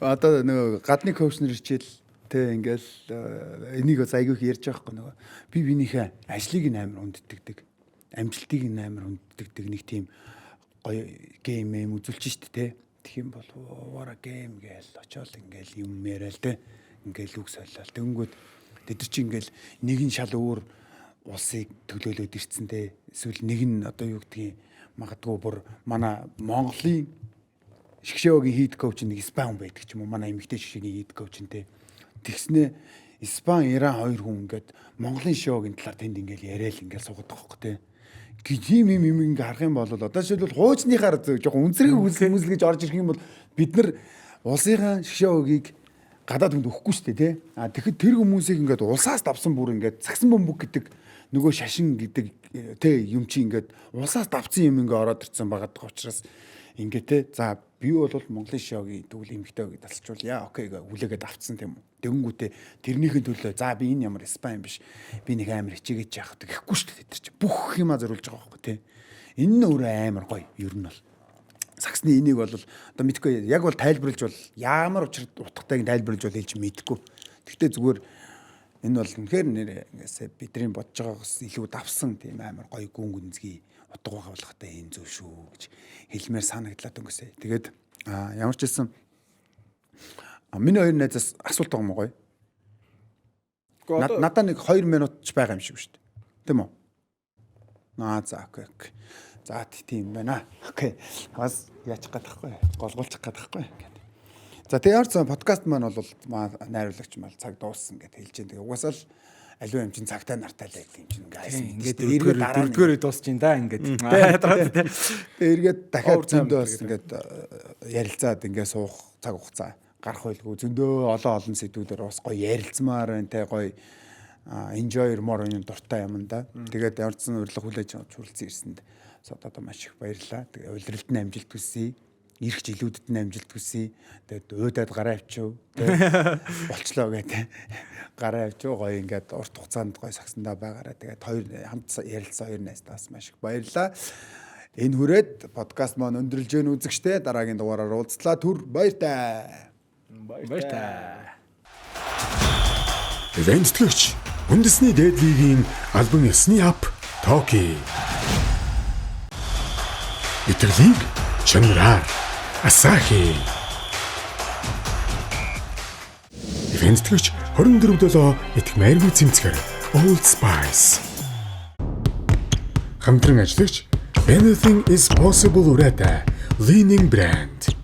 S2: Одоо нөгөө гадны коуч нар хичээл тэ ингээл энийг бас айгүйх ярьж байгаа хгүй нөгөө би биенийхээ ажлыг нь амар хүндэтгдэг амжилтыг нь амар хүндэтгдэг нэг тийм гоё гейм юм үзүүлж штт тэ тэгэх юм бол what a game гээл очоол ингээл юм яриа л тэ ингээл үг солиол тэнгүүд тэд нар чи ингээл нэг нь шал өөр улсыг төлөөлөөд ирцэн тэ эсвэл нэг нь одоо юу гэдгийг магадгүй бүр манай Монголын шгшээгийн хийд коуч нэг Испани хүн байдаг ч юм уу манай эмэгтэй шгшээгийн хийд коуч нь те тэгснэ Испани Иран хоёр хүн ингээд Монголын шоугийн талаар тэнд ингээд яриад ингээд суугаад байгаа хөөе те гэж юм юм юм ингээ харах юм бол одоо жишээлбэл хуучныхаар жоохон үнцрэг хүсэл гэж орж ирэх юм бол бид нар улсынхаа шгшээгийг гадаад хүнд өгөхгүй шүү дээ тий. А тэгэхэд тэр хүмүүсийг ингээд улсаас давсан бүр ингээд сагсан бөмбөг гэдэг нөгөө шашин гэдэг тий юм чи ингээд улсаас давсан юм ингээ ороод ирсэн байгаа даа учраас ингээ те за би бол Монголын шоугийн тэгвэл эмэгтэй үгийг тасалжуулъя. Окей гэ хүлээгээд авцсан тийм үү. Тэгэнгүүтээ тэрнийхэн төлөө за би энэ ямар Испани биш. Би нэг амар хичээгээд яах вэ гэхгүй шүү дээ тэр чи бүх юмаа зориулж байгаа байхгүй тий. Энэ нь өөрөө амар гоё ер нь бол саксны энийг бол одоо мэдгүй яг бол тайлбарлаж бол ямар учир утгатайг тайлбарлаж бол хэлж мэдгүй. Гэхдээ зүгээр энэ бол үнэхээр нэр ингээсээ бидний бодож байгаагаас илүү давсан тийм амар гоё гүн гүнзгий утга байгаа болохтой энэ зүйл шүү гэж хэлмээр санагдлаа дөнгөсөө. Тэгээд ямар ч хэлсэн миний хоёр найзаас асуулт байгаа юм уу гоё? Надаа нэг 2 минут ч байгаа юм шиг шүү дээ. Тийм үү? Аа за окей. Окей. За тийм байна. Окей. Бас яачих гээд тахгүй. Голголчих гээд тахгүй гэдэг. За тэгээ ямар ч сан подкаст маань бол найруулагч мал цаг дууссан гэд хэлж байна. Тэгээ угаасаа л аливаа юм чинь цагтаа нартай л байдаг юм чинь ингээ айсан.
S3: Ингээд дөрөвдүгээр дөрөвдүгээр дуусч байна да ингээд.
S2: Тэгээ эргээд дахиад зөндөө бас ингээд ярилцаад ингээ суух цаг хугацаа гарах байлгүй зөндөө олон олон сэдвүүдээр бас гоё ярилцмаар байна те гоё Enjoy your more энэ дуртай юм да. Тэгээд ямар ч сан урилга хүлээж авч хүрэлцэн ирсэнд Сододоо маш их баярлалаа. Тэгээ улиралд нь амжилт хүсье. Ирэх жилүүдэд нь амжилт хүсье. Тэгээд уйдаад гараа авчив. Тэгээд болчлоо гэдэг. Гараа авчив. Гоё ингээд урт хугацаанд гоё сагсандаа байгаараа. Тэгээд хоёр хамт ярилцсан хоёр найзтаас маш их баярлалаа. Энэ хүрээд подкаст маань өндөрлж гэн үзэгчтэй дараагийн дугаараар уулзлаа. Түр баяртай.
S3: Баяртай.
S1: Ивентгэгч үндэсний дээд лигийн албан ёсны ап Токи. Италиг чанараар Асахи. Ивентгэгч 24/7 итгэмээргүй цэмцгэр Old Spice. Хамтран ажиллагч Anything is possible уриатай Leaning Brand.